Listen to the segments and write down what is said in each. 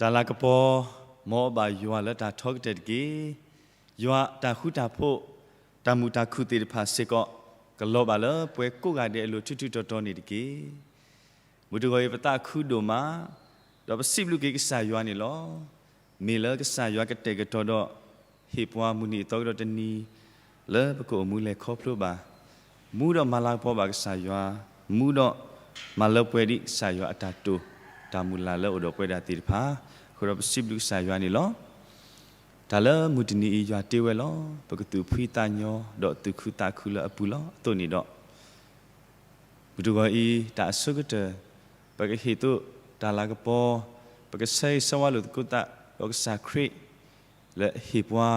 တၢ်လၤကပီၤ မ်အဘၣ်ယွၤလၢတၢ်ထီကတၢၢ်တက့ၢ်. ယွၤအတၢ်ဃူတၢ်ဖိး တၢ်မုာ်တၢ်ခုၣ်သ့ၣ်တဖၣ်စ့ၢ်ကီး ကလီၤဘၣ်လၢပှၤကိးဂၤဒဲးအလိၤထူထူတီတီန့ၣ်တက့ၢ်. မုၢ်တဂီၤအံၤပသးခုဒိၣ်မး, ဒီးပစံးဘျုးက့ၤကစၢ်ယွၤန့ၣ်လီၤ. မ့ၢ်လၢကစၢ်ယွၤကတဲာ်ကတီၤဒီး ဟ့ၣ်ပှၤမုၢ်နံၤအသီကဒီးတနံၤ လၢပကအိၣ်မူလဲၤခီဖျိဘၣ်, မူဒီးမၤလၤကပီၤဘၣ်ကစၢ်ယွၤ, မူဒီးမၤလၢပှဲၤဒံးကစၢ်ယွၤအတၢ်တိာ် တၢ်မုၢ်လၢ်လၢအိၣ်ဒီးပဝဲဒၣ်သ့ၣ်တဖၣ်, အဃိဒီးပစံးဘျုးကစၢ်ယွၤန့ၣ်လီၤ. တၢ်လၢမုၢ်တနံၤအံၤယွၤတ့ဝဲလီၤ. ပကသူၣ်ဖှံသးညီ ဒီးသူၣ်ခုသးခုလၢအပူၤလီၤ. အသိးန့ၣ်ဒီး မုၢ်တဂီၤအံၤ တၢ်အဆိကတၢၢ် ပကဟ့ၣ်သိးတၢ်လၤကပီၤ, ပကဆၢဂ့ၤဆၢဝါလိာ်သကိးသးဒီးကစၢ်ခရံာ် လၢအဟ့ၣ်ပှၤ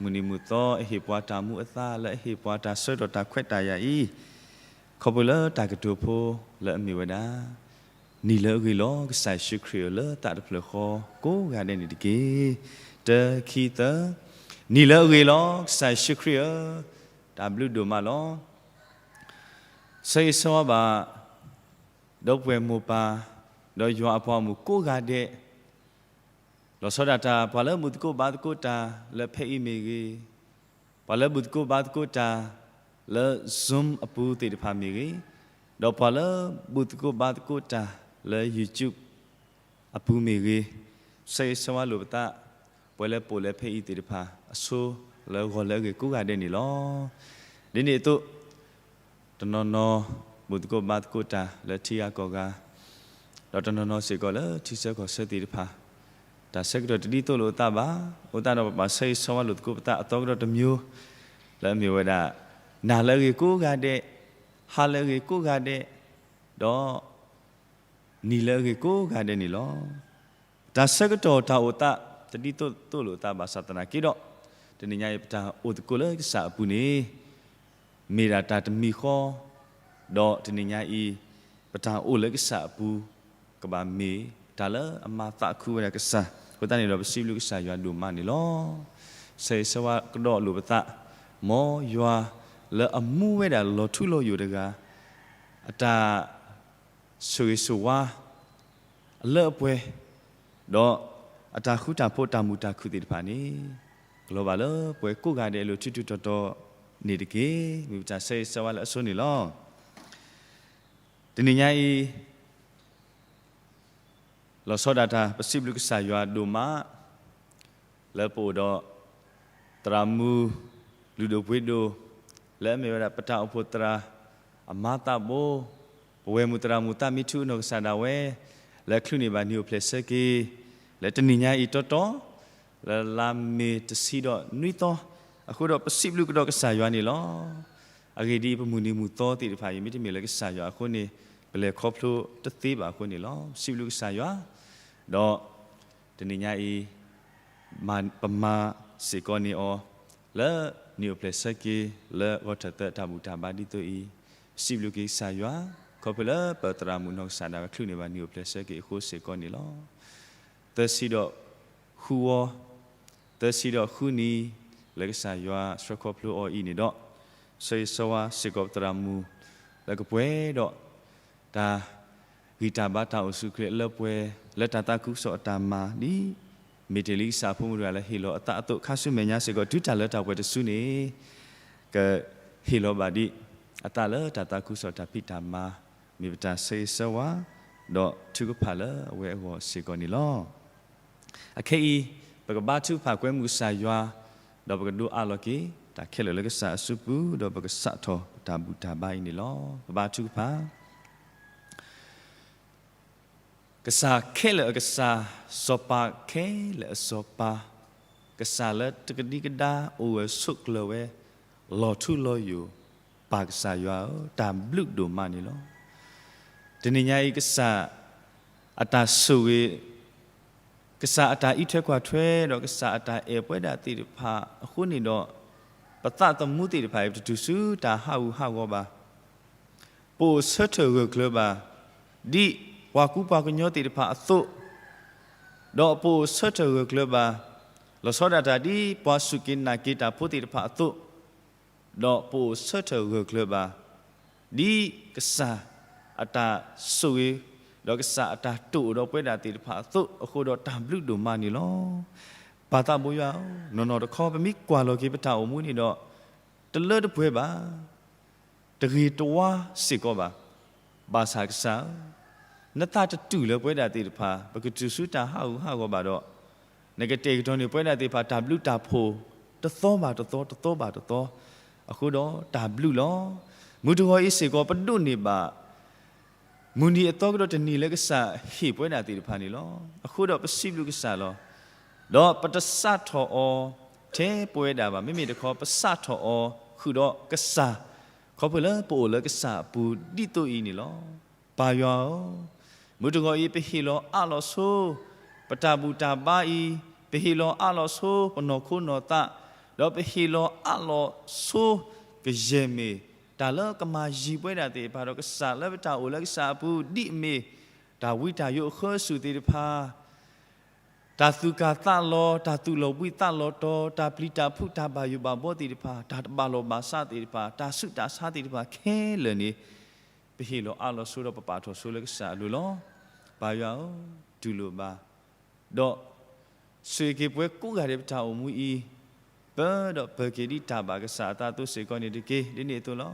မုၢ်နံၤမုၢ်သီ, အဟ့ၣ်ပှၤတၢ်မူအသါ, လၢအဟ့ၣ်ပှၤတၢ်ဆၢကတီၢ်တၢ်ခွဲးတၢ်ယာ်အံၤ, ခီဖျိလၢတၢ်ကတိၤဖိလၢအမ့ၢ်ဝဲဒၣ် နံၤလၢအဂ့ၤလီၤ ကစၢ်ယ့ၣ်ၡူးခရံာ်ဧၢ လၢသးတဖျၢၣ်ဃီကိးဂၤဒဲးန့ၣ်တက့ၢ်. တၢ ခံ သၢ, နံၤလၢအဂ့ၤလီၤ ကစၢ်ယ့ၣ်ၡူးခရံာ်ဧၢ, တၢ်ဘျုးဒိၣ်မးလီၤ. ဆၢဂ့ၤဆၢဝါဘၣ် ဒီပုၢ်ဝဲၢ်မိၢ်ပၢ် ဒီးယွၤအပှၤဂီၢ်မုၢ်ကိးဂၤဒဲး, လီၤဆီဒၣ်တၢ် ပှၤလၢဘူၣ်သကိးဘါသကိးတၢ်လၢဖဲအံၤမ့ၢ်ဂ့ၤ, ပှၤလၢဘူၣ်သကိးဘါသကိးတၢ်လၢ Zoom အပူၤသ့ၣ်တဖၣ်မ့ၢ်ဂ့ၤ, ဒီးပှၤလၢဘူၣ်သကိးဘါသကိးတၢ်လၢ YouTube အပူၤမ့ၢ်ဂ့ၤ, ဆၢဂ့ၤဆၢဝါလိာ်ပသး ပှၤလၢပအိၣ်လၢဖဲအံၤသ့ၣ်တဖၣ် အဆိလၢဂီၤလၢအဂ့ၤကိးဂၤဒဲးန့ၣ်လီၤ. ဒ်န့ၣ်အသိး တနီၤနီၤ ဘူၣ်သကိးဘါသကိးတၢ်လၢထံဂၤကီၢ်ဂၤ, ဒီးတနီၤနီၤစ့ၢ်ကီးလၢထံဆၢကီၢ်ဆၢသ့ၣ်တဖၣ်, တၢ်ဆၢကတီၢ်တဒ်သိးလိာ်အသးဘၣ်, အဃိသတးဒီးပဘၣ်ဆၢဂ့ၤဆၢဝါလိာ်သကိးပသးအသီကဒီးတမံၤ, လၢအမ့ၢ်ဝဲဒၣ် နၤလၢအဂ့ၤကိးဂၤဒဲး, ဟါလၢအဂ့ၤကိးဂၤဒဲး, ဒီး နံၤလၢအဂ့ၤကိးဂၤဒဲးန့ၣ်လီၤ. တၢ်ဆၢကတီၢ်တၢ်အိၣ်သး တဒ်သိးသိးလိာ်သးဘၣ်ဆၣ်သနာ်က့ဒီး, တနံၤညါအံၤပတၢ်အိၣ်သကိးလၢကစၢ်အပူၤန့ၣ် မ့ၢ်ဒၣ်တၢ်တမံၤဃီ, ဒီးတနံၤညါအံၤ ပတၢ်အိၣ်လၢကစၢ်အပူၤ ကဘၣ်မ့ၢ်တၢ်လၢအမၤသးခုဝဲဒၣ်ကစၢ်, အဃိသတးန့ၣ်ဒီးပစံးဘျုးကစၢ်ယွၤဒိၣ်မးန့ၣ်လီၤ. ဆၢဂ့ၤဆၢဝါကဒီးလိာ်ပသး, မ်ယွၤလၢအမူဝဲဒၣ်လီၤထူလီၤယိာ်တဂၤ အတၢ် ဆိၣ်ဂ့ၤဆိၣ်ဝါ အလၢအပှဲၤ, ဒီးအတၢ်ဃူတၢ်ဖိးတၢ်မုာ်တၢ်ခုၣ်သ့ၣ်တဖၣ်န့ၣ် ကလီၤဘၣ်လၢပှၤကိးဂၤဒဲးအလိၤထူထူတီတီန့ၣ်တက့ၢ်. မ့ၢ်ပတၢ်ဆၢဂ့ၤဆၢဝါလၢအဆိန့ၣ်လီၤ. တနံၤညါအံၤ လီၤဆီဒၣ်တၢ် ပစံးဘျုးကစၢ်ယွၤဒိၣ်မး လၢပအိၣ်ဒီး သရၣ်မုၣ်လုၢ်ဒိၣ်ပှ့ၤဒိၣ် လၢအမ့ၢ်ဝဲဒၣ်ပတၢ်အိၣ်ဖှိၣ်သရၣ်အမါသးဘိ, ပဝဲၢ်မုၣ်သရၣ်မုၣ်သးမံထူအနီၢ်ကစၢ်ဒၣ်ဝဲ လၢချုးန့ၢ်ဘၣ်နံၣ်အိၣ်ဖျဲၣ်ဆၢက့ၤ လၢတနံၤညါအံၤတီတီ လၢလါမ့ၤတဆံဒီးနွံသီ, အဃိဒီးပစံးဘျုးကဒီးကစၢ်ယွၤန့ၣ်လီၤ. အဂ့ၢ်ဒ်အံၤ ပမုၢ်နံၤမုၢ်သီသ့ၣ်တဖၣ်အံၤ မ့တမ့ၢ်လၢကစၢ်ယွၤအဃိန့ၣ် ပလဲၤခီဖျိတသ့ဘၣ်အဃိန့ၣ်လီၤ. ပစံးဘျုးကစၢ်ယွၤ, ဒီးတနံၤညါအံၤ ပမၤစ့ၢ်ကီးန့ၢ်အီၤ လၢနံၣ်အိၣ်ဖျဲၣ်ဆၢက့ၤ လၢဂီၤထၢၣ်သၢအတၢ်ဘူၣ်တၢ်ဘါဒ်သိးအံၤ, ပစံးဘျုးက့ၤကစၢ်ယွၤ ခီဖျိလၢပသရၣ်မုၣ်နီၢ်ကစၢ်ဒၣ်ဝဲချုးန့ၢ်ဘၣ်နံၣ်အိၣ်ဖျဲၣ်ဆၢက့ၤအဃိစ့ၢ်ကီးန့ၣ်လီၤ. သၢဆံဒီးဃုဝီ, သၢဆံဒီးဃုနံၤ လၢကစၢ်ယွၤဆှၢခီဖျိအီၤအံၤန့ၣ်ဒီး, ဆၢဂ့ၤဆၢဝါစ့ၢ်ကီးပသရၣ်မုၣ် လၢကပှဲၤဒီး တၢ်ဂံၢ်တၢ်ဘါတၢ်အိၣ်ဆူၣ်အိၣ်ချ့အလၢပှဲၤ လၢတၢ်သးခုကစီၣ်အတၢ်မၤ ဒ်မ့ၢ်တ့ၢ်လံကစၢ်အဖိမုၣ်တဂၤလၢဟ့ၣ်လီၤအသးအသိး ခါဆူမဲာ်ညါစ့ၢ်ကီး တုၤတၢ်လၢတၢ်ပှဲၤတစုန့ၣ် ကဟ့ၣ်လီၤဘၣ်ဒံးအသးလၢတၢ်သးခုကစီၣ်တၢ်ဖံးတၢ်မၤ, မ့ၢ်ပတၢ်ဆၢဂ့ၤဆၢဝါ ဒီးထုကဖၣ်လၢအဝဲအဂီၢ်စ့ၢ်ကီးန့ၣ်လီၤ. အခဲအံၤ ပကဘါထုကဖၣ်ကွဲမုာ်ကစၢ်ယွၤ, ဒီးပကဒိးအးလီၤက့ၤ တၢ်ခဲလၢာ်လၢကစၢ်အစုပူၤ ဒီးပကစးထီၣ်ပတၢ်ဘူၣ်တၢ်ဘါအံၤန့ၣ်လီၤ. ပဘါထုကဖၣ်. ကစၢ်ခဲလၢာ်အကစၢ်, စီၤပၤခဲလၢာ်အစီၤပၤ, ကစၢ်လၢတကဒံကဒါအိၣ်ဂၢၢ်ဆိးကျၢၤဝဲ, လီၤထူလီၤယိာ်, ပၢ်ကစၢ်ယွၤဧၢ, တၢ်ဘျုးဒိၣ်မးန့ၣ်လီၤ. တနံၤညါအံၤ ကစၢ်အတၢ်ဆိၣ်ဂ့ၤ ကစၢ်အတၢ်အံးထွဲကွၢ်ထွဲ ဒီးကစၢ်အတၢ်အဲၣ်ပဝဲဒၣ်သ့ၣ်တဖၣ်အဃိန့ၣ်ဒီး, ပသးသမူသ့ၣ်တဖၣ်အံၤ ပတတုၤဆူတၢ်ဟးဂူာ်ဟးဂီၤဘၣ်. ပအိၣ်ဆၢထၢၣ်ဂၢၢ်ကျၢၤဘၣ် ဒ်ပှၤကူပှၤကညီသ့ၣ်တဖၣ်အသိး, ဒီးပအိၣ်ဆၢထၢၣ်ဂၢၢ်ကျၢၤဘၣ် လီၤဆီဒၣ်တၢ်ဒ်ပှၤစူၢ်က့ၤနာ်က့ၤတၢ်ဖိသ့ၣ်တဖၣ်အသိး, ဒီးပအိၣ်ဆၢထၢၣ်ဂၢၢ်ကျၢၤဘၣ် ဒ်ကစၢ်အတၢ်ဆိၣ်ဂ့ၤ ဒီးကစၢ်အတၢ်တိာ်အိၣ်ဒီးပဝဲဒၣ်သ့ၣ်တဖၣ်အသိး အဃိဒီးတၢ်ဘျုးဒိၣ်မးန့ၣ်လီၤ. ပၢ်သးဘိယွၤဧၢ, နီၢ်နီၢ်တခီ ပမ့ၢ်ကွၢ်လီၤက့ၤပတၢ်အိၣ်မူန့ၣ်ဒီး တလၢတပှဲၤဘၣ်, တဂ့ၤတဝါစ့ၢ်ကီးဘၣ်. ဘၣ်ဆၣ်ကစၢ်ဧၢ, နသးတတူၢ်လၢပဝဲဒၣ်သ့ၣ်တဖၣ် ပကတုၤဆူတၢ်ဟးဂူာ်ဟးဂီၤဘၣ်ဒီး နကတဲာ်ကတီၤန့ၢ်ပဝဲဒၣ်သ့ၣ်တဖၣ် တၢ်ဘျုးတၢ်ဖှိၣ် တသီဘၣ်တသီ တသီဘၣ်တသီ, အဃိဒီးတၢ်ဘျုးလီၤ. မုၢ်တဂီၤအံၤစ့ၢ်ကီး ပဒိးန့ၢ်ဘၣ် မုၢ်နံၤအသီကဒီးတနံၤလၢကစၢ်ဟ့ၣ်ပဝဲဒၣ်သ့ၣ်တဖၣ်န့ၣ်လီၤ. အဃိဒီးပစံးဘျုးကစၢ်လီၤ. ဒီးပတစးထီၣ်အီၤထဲပဝဲဒၣ်ဘၣ်, မ့မ့ၢ်တခီ ပစးထီၣ်အီၤဃုာ်ဒီးကစၢ်, ခီဖျိလၢပအိၣ်လၢကစၢ်အပူၤဒ်သိးအံၤန့ၣ်လီၤ. ပၢ်ယွၤဧၢ, မုၢ်တဂီၤအံၤ ပဟ့ၣ်လီၤအးလီၤဆိ ပတၢ်ဘူၣ်တၢ်ဘါအံၤ, ပဟ့ၣ်လီၤအးလီၤဆိ ပနီၢ်ခိနီၢ်သး, ဒီးပဟ့ၣ်လီၤအးလီၤဆိ ကယဲၢ်မ့ၢ် တၢ်လၢကမၤယံၤပဝဲဒၣ်သ့ၣ်တဖၣ်ဒီး ကစၢ်လၢပတၢ်အိၣ်လၢကစၢ်အပူၤ ဒ်အမ့ၢ် တၢ်ဝံတၢ်ယိးအဃၢအစူၢ်သ့ၣ်တဖၣ်, တၢ်သူၣ်ကၢ်သးလီၤ, တၢ်သူၣ်လီၤဘှံးသးလီၤတီၤ, တၢ်ပျံၤတၢ်ဖုး တၢ်ဘၣ်ယိၣ်ဘၣ်ဘှီသ့ၣ်တဖၣ်, တၢ်တဘၣ်လီၢ်ဘၣ်စးသ့ၣ်တဖၣ်, တၢ်ဆူးတၢ်ဆါသ့ၣ်တဖၣ်ခဲလၢာ်န့ၣ် ပဟ့ၣ်လီၤအးလီၤဆိဒီး ပပာ်ထီၣ်ဆိလၢကစၢ်အလိၤလီၤ. ပၢ်ယွၤဧၢ, တူၢ်လိာ်ဘၣ် ဒီး ဆိၣ်ဂ့ၤက့ၤပဝဲကိးဂၤဒဲးပတၢ်အိၣ်မူအံၤ, ပၢဒီးပၢၤက့ၤဒ်တၢ်ဘၣ်ကစၢ်အသးအသိးစ့ၢ်ကီးန့ၣ်တက့ၢ်. ဒ်န့ၣ်အသိးလီၤ.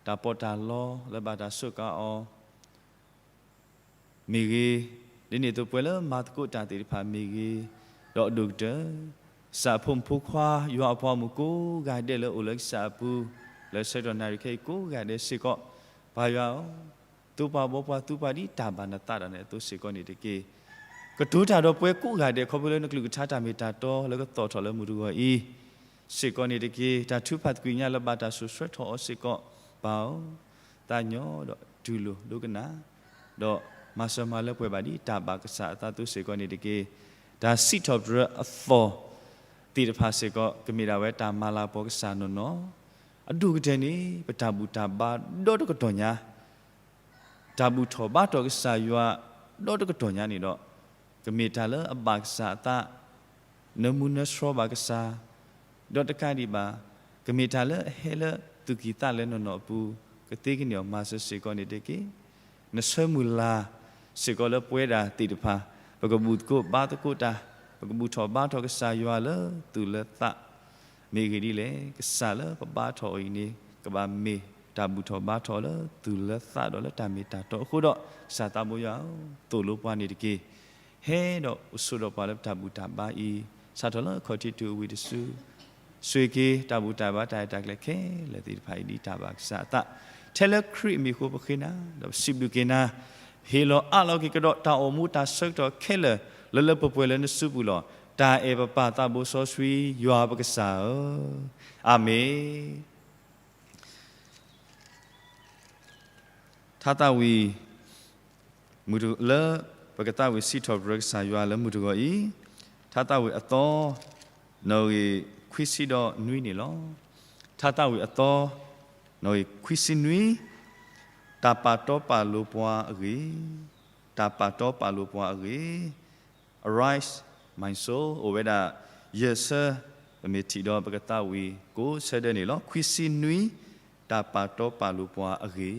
တၢ်ပီးတၢ်လီလၢဘၣ်တၢ်စူးကါအီၤ မ့ၢ်ဂ့ၤ, ဒ်န့ၣ်အသိးပှၤလၢမၤသကိးတၢ်သ့ၣ်တဖၣ်မ့ၢ်ဂ့ၤ, ဒီးအဒိၣ်ကတၢၢ် ကစၢ်အဖိမုၣ်ဖိခွါ ယွၤအပှၤဂီၢ်မုၢ်ကိးဂၤဒဲးလၢအိၣ်လၢကစၢ်အပူၤ, လၢဆၢကတီၢ်နၣ်ရံၣ်ခဲအံၤကိးဂၤဒဲးစ့ၢ်ကီး, ပၢ်ယွၤဧၢ, သူပှၤဘှီပှၤ သူပှၤဒ်တၢ်ဘၣ်နသးဒီးနအသိးစ့ၢ်ကီးန့ၣ်တက့ၢ်. ကတိၤတၢ်ဒီးပှၤကိးဂၤဒဲး ခီဖျိလၢနကလုၢ်ကထါတၢ်မ့ၢ်တၢ်တီလၢကသီၣ်ထီၣ်လၢမုၢ်တဂီၤအံၤ စ့ၢ်ကီးန့ၣ်တက့ၢ်. တၢ်ထုကဖၣ်သကွံာ်ညါလၢဘၣ်တၢ်စိာ်ဆှၢထီၣ်အီၤစ့ၢ်ကီး, ပၢ်ဧၢ, သးညီဒီးတူၢ်လိာ်ဒိကနၣ်, ဒီးမၤစၢၤမၤလၢပှဲၤဘၣ်ဒ်တၢ်ဘၣ်ကစၢ်အသးအသိးစ့ၢ်ကီးန့ၣ်တက့ၢ်. တၢ်စံးထီၣ်ပတြၢၤအသီၣ်သ့ၣ်တဖၣ်စ့ၢ်ကီး ကမ့ၢ်ဒၣ်ဝဲတၢ်မၤလၤကပီၤကစၢ်နီၢ်နီၢ်, အဒိၣ်ကတၢၢ်န့ၣ် ပတၢ်ဘူၣ်တၢ်ဘါဒီတကတီၢ်ညါ တၢ်ဘူၣ်ထီၣ်ဘါထီၣ်ကစၢ်ယွၤဒီတကတီၢ်ညါန့ၣ်ဒီး, ကမ့ၢ်တၢ်လၢအဘၣ်ကစၢ်အသး, နၢမူနၢဆှီဘၣ်ကစၢ်, ဒီးတကးဒံးဘၣ်, ကမ့ၢ်တၢ်လၢအဟဲလၢသူၣ်ကံၢ်သးလဲနီၢ်နီၢ်အပူၤ, ကသ့ကန့ၢ်အီၤမၤစၢၤစ့ၢ်ကီးန့ၣ်တက့ၢ်. နဆၢမုၢ်လၢ်စ့ၢ်ကီးလၢပဝဲဒၣ်သ့ၣ်တဖၣ်, ပကဘူၣ်သကိးဘါသကိးတၢ်, ပကဘူၣ်ထီၣ်ဘါထီၣ်ကစၢ်ယွၤလၢသူၣ်လၢသး မ့ၢ်ဂ့ၢ်ဒ်လဲၣ်. ကစၢ်လၢပဘါထီၣ်အီၤအံၤန့ၣ် ကဘၣ်မ့ၢ်တၢ်ဘူၣ်ထီၣ်ဘါထီၣ်လၢသူၣ်လၢသးဒီးလၢတၢ်မ့ၢ်တၢ်တီအဃိဒီး, ကစၢ်သးဘိယွၤဧၢ, သိၣ်လိပှၤန့ၣ်တက့ၢ်. ဟဲဒီးအိၣ်ဆိးဒီးပှၤလၢပတၢ်ဘူၣ်တၢ်ဘါအံၤ, စးထီၣ်လၢအခီၣ်ထံးတုၤအဝံၤတစု, ဆိၣ်ဂ့ၤက့ၤတၢ်ဘူၣ်တၢ်ဘါတၢ်ရဲၣ်တၢ်ကျဲၤခဲလၢာ်သ့ၣ်တဖၣ်အံၤဒ်တၢ်ဘၣ်ကစၢ်အသး, ထဲလၢခရံာ်အမံၤအဃိပဃ့နၤ, ဒီးပစံးဘျုးက့ၤနၤ, ဟ့ၣ်လီၤအးလီၤက့ၤကဒီးတၢ်အိၣ်မူတၢ်ဆၢကတီၢ်ခဲလၢာ် လၢလၢပှဲၤပှဲၤလၢနစုပူၤလီၤ. တၢ်အဲၣ်ပပၢ်သးဘိစီဆှံ ယွၤပကစၢ်ဧၢ, အၤမ့ၣ်. ထါသးဝံၣ် မုၢ်တ, လၢပကသးဝံၣ်စံးထီၣ်ပတြၢၤကစၢ်ယွၤလၢမုၢ်တဂီၤအံၤ, ထါသးဝံၣ်အသီ, နီၣ်ဂံၢ်ခွံဆံဒီးနွံန့ၣ်လီၤ. ထါသးဝံၣ်အသီ, နီၣ်ဂံၢ်ခွံဆံနွံ, တၢ်ပာ်တီပာ်လိၤပှၤအဂ့ၢ်, တၢ်ပာ်တီပာ်လိၤပှၤအဂ့ၢ်, Arise, my soul, အိၣ်ဝဲဒၣ်ယဲၢ်ဆၢ, ပမ့ၢ်ထံၣ်ဒီးပကသးဝံၣ်ကိးဆၢဒဲးန့ၣ်လီၤ. ခွံဆံနွံ, တၢ်ပာ်တီပာ်လိၤပှၤအဂ့ၢ်.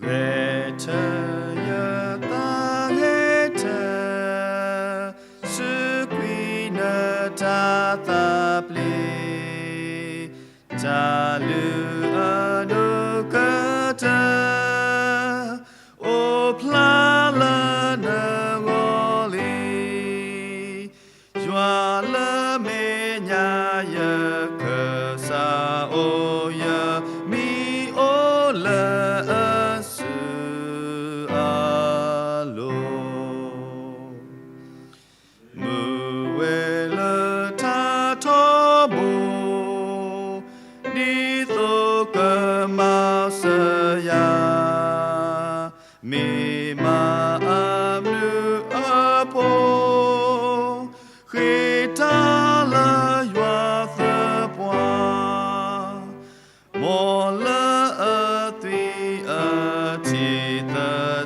Gete yeta gete, sukwineta tapli, talu anukete, oplala nagoli. Yua le menya ye kesa oye mi ole esu alo. Muwe le tatobo, ditho ke masaya. Mima amnu apo, khitala yua the မ်လၢအသွံၣ်အထံၣ်သ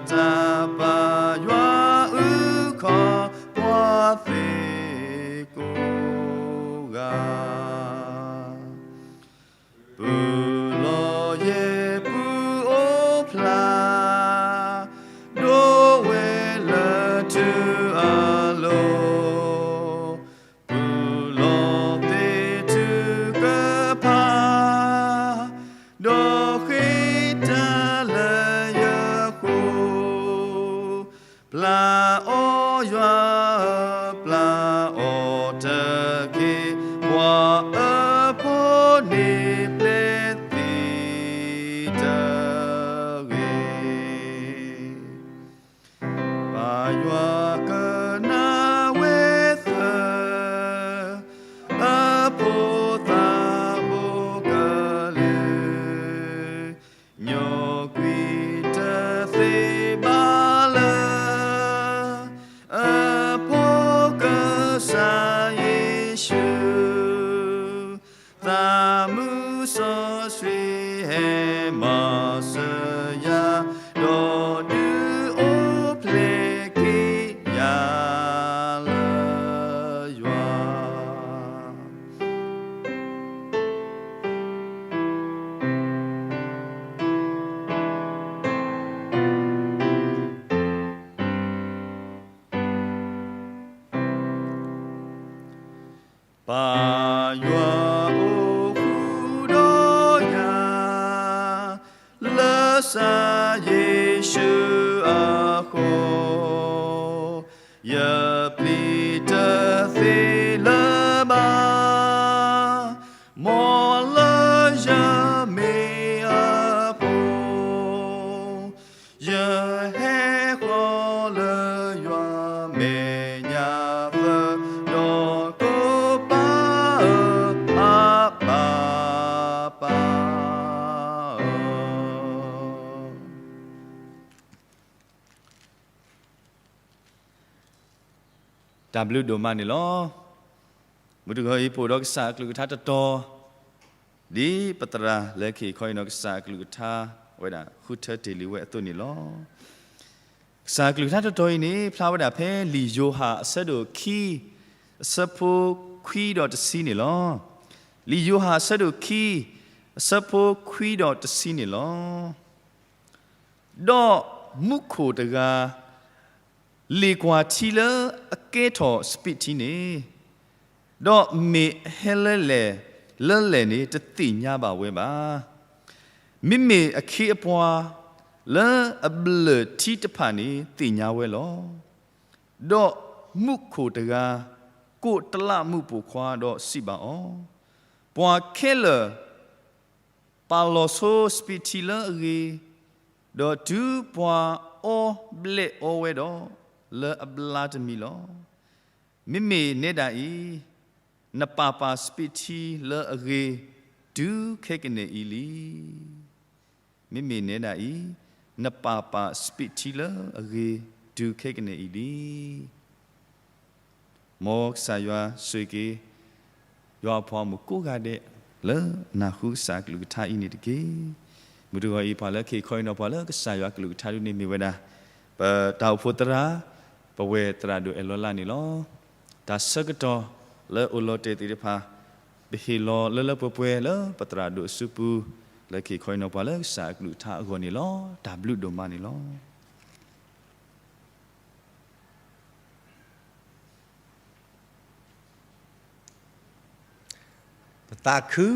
တး ပၢ်ယွၤအုၣ်ခီၣ် ပှၤသ့ၣ်ကိးဂၤ, ပုၢ်လီၤယဲၢ်ပုၢ်အိၣ်ဖျါ, ဒိးဝဲလၢထူအလိၤ, ပုၢ်လီၤသ့ၣ်ထူကဖၣ်, ဒီးဃ့တၢ်လၢယဃိ, ပျၢ်အီၤယွၤဧၢ, ပျၢ်အီၤတက့ၢ်, ပှၤအၢဖိန့ၣ်ပျဲသံတဂ့ၤ. ပၢ်ယွၤကနၣ်ဝဲသၢ, အဖိသၣ်ဘိကလုာ်, ညိကွံာ်တသ့ဘၣ်လၢ အဖိကစၢ်ယ့ၣ်ၡူး, သးမုၢ်စီဆှံဟဲမၤစၢၤယၤ, ဒီးဒုးအိၣ်ဖျဲၣ်က့ၤယၤလၢယွၤ. ပၢ်ယွၤအိၣ်ဃုာ်ဒီးယၤ, လၢကစၢ်ယ့ၣ်ၡူးအဃိ, ယပျံၤတသ့လၢၤဘၣ်, မ်လၢယမ့ၢ်အဖိ ယဟဲဃီၤလၢယွၤမဲာ်ညါသၢ, ဒီးကိးပၢ်ဧၢ, အပၢ်ပၢ်ဧၢ. တၢ်ဘျုးဒိၣ်မးန့ၣ်လီၤ. မုၢ်တဂီၤအံၤ ပအိၣ်ဒီးကစၢ်အကလုၢ်ကထါတတီၤ, ဒ်ပသရၣ်လၢကဟ့ၣ်ခီအံၤနီၤ ကစၢ်အကလုၢ်ကထါဝဲဒၣ် ဃုထၢတ့ၢ်လံဝဲအသိးန့ၣ်လီၤ. ကစၢ်အကလုၢ်ကထါတတီၤအံၤန့ၣ် ဖျါဝဲဒၣ်ဖဲလံာ်ယိၤဟၣ်အဆၢဒိၣ်ခံ, အဆၢဖိခွံဒီးတဆံန့ၣ်လီၤ. လံာ်ယိၤဟၣ်အဆၢဒိၣ်ခံ, အဆၢဖိခွံဒီးတဆံန့ၣ်လီၤ. ဒီးမူခိၣ်တဂၤ လ့ၣ်ကွၢ်ထံလၢအကဲထီၣ်စပံးထံန့ၣ်, ဒီးမ့ၢ်အဟဲလၢလဲၣ်လၢလဲၣ်န့ၣ် တသ့ၣ်ညါဘၣ်ဝဲဘၣ်. မ့မ့ၢ်အခ့အပှၤလၢအဘျၢၣ်ထံတဖၣ်န့ၣ် သ့ၣ်ညါဝဲလီၤ. ဒီးမူခိၣ်တဂၤ ကိးတလးမူးပိာ်ခွါဒီးစံးဘၣ်အီၤ, ပှၤခဲလၢာ် ပာ်လီၤဆိစပံးထံလၢအဂ့ၤ, ဒီးတုၤပှၤအီဘျဲၣ်အီဝဲဒီး လၢအဘျါတမံၤလီၤ. မ့မ့ၢ်နဲဒၣ်အံၤ, နပာ်ပာ်စပံးထံလၢအဂ့ၤ တုၤခဲကနံၣ်အံၤလံ. မ့မ့ၢ်နဲဒၣ်အံၤ, နပာ်ပာ်စပံးထံလၢအဂ့ၤ တုၤခဲကနံၣ်အံၤလံ. မ်ကစၢ်ယွၤဆိၣ်ဂ့ၤက့ၤ ယွၤအဖိမုၣ်ကိးဂၤဒဲး လၢနၢ်ဟူကစၢ်အကလုၢ်ကထါအံၤန့ၣ်တက့ၢ်. မုၢ်တဂီၤအံၤ ပှၤလၢကဟ့ၣ်ခီအံၤနီၤ ပှၤလၢကစၢ်ယွၤအကလုၢ်ကထါဒ်န့ၣ်မ့ၢ်ဝဲဒၣ် ပတၢ်အိၣ်ဖှိၣ်သရၣ်, ပဝဲၢ်သရၣ်ဒိၣ်အဲၣ်လီၤလးန့ၣ်လီၤ. တၢ်ဆၢကတီၢ်လၢအိၣ်လီၤတဲာ်သ့ၣ်တဖၣ် ပဟ့ၣ်လီၤလၢလၢပှဲၤပှဲၤလၢပသရၣ်ဒိၣ်အစုပူၤ လၢကဟ့ၣ်ခီအံၤနီၤ ပှၤလၢကစၢ်အကလုၢ်ကထါအဂီၢ်န့ၣ်လီၤ. တၢ်ဘျုးဒိၣ်မးန့ၣ်လီၤ. ပသးခု,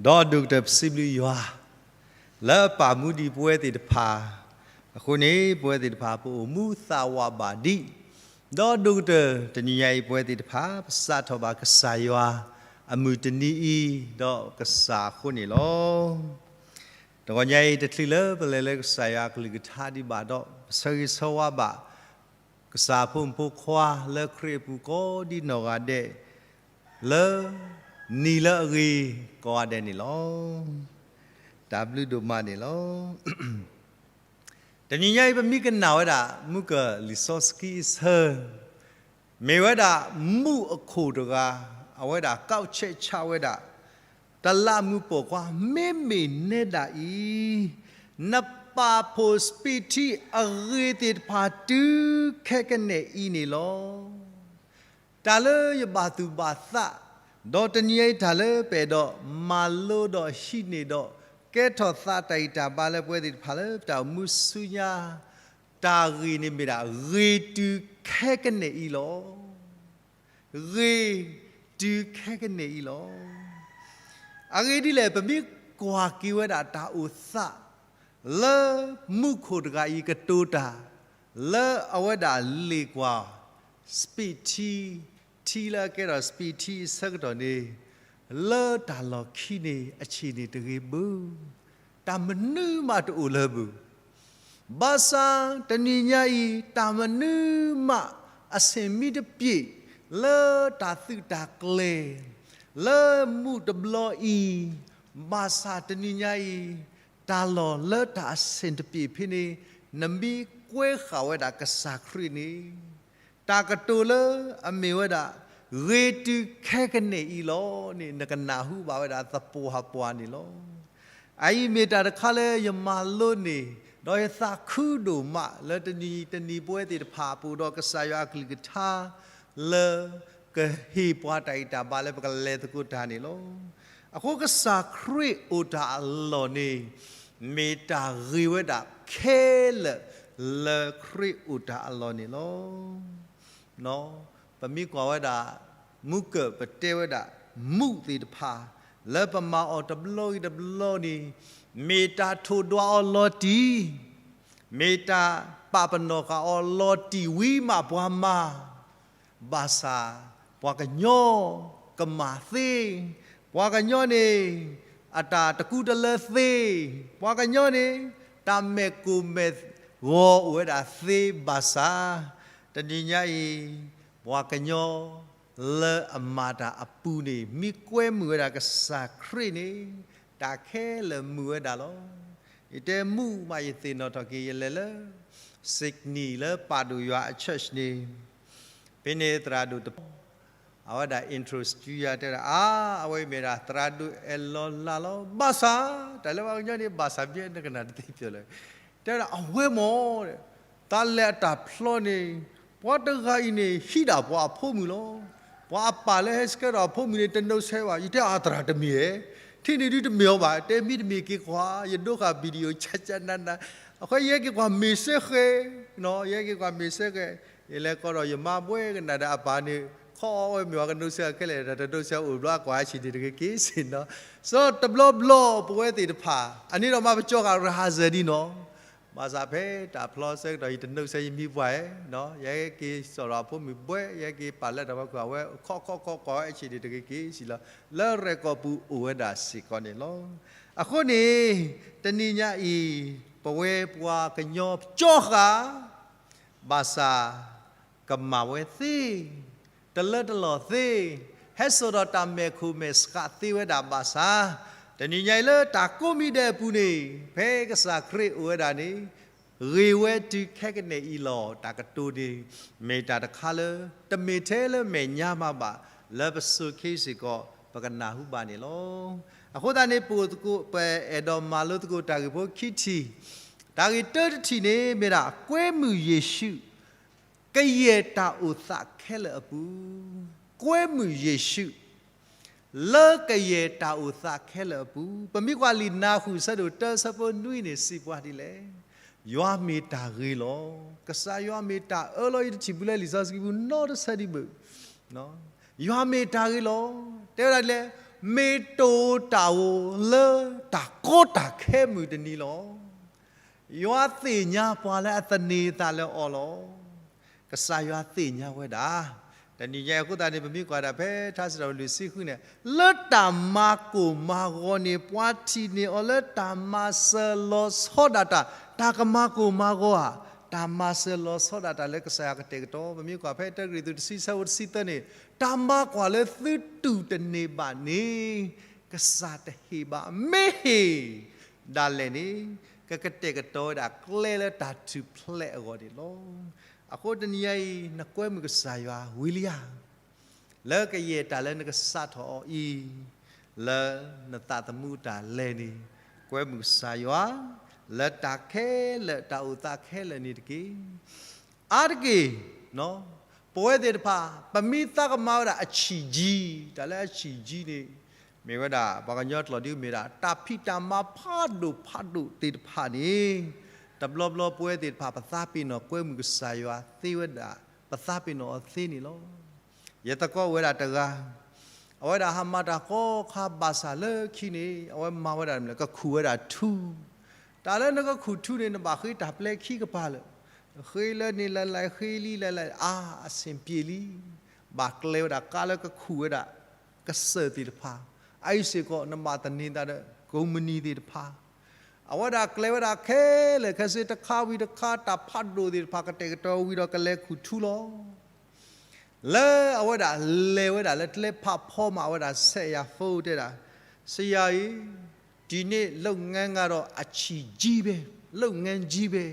ဒီးဒိၣ်ကတၢၢ်ပစံးဘျုးယွၤ လၢအပာ်မူဒံးပဝဲသ့ၣ်တဖၣ်အဃိန့ၣ် ပဝဲသ့ၣ်တဖၣ်ပအိၣ်မူသးဝးဘၣ်ဒံး, ဒီးဒိၣ်ကတၢၢ်တနံၤညါအံၤ ပဝဲသ့ၣ်တဖၣ် ပစးထီၣ်ဘၣ်ကစၢ်ယွၤအမုၢ်တနံၤအံၤ ဒီးကစၢ်အဃိန့ၣ်လီၤ. တဂီၤညါအံၤ တချုးလၢပလဲၤလၢကစၢ်ယွၤအကလုၢ်ကထါဒံးဘၣ်ဒီး ပဆၢဂ့ၤဆၢဝါဘၣ် ကစၢ်ဖိမုၣ်ဖိခွါလၢခရံာ်အပူၤကိးဒံနီၢ်ဂၤဒဲး လၢနံၤလၢအဂ့ၤကိးဂၤဒဲးန့ၣ်လီၤ. တၢ်ဘျုးဒိၣ်မးန့ၣ်လီၤ. တနံၤညါအံၤ ပမ့ၢ်ကနၣ်ဝဲဒၣ် မုၢ်ကလံာ်စီဆှံအဆၢ မ့ၢ်ဝဲဒၣ်မူးအခိၣ်တဂၤ အဝဲဒၣ်ကီးဆဲးဆးဝဲဒၣ် တလးမူးပိာ်ခွါ, မ့မ့ၢ်နဲဒၣ်အံၤ, နပာ်ဖှိၣ်စပံးထံအဂ့ၤသ့ၣ်တဖၣ်တုၤခဲကနံၣ်အံၤန့ၣ်လီၤ. တၢ်လၢယဘၣ်သူၣ်ဘၣ်သး, ဒီးတနံၤအံၤတၢ်လၢပအဲၣ်ဒိးမၤလိဒီးဟံးန့ၢ်ဒီး ကဲထီၣ်သးတၢ်ဂံၢ်တၢ်ဘါလၢပဝဲသ့ၣ်တဖၣ်လၢ ပတၢ်အိၣ်မူဆူညါ, တၢ်ဂ့ၢ်န့ၣ်မ့ၢ်ဒၣ် ဂ့ၤတုၤခဲကနံၣ်အံၤလီၤ. ဂ့ၤတုၤခဲကနံၣ်အံၤလီၤ. အဂ့ၢ်ဒ်လဲၣ်, ပမ့ၢ်ကွၢ်က့ၤဝဲဒၣ်တၢ်အိၣ်သး လၢမူခိၣ်တဂၤအံၤကတိၤတၢ်, လၢအဝဲဒၣ်လ့ၣ်ကွၢ် စပံးထံ, ထံလၢအကဲထီၣ်စပံးထံအဆၢကတီၢ်န့ၣ်, လၢတၢ်လီၢ်ခံန့ၣ် အဆံးန့ၣ်တဂ့ၤဘၣ်. တၢ်မနုၤမးတအိၣ်လၢၤဘၣ်. ဘၣ်ဆၣ်တနံၤညါအံၤ တၢ်မနုၤမးအဆင်မ့ၢ်တပျဲၤ လၢတၢ်သုးတၢ်ကျဲၤ လၢမူးတဘျီအံၤ, ဘၣ်ဆၣ်တနံၤညါအံၤ တၢ်လီၢ်လၢတၢ်အဆင်တပျဲၤဖဲန့ၣ် နမ့ၢ်ကွဲဃာ်ဝဲဒၣ်ကစၢ်ခရံာ်န့ၣ် တၢ်ကတိၤလၢအမ့ၢ်ဝဲဒၣ် ဂ့ၤတုၤခဲကနံၣ်အံၤလီၤန့ၣ် နကနၢ်ဟူဘၣ်ဝဲဒၣ်သပှၢ်ပှၢ်န့ၣ်လီၤ. အအံၤမ့ၢ်တၢ်တခါလၢယမၤလိန့ၢ် ဒီးယသးခုဒိၣ်မးလၢတနံၤတနံၤပဝဲသ့ၣ်တဖၣ်အပူၤဒီးကစၢ်ယွၤအကလုၢ်ကထါ လၢကဟ့ၣ်ပှၤတၢ်ဂံၢ်တၢ်ဘါလၢပကလဲၤသကိးတၢ်န့ၣ်လီၤ. အဃိကစၢ်ခရံာ်အိၣ်တၢ်အလီၢ်န့ၣ် မ့ၢ်တၢ်ဂ့ၤဝဲဒၣ်ခဲလၢာ်လၢခရံာ်အိၣ်တၢ်အလီၢ်န့ၣ်လီၤ. ပမ့ၢ်ကွၢ်ဝဲဒၣ် မူကၢၢ်ပတဲဝဲဒၣ် မူးသ့ၣ်တဖၣ် လၢပမၤအီၤတဘျီဂ့ၤတဘျီန့ၣ် မ့ၢ်တၢ်ထိၣ်ဒွးအီၤလီၤတံၢ်, မ့ၢ်တၢ်ပာ်ပနီၣ်ဃာ်အီၤလီၤတံၢ်ဝံၤမးပှၤမၤ ဘၣ်ဆၣ် ပှၤကညီကမၤသ့, ပှၤကညီန့ၣ် အတၢ်တကူတလၢသ့, ပှၤကညီန့ၣ် တၢ်မဲာ်ကိၢ်မဲာ်ဂီၤအိၣ်ဝဲဒၣ်သ့ဘၣ်ဆၣ်, တနံၤညါအံၤ ပှၤကညီလၢအမၤတၢ်အပူၤန့ၣ် မ့ၢ်ကွဲမုာ်ဝဲဒၣ်ကစၢ်ခရံာ်န့ၣ် တၢ်ခဲလၢာ်မုာ်ဝဲဒၣ်လီၤ. ယတဲမူးမးယသ့ၣ်နီၣ်ထီၣ်က့ၤ ယလဲၤလၢ Sydney လၢပၣ်ဒိၣ်ယွၤအ church န့ၣ် ဖဲန့ၣ်သရၣ်ဒိၣ်တပ အဝဲဒၣ် introduce ယၤတဲဝဲဒၣ် အါ အဝဲမ့ၢ်ဒၣ်သရၣ်ဒိၣ်အဲၣ်လီၤလၢ်လီၤ ဘၣ်ဆၣ် တၢ်လၢပှၤကညီန့ၣ် ဘၣ်ဆၣ်ဘၣ်နကနၣ်တသ့ပျီၤလၢၤ တဲဝဲဒၣ် အဝဲမ့ၢ် တၢ်လဲၤအတၢ်ဖျီန့ၣ် ပှၤတဂၤအံၤန့ၣ် ဟံးဒၣ်ပှၤအဖိမုၣ်လီၤ. ပှၤအပၢ်လၢဟဲဆှၢဒီးအဖိမုၣ်န့ၣ် တနုာ်ဆဲးဘၣ်. ယတဲအသရၣ်တမ့ၢ်ဧါ, ထံၣ်န့ၢ်ဒုတမ့ၢ်အီၤဘၣ်, တဲမ့ၢ်တမ့ၢ်က့ၤကွၢ် ယဒိဃာ် video ကၠၢ်ကၠၢ်နးနး, အဃိယဟဲက့ၤကွၢ်မ့ၢ်စ့ၢ်ဃဲ, ယဟဲက့ၤကွၢ်မ့ၢ်စ့ၢ်ဃဲ, ယလဲၤကိးဒီးယမါဘှဲကနၣ်ဒီးအပၢ်န့ၣ် ခီအီၣ်ဝဲမ့ၢ်ဝဲကနုာ်ဆဲးခဲလၢာ် တၢ်တနုာ်ဆဲးအိၣ်ဘျီ အကွၢ်ဆံးန့ၣ်တဂ့ၤက့ၤစ့ၢ်နီၤ. စီၤတဘျီဘျီပဝဲသ့ၣ်တဖၣ် အန့ၣ်ဒီးမၤပကၠီဃာ် rehearsal ဒ်နီၤ ဘၣ်ဆၣ်ဖဲတၢ်ဖျီဆၢကတီၢ် ယတနုာ်ဆဲးယမံၤပှၢ်ဧါ, ယဟဲက့ၤစိာ်ဒီးအဖိမုၣ်ဘှဲ, ယဟဲက့ၤပာ်လၢတၢ်ဖီခိၣ် အဝဲခီခီခီကွၢ်ဝဲအဆံးန့ၣ်တဂ့ၤက့ၤစ့ၢ်လီၤ. လၢ record ပူၤအိၣ်ဝဲဒၣ်စ့ၢ်ကီးန့ၣ်လီၤ. အဃိန့ၣ် တနံၤညါအံၤ ပဝဲပှၤကညီကၠီဃာ် ဘၣ်ဆၣ် ကမၤဝဲသ့, တလၢတလီၢ်သ့, ဟဲစိာ်ဒီးတၢ်မဲာ်ခိၣ်မဲာ်ဆှးသ့ဝဲဒၣ်ဘၣ်ဆၣ်, တနံၤညါအံၤလၢတၢ်ကိးမံၤဒဲးအပူၤန့ၣ် ဖဲကစၢ်ခရံာ်အိၣ်ဝဲဒၣ်န့ၣ် ဂ့ၤဝဲတုၤခဲကနံၣ်အံၤလီၤ. တၢ်ကတိၤန့ၣ် မ့ၢ်တၢ်တခါလၢ တမ့ၢ်ထဲလၢမဲာ်ညါမးဘၣ်, လၢပဆိးခ့စ့ၢ်ကီး ပကနၢ်ဟူဘၣ်န့ၣ်လီၤ. အဃိသတးန့ၣ် ပအိၣ်သကိး ပအဲၣ်ဒိးမၤလိသကိးတၢ်ဂ့ၢ်ဖိခံထံၣ်, တၢ်ဂ့ၢ်တၢတထံၣ်န့ၣ် မ့ၢ်ဒၣ် ကွဲမုာ်ယ့ၣ်ၡူး ကယဲၢ်တၢ်အိၣ်သးခဲလၢာ်အပူၤ, ကွဲမုာ်ယ့ၣ်ၡူး လၢကယဲၢ်တၢ်အိၣ်သးခဲလၢာ်အပူၤ, ပမ့ၢ်ကွၢ်လံာ်နါဃုာ်ဆၢဒိၣ်တၢ ဆၢဖိနွံန့ၣ် စံးပှၤဒ်လဲၣ်, ယွၤမ့ၢ်တၢ်ဂ့ၤလီၤ. ကစၢ်ယွၤမ့ၢ်တၢ်အၢလီၤ. ယတထံၣ်ဘူးလၢလံာ်စီဆှံပူၤ နီတဆၢဒံးဘၣ်. ယွၤမ့ၢ်တၢ်ဂ့ၤလီၤ. တဲဝဲဒၣ်ဒ်လဲၣ်, မ့ၢ်တိာ်တၢ်ဧိၤလၢတၢ်ကီတၢ်ခဲမုၢ်တနံၤလီၤ. ယွၤသ့ၣ်ညါပှၤလၢအသန့ၤအသးလၢအီၤလီၤ. ကစၢ်ယွၤသ့ၣ်ညါဝဲဒၣ်. တနံၤညါအံၤအဃိသတးန့ၣ် ပမ့ၢ်ကွၢ်ဒၣ်ဖဲထါစံးထီၣ်ပတြၢၤလွံၢ်ဆံဃုန့ၣ်, လၢတၢ်မၤကိၢ်မၤဂီၤန့ၣ် ပှၤထံၣ်န့ၢ်အီၤလၢတၢ်မၤစၢၤလီၤဆီဒၣ်တၢ်, တၢ်ကမၤကိၢ်မၤဂီၤဧါ, တၢ်မၤစၢၤလီၤဆီဒၣ်တၢ်လၢကစၢ်ယွၤကတဲာ်ကတီၤ. ပမ့ၢ်ကွၢ်ဖဲတၢကရံၣ်သူးတဆံ ဆၢဖိတဆံသၢန့ၣ်, တၢ်မၤကွၢ်လၢသုတူၢ်တန့ၢ်ဘၣ်န့ၣ် ကစၢ်တဟ့ၣ်ဘၣ်. မ့ၢ်ဟ့ၣ်ဒၣ်လဲာ်န့ၣ် ကကတဲာ်ကတီၤဝဲဒၣ်ကျဲလၢတၢ်ထူၣ်ဖျဲးအဂီၢ်န့ၣ်လီၤ. အဃိတနံၤညါအံၤ နကွဲမုာ်ကစၢ်ယွၤဝံၤလံဧါ. လၢကယဲၢ်တၢ်လၢနကစးထီၣ်အီၤအံၤ, လၢနသးသမူတၢ်လဲၤန့ၣ်, ကွဲမုာ်ကစၢ်ယွၤ လၢတၢ်ခဲလၢာ် တၢ်အိၣ်သးခဲလၢာ်န့ၣ်တက့ၢ်. အါတက့ၢ်, ပဝဲသ့ၣ်တဖၣ် ပမ့ၢ်သးကမၤဝဲဒၣ်အဆံၣ်ကၠံ, တၢ်လၢအဆံၣ်ကၠံန့ၣ် မ့ၢ်ဝဲဒၣ် ပှၤကညီကျိာ်ဒ်မ့ၢ်ဒၣ် တၢ်ဖံးတၢ်မၤဖးဒိၣ်ဖးဒိၣ်သ့ၣ်တဖၣ်န့ၣ်, တဘျီဘျီပဝဲသ့ၣ်တဖၣ် ပသးပ့ၤနီၣ်ကွဲမုာ်ကစၢ်ယွၤသ့ဝဲဒၣ်, ပသးပ့ၤနီၣ်အီၤသ့န့ၣ်လီၤ. ယသကိးအိၣ်ဝဲဒၣ်တဂၤ, အဝဲဒၣ်ဟးမၤတၢ်ဃီခါဘၣ်ဆၣ်လၢခံန့ၣ် အဝဲမၤဝဲဒၣ်မနုၤလဲၣ် ကခူၣ်ဝဲဒၣ်ထူ, တၢ်လၢနကခူၣ်ထူန့ၣ် နဘၣ်ဃ့တၢ်ပျဲခံကပၤလၢာ်, ဃ့လၢန့ၣ်လၢ်လၢ် ဃ့လံလၢ်လၢ် အါ အဆင်ပြေလံ, ဘၣ်ကျဲဝဲဒၣ်ကါလၢကခူၣ်ဝဲဒၣ် ကစၢၢ်သ့ၣ်တဖၣ်, အအံၤစ့ၢ်ကီး နဘၣ်သန့ၤသးဒီး ကုမ္ပဏီသ့ၣ်တဖၣ်, အဝဲဒၣ်ကျဲဝဲဒၣ်ခဲလၢာ်ခဲဆ့ တခါဝံၤတခါ တၢ်ဖးဒိၣ်သ့ၣ်တဖၣ် ကတဲာ်ကတီၤဝံၤဒီးကလဲၤခူၣ်ထူလီၤ. လၢအဝဲဒၣ်လဲၤဝဲဒၣ်လၢကျဲဖးဖီမး အဝဲဒၣ်ဆဲးယၤဖိတဲဒၣ်, ဆရာအံၤ, ဒီနေ့လုပ်ငန်းကတော့ အဆံၣ်ကၠံပဲ, လုပ်ငန်းကြီးပဲ,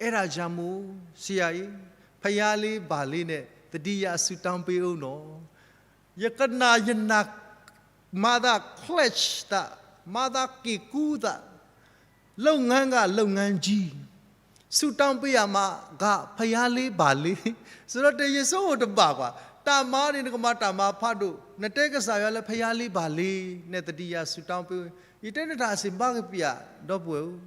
အဲဒါကြောင့်မို့ ဆရာအံၤ, ဖယားလေးပါလေးနဲ့ သတိရဆုတောင်းပေးဦးနော်. ယကနၣ်ယနၢ် မၤသး clutch သး, မၤသးက့ၤကူသး, လုပ်ငန်းက လုပ်ငန်းကြီး, ဆုတောင်းပေးရမှာက ဖယားလေးပါလေး, စံးဒီးတဲ ယဆိကမိၣ်တဘၣ်ကွၢ်, တၢ်မၤန့ၣ် နကမၤတၢ်မၤဖးဒိၣ်, နတဲကစၢ်ယွၤလၢ ဖယားလေးပါလေးနဲ့ သတိရဆုတောင်းပေး, ယတဲနတၢ်စံးဘၣ်ကပျၢ် ဒီပုၢ်ဝဲၢ်ဧၢ,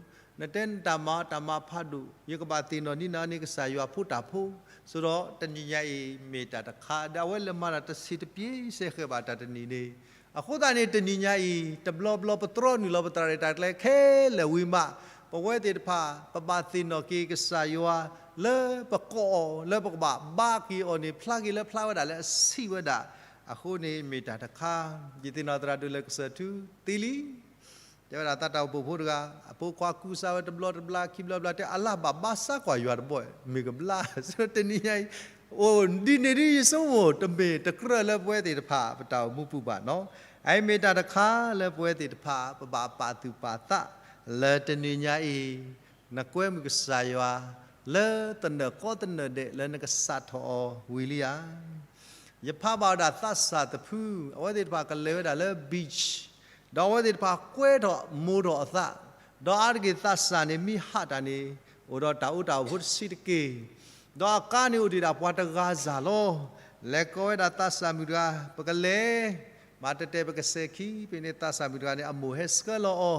နတဲနတၢ်မၤတၢ်မၤဖးဒိၣ် ယကဘၣ်သ့ၣ်နီၣ်ဒ်နၤန့ၣ် ကစၢ်ယွၤဖိတၢ်ဖိ, စံးဒီးတနံၤညါအံၤ မ့ၢ်တၢ်တခါ ဒီးအဝဲလဲၤမၤတၢ်တဆံးတပျ့ၤစဲဃဲၤဘၣ်တၢ်တနံၤန့ၣ်, အဃိသတးန့ၣ် တနံၤညါအံၤ တဘျီဘျီပတြီနုာ်လီၤပသရၣ်ဒၣ်တၢ်ကျဲခဲလၢာ်ဝံၤမး, ပဝဲသ့ၣ်တဖၣ် ပဘၣ်သ့ၣ်နီၣ်က့ၤကစၢ်ယွၤ လၢပကိးအီၤ လၢပကဘၣ်ဘါက့ၤအီၤန့ၣ် ဖျါက့ၤလၢဖျါဝဲဒၣ်လၢအဆံးဝဲဒၣ်, အဃိန့ၣ်မ့ၢ်တၢ်တခါ, ယသ့ၣ်နီၣ်သရၣ်ဒိၣ်လၢကစၢၢ်ထူသံလံ တဲဝဲဒၣ်သးတၢ်အိၣ်ဖှိၣ်ဖိတဂၤ, အဖိခွါကူစါဝဲတဘျီတဘျီခံဘျီဘျီ တဲအလၢ်ဘၣ်ဘါစါကွၢ်ယွၤတဘီ, မ့ၢ်ကဘျါ, စံးဒီးတနံၤညါအံၤ, အိၣ်ဒ်န့ၣ်ဒ်ယဆိကမိၣ် တမ့ၢ်တကြၢးလၢပဝဲသ့ၣ်တဖၣ် ပတၢ်အိၣ်မူပူၤဘၣ်နီၤ, အအံၤမ့ၢ်တၢ်တခါလၢပဝဲသ့ၣ်တဖၣ် ပဘၣ်ပာ်သူၣ်ပာ်သး, လၢတနံၤညါအံၤ, နကွဲမုာ်ကစၢ်ယွၤ, လၢသနၢၣ်ကီသနၢၣ်ဒဲးလၢနကစးထီၣ်အီၤဝံၤလံဧါ. ယဖးဘၣ်ဝဲဒၣ်သးစၢ်တဖု, အဝဲသ့ၣ်တဖၣ်ကလဲၤဝဲဒၣ်လၢ beach, ဒီးအဝဲသ့ၣ်တဖၣ်ကွဲထီၣ်မိၢ်ထီၣ်အသး, ဒီးအါတက့ၢ်သးစၢ်န့ၣ်မ့ၢ်ဟးတၢ်န့ၣ်, အိၣ်ဒီးတၢ်အိၣ်တၢ်အိၣ်ဖိတဆံးတက့ၢ်, ဒီးအကါန့ၣ်အိၣ်ဒံးဒၣ်ပှၤတဂၤစၢ်လီၤ. လဲၤကိးဝဲဒၣ်သးစၢ်မုၣ်တဂၤ, ပကလဲၤ, မၤတဲတဲပကစဲးခံ, ဖဲန့ၣ်သးစၢ်မုၣ်တဂၤန့ၣ် အမိၢ်ဟဲဆှၢလီၤအီ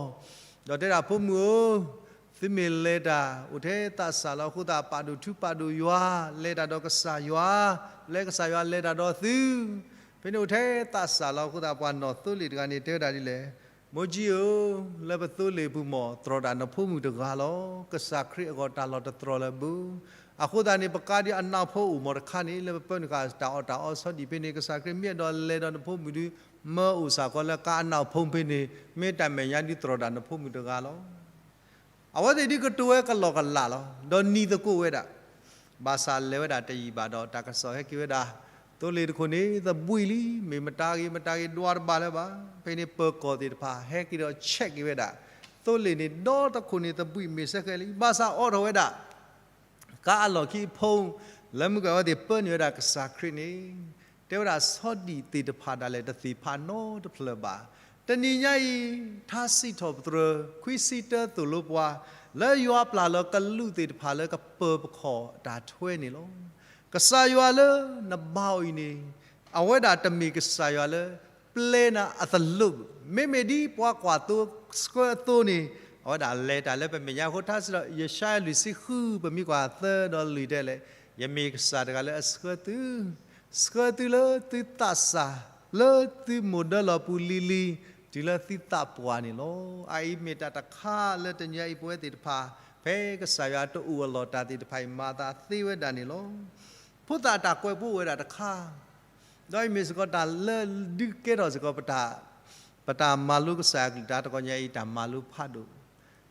ၤ, ဒီးတဲဒၣ်ဖိမုၣ်ဧၢ, သုမ့ၢ်လဲၤတၢ် အိၣ်ထဲသးစၢ်လီၤအဃိသတး ပာ်ဒိၣ်ထူပာ်ဒိၣ်ယွၤ, လဲၤတၢ်ဒီးကစၢ်ယွၤ, လၢကစၢ်ယွၤလဲၤတၢ်ဒီးသု, ဖဲန့ၣ်အိၣ်ထဲသးစၢ်လီၤအဃိသတး ပှၤနီၣ်သိလ့ၣ်တဂၤန့ၣ် တဲဝဲဒၣ်ဒ်လဲၣ်, မိၢ်ကၠံဧၢ, လၢပသိလ့ၣ်ပူၤမ့ၢ် တြီတၢ်နဖိမုၣ်တဂၤလီၤ. ကစၢ်ခရံာ်အဂီၢ်တၢ်လီၢ်တတြီလၢၤဘၣ်. အဃိသတးန့ၣ် ပကါဒ်အနၢ်ဖိအိၣ်မ့ၢ်တခါန့ၣ် လၢပပၢနုာ်ဃာ်တၢ်အီၣ်တၢ်အီဆီဒံၣ်ဖဲန့ၣ် ကစၢ်ခရံာ်မ့ၢ်အဲၣ်ဒိးလဲၤဒီးနဖိမုၣ်ဒုး မၢအိၣ်စ့ၢ်ကီးလၢကါအနၢ်ဖိဖဲန့ၣ် မ့ၢ်တၢ်မဲာ်ညါဒုးတြီတၢ်နဖိမုၣ်တဂၤလီၤ. အဝဲသ့ၣ်ဒ်ကတိၤဝဲကလီၢ်ကလးလီၤ. ဒီးနံၤသကိးဝဲဒၣ်, ဘၣ်ဆၣ်လဲၤဝဲဒၣ်တယံာ်ဘၣ်ဒီး တၢ်ကစီၣ်ဟဲက့ၤဝဲဒၣ်, သိလ့ၣ်တခိၣ်န့ၣ် သဘှံးလံ, မ့ၢ်မတၤဂ့ၤမတၤဂ့ၤဒွးတဘၣ်လၢၤဘၣ်. ဖဲန့ၣ်ပၢၤကီၢ်သ့ၣ်တဖၣ် ဟဲက့ၤဒီး check က့ၤဝဲဒၣ်, သိလ့ၣ်န့ၣ် ဒီတခိၣ်န့ၣ် သဘှံးမ့ၢ်စဲဃဲၤလံ. ဘၣ်ဆၣ်အိးထီၣ်ဝဲဒၣ် ကါအလီၢ်ခံအဖီ, လၢမုၢ်ကဝဲသ့ၣ်ပၢနုာ်ဝဲဒၣ်ကစၢ်ခရံာ်န့ၣ်, တဲဝဲဒၣ်ဆီဒံၣ်သ့ၣ်တဖၣ်ဒၣ်လဲာ်တသ့ၣ်ဖးနီတဖျၢၣ်ဘၣ်. တနံၤညါအံၤ, ထါစံးထီၣ်ပတြၢၤ ခွံဆံတၢသိၣ်လိပှၤ, လၢယွၤပျၢ်လီၤကလူးသ့ၣ်တဖၣ်လၢကပၢၤပခီၣ်တၢ်ထွဲန့ၣ်လီၤ. ကစၢ်ယွၤလၢနဘါအီၤအံၤန့ၣ်, အဝဲဒၣ်တမ့ၢ်ကစၢ်ယွၤလၢ ပျဲနၤအသလိပ်, မ့မ့ၢ်ဒ်ပှၤကွၢ်သိဆှၢအသိးန့ၣ်, အဝဲဒၣ်လဲၤတၢ်လၢပမဲာ်ညါအဃိ ထါစံးဒီး ယၡါယၤလွံၢ်ဆံဃု ပမ့ၢ်ကွၢ်သၢဒီးလွံၢ်တဲလဲၣ်, ယမ့ၢ်ကစၢ်တဂၤလၢအဆှၢသု, ဆှၢသုလၢသုသးစၢ်, လၢသုမိၢ်ဒၢလီၢ်ပူၤလံၤလံၤ, တုၤလၢသုသးပှၢ်န့ၣ်လီၤ. အအံၤမ့ၢ်တၢ်တခါလၢတနံၤညါအံၤပဝဲသ့ၣ်တဖၣ်, ဖဲကစၢ်ယွၤတအိၣ်အလီၢ်တၢ်သ့ၣ်တဖၣ်အံၤ မၤသးသ့ဝဲဒၣ်န့ၣ်လီၤ. ဖိသၣ်တၢ်ကွဲးဖိအိၣ်ဝဲဒၣ်တခါ, ဒီးအံၤမ့ၢ်စ့ၢ်ကီးတၢ်လၢဒုးကဲထီၣ်စ့ၢ်ကီး ပတၢ်မၤလိကစၢ်ယွၤကလုၢ်တၢ်တဂီၤညါအံၤ တၢ်မၤလိဖးဒိၣ်,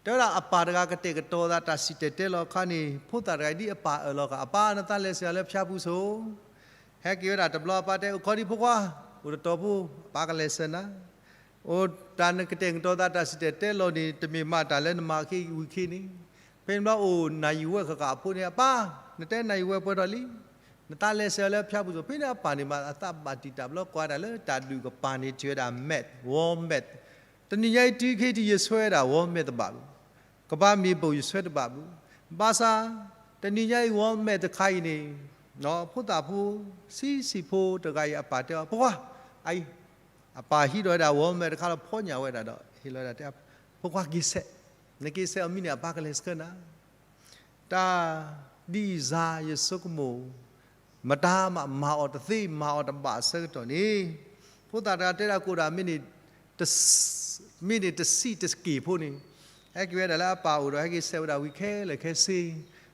တဲဝဲဒၣ်အပၢ်တဂၤကတဲာ်ကတီၤသးတၢ်စံၣ်တဲၤတဲလီၤအခါန့ၣ် ဖိသၣ်တဂၤဒ်အပၢ်အၢၣ်လီၤဃာ်, အပၢ်နသးလဲၤစ့ၢ်ကီးလၢဖၠါပူၤဆိ, ဟဲက့ၤဝဲဒၣ်တဘျီအပၢ်တဲ အိၣ်ခိးဒံးဖိခွါ, အိၣ်တတီၤဖိ, အပၢ်ကလဲၤဆၢနၤ အိၣ်တၢ်နကတဲာ်ကတီၤသးတၢ်စံၣ်တဲၤတဲလီၤန့ၣ် တမ့ၢ်မးတၢ်လၢနမၤက့ၤဝံၤခ့န့ၣ်, ဖဲန့ၣ်ဘျီအိၣ်နၢ်ယံၤဝဲၢ်ဃၣ်ဃၣ်အဖိန့ၣ် အပၢ်, နတဲနၢ်ယံၤဝဲၢ်ပှဲၤထီၣ်လံ, နသးလဲၤဆဲးအီၤလၢဖၠါပူၤစိၤ, ဖဲန့ၣ်အပၢ်န့ၣ်မး အသးဘၣ်တံာ်တာ်ဘျီ ကွၢ်ဒၣ်လၢတၢ်ဒုးကပၤန့ၣ် ထံၣ်ဝဲဒၣ် meth, war meth. တနံၤညါအံၤတုၤခဲအံၤ ယဆှၢဝဲဒၣ် war meth တဘၣ်ဘၣ်, ကဘၣ်မ့ၢ်ဘၣ် ယဆှၢတဘၣ်ဘၣ်. ဘၣ်ဆၣ် တနံၤညါအံၤ war meth တခါအံၤန့ၣ် ဖိသၣ်ဖိ ဆံးဆံးဖိတဂၤအံၤ အပၢ်တဲအီၤ ဖိခွါ, အအံၤ အပၢ်ဟံးထီၣ်ဝဲဒၣ် war meth တခါဒီး ဖီညၣ်ဝဲဒၣ်ဒီး ဟ့ၣ်လီၤဝဲဒၣ်တဲ ဖိခွါ က့ၤဆဲး, နက့ၤဆဲးအီၤမံန့ၣ် အပၢ်ကလဲၤဆှၢနၤ တၢ်ဒ်အံၤစါ ယဆိကမိၣ် မတၤမး မၤအီၤတသ့ မၤအီၤတဘၣ်အဆၢကတီၢ်န့ၣ်, ဖိသၣ်တဂၤတဲဒၣ် ကအိၣ်ဒၣ်မ့ၢ်န့ၣ် တဆံးတက့ၢ်ဖိန့ၣ်, ဟဲက့ၤဝဲဒၣ်လၢအပၢ်အိၣ်ဒီး ဟဲက့ၤဆဲးဝဲဒၣ်ဝံၤခဲလၢာ်ခဲဆ့,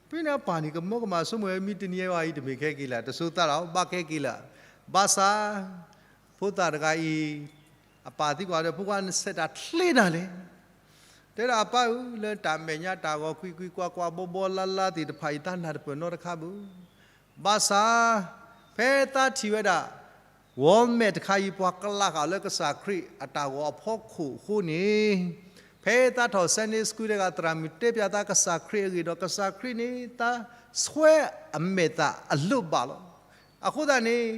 ဖဲန့ၣ်အပၢ်န့ၣ် ကမၢကမၣ်ဆိကမိၣ်ဝဲ မ့ၢ်တနံၤညါအံၤ တမ့ၢ်ခဲက့ၤလၢာ် တစိၤသးလီၤ ဘၣ်ခဲက့ၤလၢာ်, ဘၣ်ဆၣ် ဖိသၣ်တဂၤအံၤ အပၢ်သံကွၢ်ဒီး ဖိခွါ နဆဲးတၢ်ချ့နၤလဲၣ်, တဲဒၣ်အပၢ်ဧၢ လၢတၢ်မဲာ်ညါတၢ်ဂီၤ ကွံာ်ကွံာ်ကွၢ်ကွၢ် ဘီဘီလါလါသ့ၣ်တဖၣ်အံၤ သးနၢ်တပၢၢ်နီတခါဘၣ်, ဘၣ်ဆၣ် ဖဲသးထံၣ်ဝဲဒၣ် war meth တခါအံၤ ပှၤကလးဃာ်လၢကစၢ်ခရံာ်အတၢ်ဂီၤအဖီခိၣ်အဃိန့ၣ်, ဖဲသးထီၣ် Sunday School တဂၤ သရၣ်မုၣ်တဲပၠးသးကစၢ်ခရံာ်အဂ့ၢ်ဒီး ကစၢ်ခရံာ်န့ၣ် သးဆှၢအမဲာ်သၣ်အလိၣ်ဘၣ်လီၤ. အဃိသတးန့ၣ်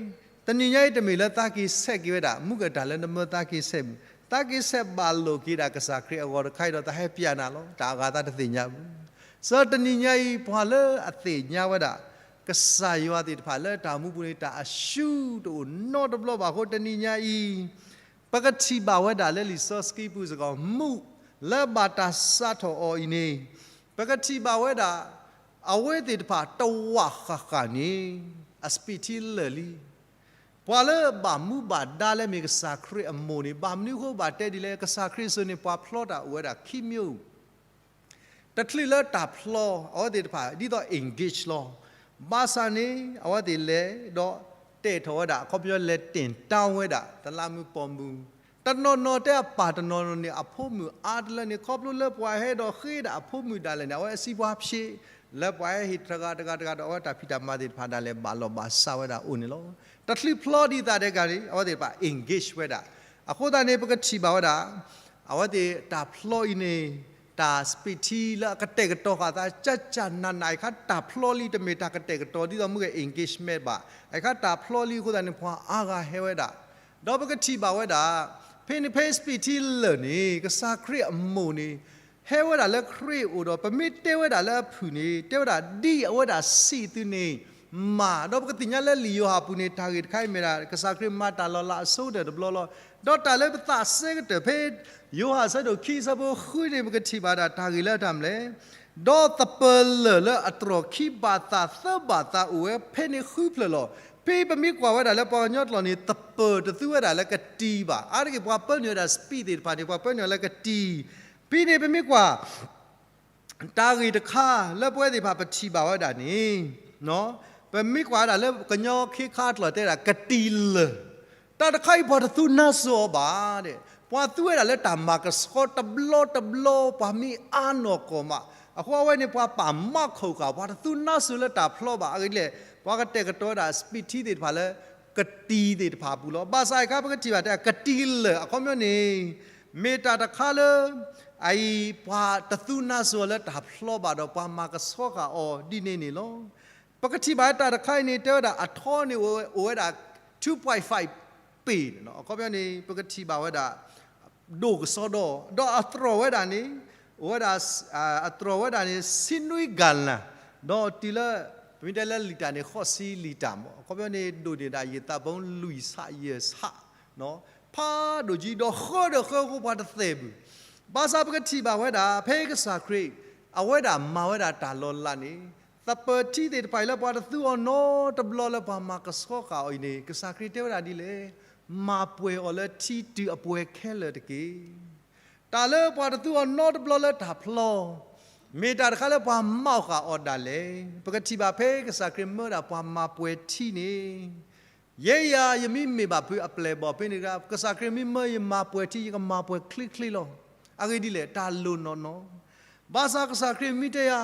တနံၤညါအံၤတမ့ၢ်လၢသးက့ၤဆဲးက့ၤဝဲဒၣ် မူကတၢ်လၢနမၢသးက့ၤဆဲးမုၢ်, သးက့ၤဆဲးဘၣ်လိာ်က့ၤဒၣ်ကစၢ်ခရံာ်အဂီၢ်တခါအံၤဒီး သးဟဲပၠးနၤလီၤ. တၢ်အဂၤသးတသ့ၣ်ညါဘၣ်. စးတနံၤညါအံၤ ပှၤလၢအသ့ၣ်ညါဝဲဒၣ် ကစၢ်ယွၤသ့ၣ်တဖၣ်လၢတၢ်မူပူၤန့ၣ် တၢ်အရှုံးတအိၣ်နီတဘျီဘၣ်အဃိ တနံၤညါအံၤ ပကထံၣ်ဘၣ်ဝဲဒၣ်လၢလံာ်စီဆှံပူၤစ့ၢ်ကီး မူးလၢဘၣ်တၢ်စးထီၣ်အီၤအံၤန့ၣ်, ပကထံၣ်ဘၣ်ဝဲဒၣ် အဝဲသ့ၣ်တဖၣ်တဝးဃၣ်ဃၣ်န့ၣ် အစပံးထံလၢာ်လံ. ပှၤလၢဘၣ်မူဘၣ်ဒါလၢမ့ၢ်ကစၢ်ခရံာ်အမိၢ်န့ၣ် ဘၣ်မနုၤအဃိဘၣ်တဲဒ်လဲၣ်, ကစၢ်ခရံာ်စ့ၢ်န့ၣ် ပှၤဖျီတၢ်အိၣ်ဝဲဒၣ်ခံမျိုး တချုးလၢတၢ်ဖျီ အဝဲသ့ၣ်တဖၣ် ဒ်သိး engage လီၤ. ဘၣ်ဆၣ်န့ၣ် အဝဲသ့ၣ်လဲၤဒီးတဲာ်ထီၣ်ဝဲဒၣ် အခီပညီလဲၤတ့ၢ်တၢဝဲဒၣ် တလးမူးပိာ်မုၣ်, တနီၤနီၤတဲအပၢ်တနီၤနီၤန့ၣ် အဖိမုၣ်အါတလၢန့ၣ် ခီဖျိလၢပှၤဟဲဒီးဃ့ဒၣ်အဖိမုၣ်ဒၣ်လဲာ်န့ၣ် အဝဲအစံးပှၤဖျ့း လၢပှၤဟဲဟ့ၣ်တဂၤတဂၤတဂၤဒီး အဝဲတၢ်ဖံးတၢ်မၤသ့ၣ်တဖၣ်ဒၣ်လဲာ်ဘၣ်လီၤဘၣ်စးဝဲဒၣ်အိၣ်န့ၣ်လီၤ. တချုးဖျီဒ်သးဒဲးကန့ၣ် အဝဲသ့ၣ်တဖၣ် engage ဝဲဒၣ်. အဃိသတးန့ၣ် ပကထံၣ်ဘၣ်ဝဲဒၣ် အဝဲသ့ၣ်တၢ်ဖျီအံၤန့ၣ် တၢ်စပံးထံလၢအကတဲာ်ကတီၤဃာ်သး ကၠၢ်ကၠၢ်နးနး အခါတၢ်ဖျီလံ တမ့ၢ်တၢ်ကတဲာ်ကတီၤ ဒ်သိးမ့ၢ်ဂ့ၤ engagement ဘၣ်. အခါတၢ်ဖျီလံအဃိသတးန့ၣ် ပှၤအါဂၤဟဲဝဲဒၣ်. ဒီးပကထံၣ်ဘၣ်ဝဲဒၣ် ဖဲန့ၣ်ဖဲစပံးထံလၢာ်န့ၣ် ကစၢ်ခရံာ်အမိၢ်န့ၣ် ဟဲဝဲဒၣ်လၢခရံာ်အအိၣ်ဒီး ပမ့ၢ်တဲဝဲဒၣ်လၢအဖုၣ်န့ၣ် တဲဝဲဒၣ်ဒ်အဝဲဒၣ်စံးသုန့ၣ် မၤ, ဒီးပကသ့ၣ်ညါလၢလံာ်ယိၤဟၣ်ပူၤန့ၣ် တၢ်ဂ့ၢ်တခါအံၤမ့ၢ်ဒၣ် ကစၢ်ခရံာ်မၤတၢ်လီၤလးအဆိကတၢၢ်တဘျီလီၤ. ဒီးတၢ်လၢပသးစဲကတၢၢ်ဖဲ ယိၤဟၣ်အဆၢဒိၣ်ခံအဆၢဖိဃုန့ၣ် ပကထံၣ်ဘၣ်ဒၣ်တၢ်ဂ့ၢ်လၢတၢ်မနုၤလဲၣ်, ဒီးသပၢၤလၢာ်လၢအတြီၢ်ခံဘးသးသၢဘးသး အိၣ်ဝဲဖဲန့ၣ်ဃုဖျၢၣ်လီၤ. ဖဲပမ့ၢ်ကွၢ်ဝဲဒၣ်လၢပှၤကညီကျိာ်န့ၣ် သပၢၤတသူဝဲဒၣ်လၢကတံၤဘၣ်. အါတက့ၢ်ပှၤပၢနုာ်ဝဲဒၣ်စပံးသ့ၣ်တဖၣ်န့ၣ် ပှၤပၢနုာ်လၢကတံၤ. ဖဲန့ၣ်ပမ့ၢ်ကွၢ် တၢ်ဂ့ၢ်တခါလၢပဝဲသ့ၣ်တဖၣ်ပထံၣ်ဘၣ်ဝဲဒၣ်န့ၣ်, ပမ့ၢ်ကွၢ်ဝဲဒၣ်လၢကညီခ့ခါကျိာ်တဲဒၣ်ကတံၤလၢာ်, တၢ်တခါအံၤပှၤတသူနါစိၤအီၤဘၣ်ဒဲး, ပှၤသူဝဲဒၣ်လၢတၢ်မၤကဆှီတဘျီတဘျီ ပှၤမ့ၢ်အါနီၢ်ကီၢ်မး, အဃိအဝဲန့ၣ်ပှၤပာ်မးခိၣ်ဃာ် ပှၤတသူနါစိၤလၢတၢ်ဖျီဘၣ်. အဂ့ၢ်ဒ်လဲၣ်, ပှၤကတဲာ်ကတီၤဝဲဒၣ်စပံးထံသ့ၣ်တဖၣ်လၢ ကတံၤသ့ၣ်တဖၣ်အပူၤလီၤ. ဘၣ်ဆၣ်အခါပကထံၣ်ဘၣ်တဲကတံၤလၢာ် အခီပညီန့ၣ် မ့ၢ်တၢ်တခါလၢ အအံၤ ပှၤတသူနါစိၤလၢတၢ်ဖျီဘၣ်ဒီး ပှၤမၤကဆှီဃာ်အီၤဒ်န့ၣ်န့ၣ်လီၤ. ပကထံၣ်ဘၣ်တၢ်တခါအံၤန့ၣ် တဲဝဲဒၣ်အထီန့ၣ်အိၣ်ဝဲဒၣ် two point five ပ့ၢ်န့ၣ်လီၤ. အခီပညီန့ၣ် ပကထံၣ်ဘၣ်ဝဲဒၣ် ဒိၣ်ကစီဒီ, ဒီးအတြီၢ်ဝဲဒၣ်န့ၣ် အိၣ်ဝဲဒၣ် အတြီၢ်ဝဲဒၣ်န့ၣ် ဆံနွံကၤလၢ်, ဒီးတုၤလၢ ပမ့ၢ်တဲလၢလံာ်တၢ်န့ၣ် ဃိးဆံလံာ်တၢ်မး. အခီပညီန့ၣ် ဒိၣ်န့ၢ်ဒၣ်ယသးဘိလွံၢ်ဆၣ်ယဲၢ်ဆၣ်, ဖးဒိၣ်ကံဒီးဃၢဒီးဃၢအဃိပှၤတသဲၣ်ဘၣ်. ဘၣ်ဆၣ်ပကထံၣ်ဘၣ်ဝဲဒၣ် ဖဲကစၢ်ခရံာ် အဝဲဒၣ်မၤဝဲဒၣ်တၢ်လီၤလးန့ၣ် သပၢၤထံသ့ၣ်တဖၣ်အံၤလၢပှၤတသူအီၤနီတဘျီလၢပှၤမၤကဆှီဃာ်အီၤအံၤန့ၣ် ကစၢ်ခရံာ်တဲဝဲဒၣ်ဒ်လဲၣ်, မၤပှဲၤအီၤလၢထံတုၤအပှဲၤခဲလၢာ်တက့ၢ်. တၢ်လၢပှၤတသူအီၤနီတဘျီလၢတၢ်ဖျီ, မ့ၢ်တၢ်တခါလၢပှၤမၤဃာ်အီၤဒၣ်လဲာ်. ပကထံၣ်ဘၣ်ဖဲကစၢ်ခရံာ်မၢဒၣ်ပှၤမၤပှဲၤထံန့ၣ်, ယဲယၤ ယမ့ၢ်မ့ၢ်ဘၣ်ဖုးအပျဲၢ်အဘီၣ်ဖဲန့ၣ်, ကစၢ်ခရံာ်မ့ၢ်မၢယမၤပှဲၤထံ ယကမၤပှဲၤချ့ချ့လီၤ. အဂ့ၢ်ဒ်လဲၣ်, တၢ်လိၣ်နီၢ်နီၢ်. ဘၣ်ဆၣ်ကစၢ်ခရံာ်မ့ၢ်တဲယၤ,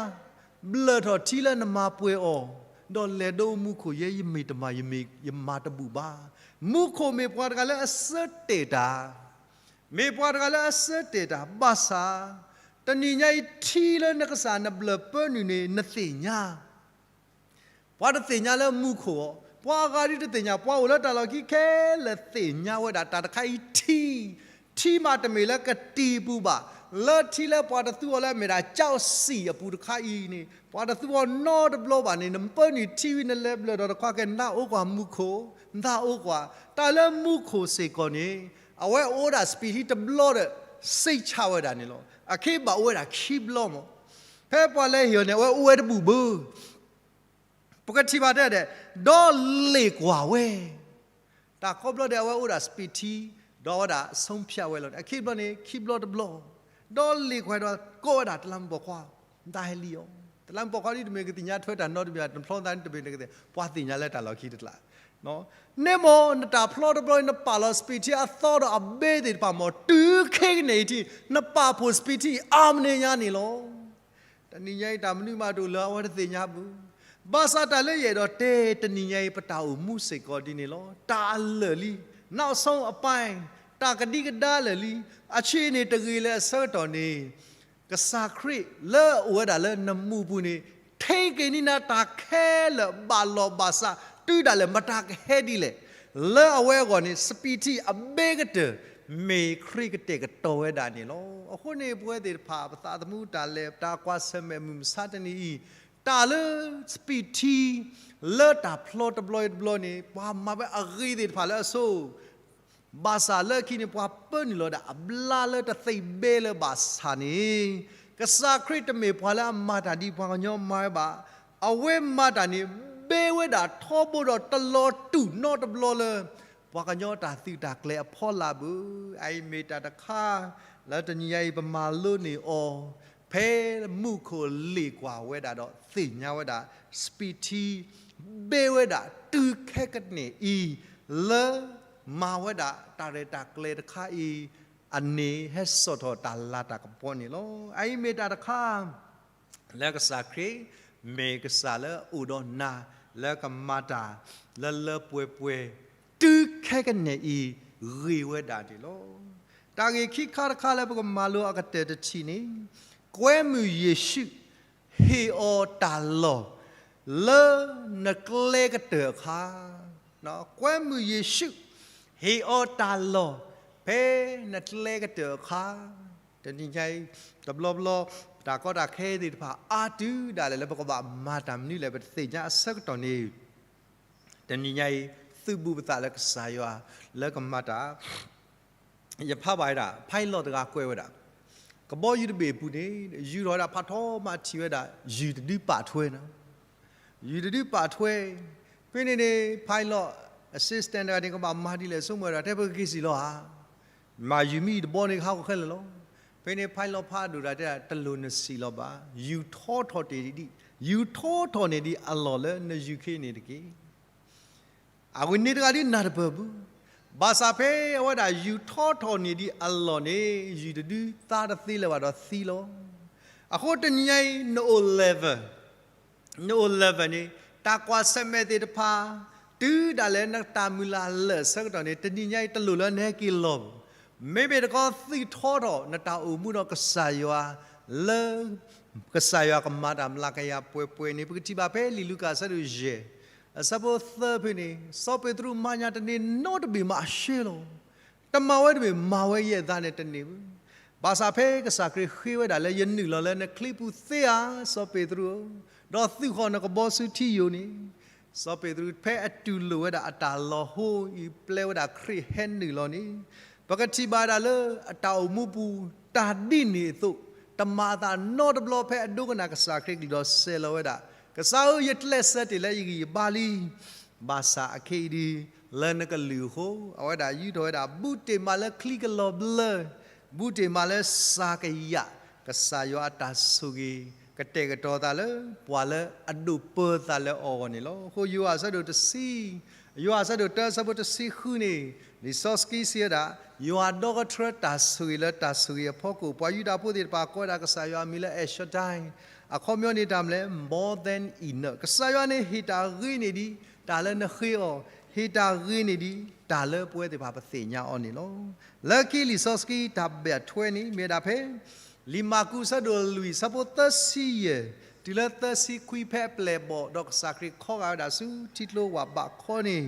ဘျၢၣ်ထီၣ်ထံလၢနမၤပှဲၤအီၤ, ဒီးလဲၤဒိမူခိၣ်, ယဲယမ့ၢ်တမၤ, ယမၤတဘူၣ်ဘၣ်. မူခိၣ်မ့ၢ်ပှၤတဂၤလၢအစၢတဲာ်တၢ်, မ့ၢ်ပှၤတဂၤလၢအစၢတဲာ်တၢ်, ဘၣ်ဆၣ် တနံၤညါအံၤထံလၢနကစၢ်နဘျၢၣ်ပၢနုာ်န့ၣ် နသ့ၣ်ညါ ပှၤတသ့ၣ်ညါလၢမူခိၣ်အီၤ, ပှၤအဂၤဒ်တသ့ၣ်ညါ, ပှၤအိၣ်လၢတၢ်လီၢ်ခံခဲလၢာ်သ့ၣ်ညါဝဲဒၣ် တၢ်တခါအံၤထံ, ထံမးတမ့ၢ်လၢကတံၤပူၤဘၣ်, လၢထံလၢပှၤတသူအီၤလၢအမ့ၢ်ဒၣ် ကၠီစံၣ်အပူၤတခါအံၤန့ၣ် ပှၤတသူအီၤနီတဘျီဘၣ်န့ၣ် နပၢနုာ်ထံဝံၤနလဲၤဘျၢၣ်ဒီးတခွါကဲ နအိၣ်ကွၢ်မူခိၣ်, နအိၣ်ကွၢ်, တၢ်လၢမူခိၣ်စ့ၢ်ကီးန့ၣ် အဝဲအိၣ်ဝဲဒၣ်စပံးထံတဘျီဒီး စံၣ်ဆါဝဲဒၣ်န့ၣ်လီၤ. အခ့ဘၣ်အိၣ်ဝဲဒၣ်ခံဘျီမး, ဖဲပှၤလဲၤဟ့ၣ်အီၤန့ၣ် အဝဲအိၣ်ဝဲတဘူၣ်ဘၣ် ပကထံၣ်ဘၣ်တဲဒဲး, ဒီးလ့ၣ်ကွၢ်ဝဲ, တၢ်ခီဘျီဒဲး အဝဲအိၣ်ဒၣ်စပံးထံ, ဒီးအဝဲဒၣ်ဆုံးဖြတ်ဝဲလီၤန့ၣ် အခ့ဘျီန့ၣ် ခံဘျီတဘျီ, ဒီးလ့ၣ်ကွၢ်ဒီးကိးဝဲဒၣ်တလးမူပိာ်ခွါ, နတၢ်ဟဲလံအီၤ, တလးမူပိာ်ခွါဒ်တမ့ၢ်ကသ့ၣ်ညါထွဲတၢ်နီတမံၤ တဖျီသးန့ၣ်တမ့ၢ်နကသ့ၣ် ပှၤသ့ၣ်ညါလၢတၢ်လီၢ်ခံတကျါ န့ၣ်မ့ၢ်နတၢ်ဖျီတဘျီ နပာ်လီၤစပံးထံအသီဒီးအဘ့သ့ၣ်တဖၣ်မ့ၢ် တုၤခဲကနံၣ်အံၤထံ နပာ်ဖှိၣ်စပံးထံအါမးန့ၢ်ညါန့ၣ်လီၤ. တနံၤညါအံၤတၢ်မနုၤမးတအိၣ်လၢအဝဲတသ့ၣ်ညါဘၣ်. ဘၣ်ဆၣ်တၢ်လၢယအဲၣ်ဒိးတဲတနံၤညါအံၤ ပတၢ်အိၣ်မူစ့ၢ်ကီးဒ်န့ၣ်လီၤ. တၢ်အလၢာ်လံ, နောက်ဆုံးအပိုင်း, တၢ်ကဒံကဒါလၢာ်လံ, အဆံးန့ၣ်တဂ့ၤလၢအဆၢကတီၢ်န့ၣ် ကစၢ်ခရံာ်လၢအအိၣ်ဝဲဒၣ်လၢနမူပူၤန့ၣ် ထံက့ၤန့ၢ်နၤတၢ်ခဲလၢာ်ဘၣ်လီၤဘၣ်စး တုၤဒၣ်လဲာ်မတၤကဟဲဒ်လဲၣ်. လၢအဝဲအဂီၢ်န့ၣ် စပံးထံအဘ့ကတၢၢ် မ့ၢ်ခရံာ်ကတဲာ်ကတီၤဝဲဒၣ်န့ၣ်လီၤ. အဃိန့ၣ် ပဝဲသ့ၣ်တဖၣ် ပသးသမူတၢ်လဲၤ တၢ်ကွၢ်ဆၢၣ်မဲာ်မုၢ်မဆါတနံၤအံၤ တၢ်လၢစပံးထံ လၢတၢ်ဖျီတဘျီတဘျီန့ၣ် ပှၤမၤဝဲအဂ့ၤသ့ၣ်တဖၣ်လၢအဆိ ဘၣ်ဆၣ်လၢခံန့ၣ် ပှၤပၢနုာ်လီၤဒၣ်အဘျါလၢတသ့ဘ့လၢၤဘၣ်ဆၣ်န့ၣ် ကစၢ်ခရံာ်တမ့ၢ်ပှၤလၢအမၤတၢ်ဒ်ပှၤကညီမၤဝဲဘၣ်. အဝဲမၤတၢ်န့ၣ် ဘ့ဝဲဒၣ်ထီဘိဒီးတလီၤတူာ်နီတဘျီလၢ ပှၤကညီတၢ်သုးတၢ်ကျဲၤအဖီလာ်ဘၣ်. အအံၤမ့ၢ်တၢ်တခါ လၢတနံၤညါအံၤပမၤလိန့ၢ်အီၤ ဖဲမူခိၣ်လ့ၣ်ကွၢ်ဝဲဒၣ်ဒီးသ့ၣ်ညါဝဲဒၣ် စပံးထံ ဘ့ဝဲဒၣ်တုၤခဲကနံၣ်အံၤ လၢမၤဝဲဒၣ်တၢ်ရဲၣ်တၢ်ကျဲၤတခါအံၤ အန့ၣ်ဟဲစိာ်ထီၣ်တၢ်လၤတၢ်ကပီၤန့ၣ်လီၤ. အအံၤမ့ၢ်တၢ်တခါ လၢကစၢ်ခရံာ် မ့ၢ်ကစၢ်လၢအအိၣ်ဒီးနၤ လၢကမၤတၢ် လၢလၢပှဲၤပှဲၤ တုၤခဲကနံၣ်အံၤ ဂ့ၤဝဲဒၣ်န့ၣ်လီၤ. တၢ်ဂ့ၢ်ခံခါတခါလၢပကမၤလိအကတၢၢ်တထံၣ်န့ၣ် ကွဲမုၢ်ယ့ၣ်ၡူး ဟ့ၣ်အီၤတၢ်လီၢ် လၢနကျဲကတၢၢ်အခါ ကွဲမုၢ်ယ့ၣ်ၡူး ဟ့ၣ်အီၤတၢ်လီၢ် ဖဲနကျဲကတၢၢ်အခါ တနံၤညါအံၤ တဘျီဘျီ တၢ်ကီတၢ်ခဲသ့ၣ်တဖၣ် အါတုၤဒၣ်လဲာ်လၢပကဘၣ်မၤတၢ်မနုၤလဲၣ် ပတသ့ၣ်ညါအဆၢကတီၢ်န့ၣ် တနံၤညါအံၤ သုးဘူးပသးလၢကစၢ်ယွၤ လၢကမၤတၢ် ယဖးဘၣ်ဝဲဒၣ် pilot တဂၤကွဲးဝဲဒၣ် ကဘီယူၤတဘ့ၣ်အပူၤန့ၣ် ယူၤထီၣ်ဝဲဒၣ်ဖးထီမးထံၣ်ဝဲဒၣ် ယုၢ်တဒုပာ်ထွဲန့ၣ် ယုၢ်တဒုပာ်ထွဲ ဖဲန့ၣ်န့ၣ် pilot assistant တဂၤန့ၣ် ကဘၣ်မၤဒ်လဲၣ်ဆိကမိၣ်ဝဲဒၣ် တဲပကက့ၤစံၣ်လီၤဧါ မ့ၢ်ယုၢ်မ့ၢ်တဘီန့ၣ် ကဟးဂီၤခဲလၢာ်လီၤ. ဖဲန့ၣ် pilot ဖးဒိၣ်တၢ်တဲ တလိၣ်နစံၣ်လီၤဘၣ် ယူၤထီထီၣ်တ့ၢ်ဒံး ယူၤထီထီၣ်န့ၢ်ဒံးအလီၢ်လၢနယူၤခ့န့ၣ်တက့ၢ် အဝဲန့ၣ်တဂၤဒ်နၢ်တပၢၢ်ဘၣ်. ဘၣ်ဆၣ်ဖဲအဝဲဒၣ်ယူၤထီထီၣ်န့ၢ်ဒံးအလီၢ်န့ၣ် ယုၢ်တဒုသါတသ့လၢၤဘၣ်ဒီးသံလီၤ. အဃိတနံၤညါအံၤ နအိၣ် level နအိၣ် level န့ၣ် တၢ်ကွၢ်ဆၢၣ်မဲာ်သ့ၣ်တဖၣ် တုၤဒၣ်လဲာ်နတၢ်မုၢ်လၢ်လၢာ်အဆၢကတီၢ်န့ၣ် တနံၤညါအံၤတလိၣ်လၢနဟဲက့ၤလီၤဘၣ်. မ့မ့ၢ်တခီသုးထီထီၣ် နတၢ်အိၣ်မူဒီးကစၢ်ယွၤ လၢ ကစၢ်ယွၤကမၤတၢ်မျးကယၤပှဲၤပှဲၤန့ၣ် ပကထံၣ်ဘၣ်ဖဲလံာ်လူၤကၣ်အဆၢဒိၣ်ယဲၢ် အဆၢဖိသၢဖဲန့ၣ် စီၤပ့းတရူးမၤညါတန့ၢ်နီတဘ့ၣ်မးအရှဲလီၤ. တမၤဝဲတဘ့ၣ် မၤဝဲယဲၢ်သးန့ၣ်တန့ၢ်ဘၣ်. ဘၣ်ဆၣ်ဖဲကစၢ်ခရံာ်ဃ့ဝဲဒၣ်လၢယနုာ်လီၤလၢနချံပူၤသ့ဧါ စီၤပ့းတရူးဧၢ, ဒီးသုးဃီၤနကဘီဆူထံယိာ်န့ၣ် စီၤပ့းတရူးဖဲအတူၢ်လိာ်ဝဲဒၣ်အတၢ်လီၤဟိအံၤ ပျဲဝဲဒၣ်ခရံာ်ဟဲနုာ်လီၤန့ၣ် ပကထံၣ်ဘၣ်ဒၣ်လၢအတၢ်အိၣ်မူပူၤ တၢ်ဒ်န့ၣ်အသိး တမၤအသးနီတဘျီဖဲအဒိကနၣ်ကစၢ်ခရံာ်ကလုၢ်ဒီးစဲးလီၤဝဲဒၣ်, ကစၢ်ဧၢ, ယကျဲးစၢးတ့ၢ်လၢယဂံၢ်ယဘါလံ. ဘၣ်ဆၣ်အခဲအံၤဒုး လၢနကလုၢ်အဃိ အဝဲဒၣ်ယူးထီၣ်ဝဲဒၣ် ဘူးတ့ၢ်မးလၢချံကလီၤဘျၢ, ဘူးတ့ၢ်မးလၢစၤကယး, ကစၢ်ယွၤအတၢ်ဆိၣ်ဂ့ၤ ကတဲာ်ကတီၤသးလၢ ပှၤလၢအဒိၣ်ပၢၤသးလၢအဂီၢ်န့ၣ်လီၤ. အဃိယိၤဟၣ်အဆၢဒိၣ်တဆံ, ယိၤဟၣ်အဆၢဒိၣ်တၢအဆၢဖိတဆံဃုန့ၣ် လံာ်စီဆှံစံးဝဲဒၣ်, ယွၤဒီကထြၢတၢ်ဆိၣ်ဂ့ၤလၢတၢ်ဆိၣ်ဂ့ၤအဖီခိၣ်, ပှၤယူဒၤဖိသ့ၣ်တဖၣ်ကိးဝဲဒၣ်ကစၢ်ယွၤအမံၤလၢ El Shaddai, အခီပညီန့ၣ်တၢ်မနုၤလဲၣ်, more than enough. ကစၢ်ယွၤန့ၣ်ဟ့ၣ်တၢ်ဂ့ၤန့ၢ်ဒံး တၢ်လၢနဃ့အီၤ, ဟ့ၣ်တၢ်ဂ့ၤန့ၢ်ဒံးတၢ်လၢပဝဲသ့ၣ်တဖၣ်ပသ့ၣ်ညါအီၤန့ၣ်လီၤ. လၢခံလံာ်စီဆှံတၢ်ဘၣ်ထွဲန့ၣ် မ့ၢ်ဝဲဒၣ်ဖဲ လံာ်မၢ်ကူးအဆၢဒိၣ်လွံၢ်အဆၢဖိသၢဆံယဲၢ် တုၤလၢသၢဆံခွံဖဲအပျဲၢ်အဘီၣ် ဒီးကစၢ်ခရံာ်ခီဂာ်ဝဲဒၣ်ဆူထံကျိဝၢ်ဘးခီန့ၣ်,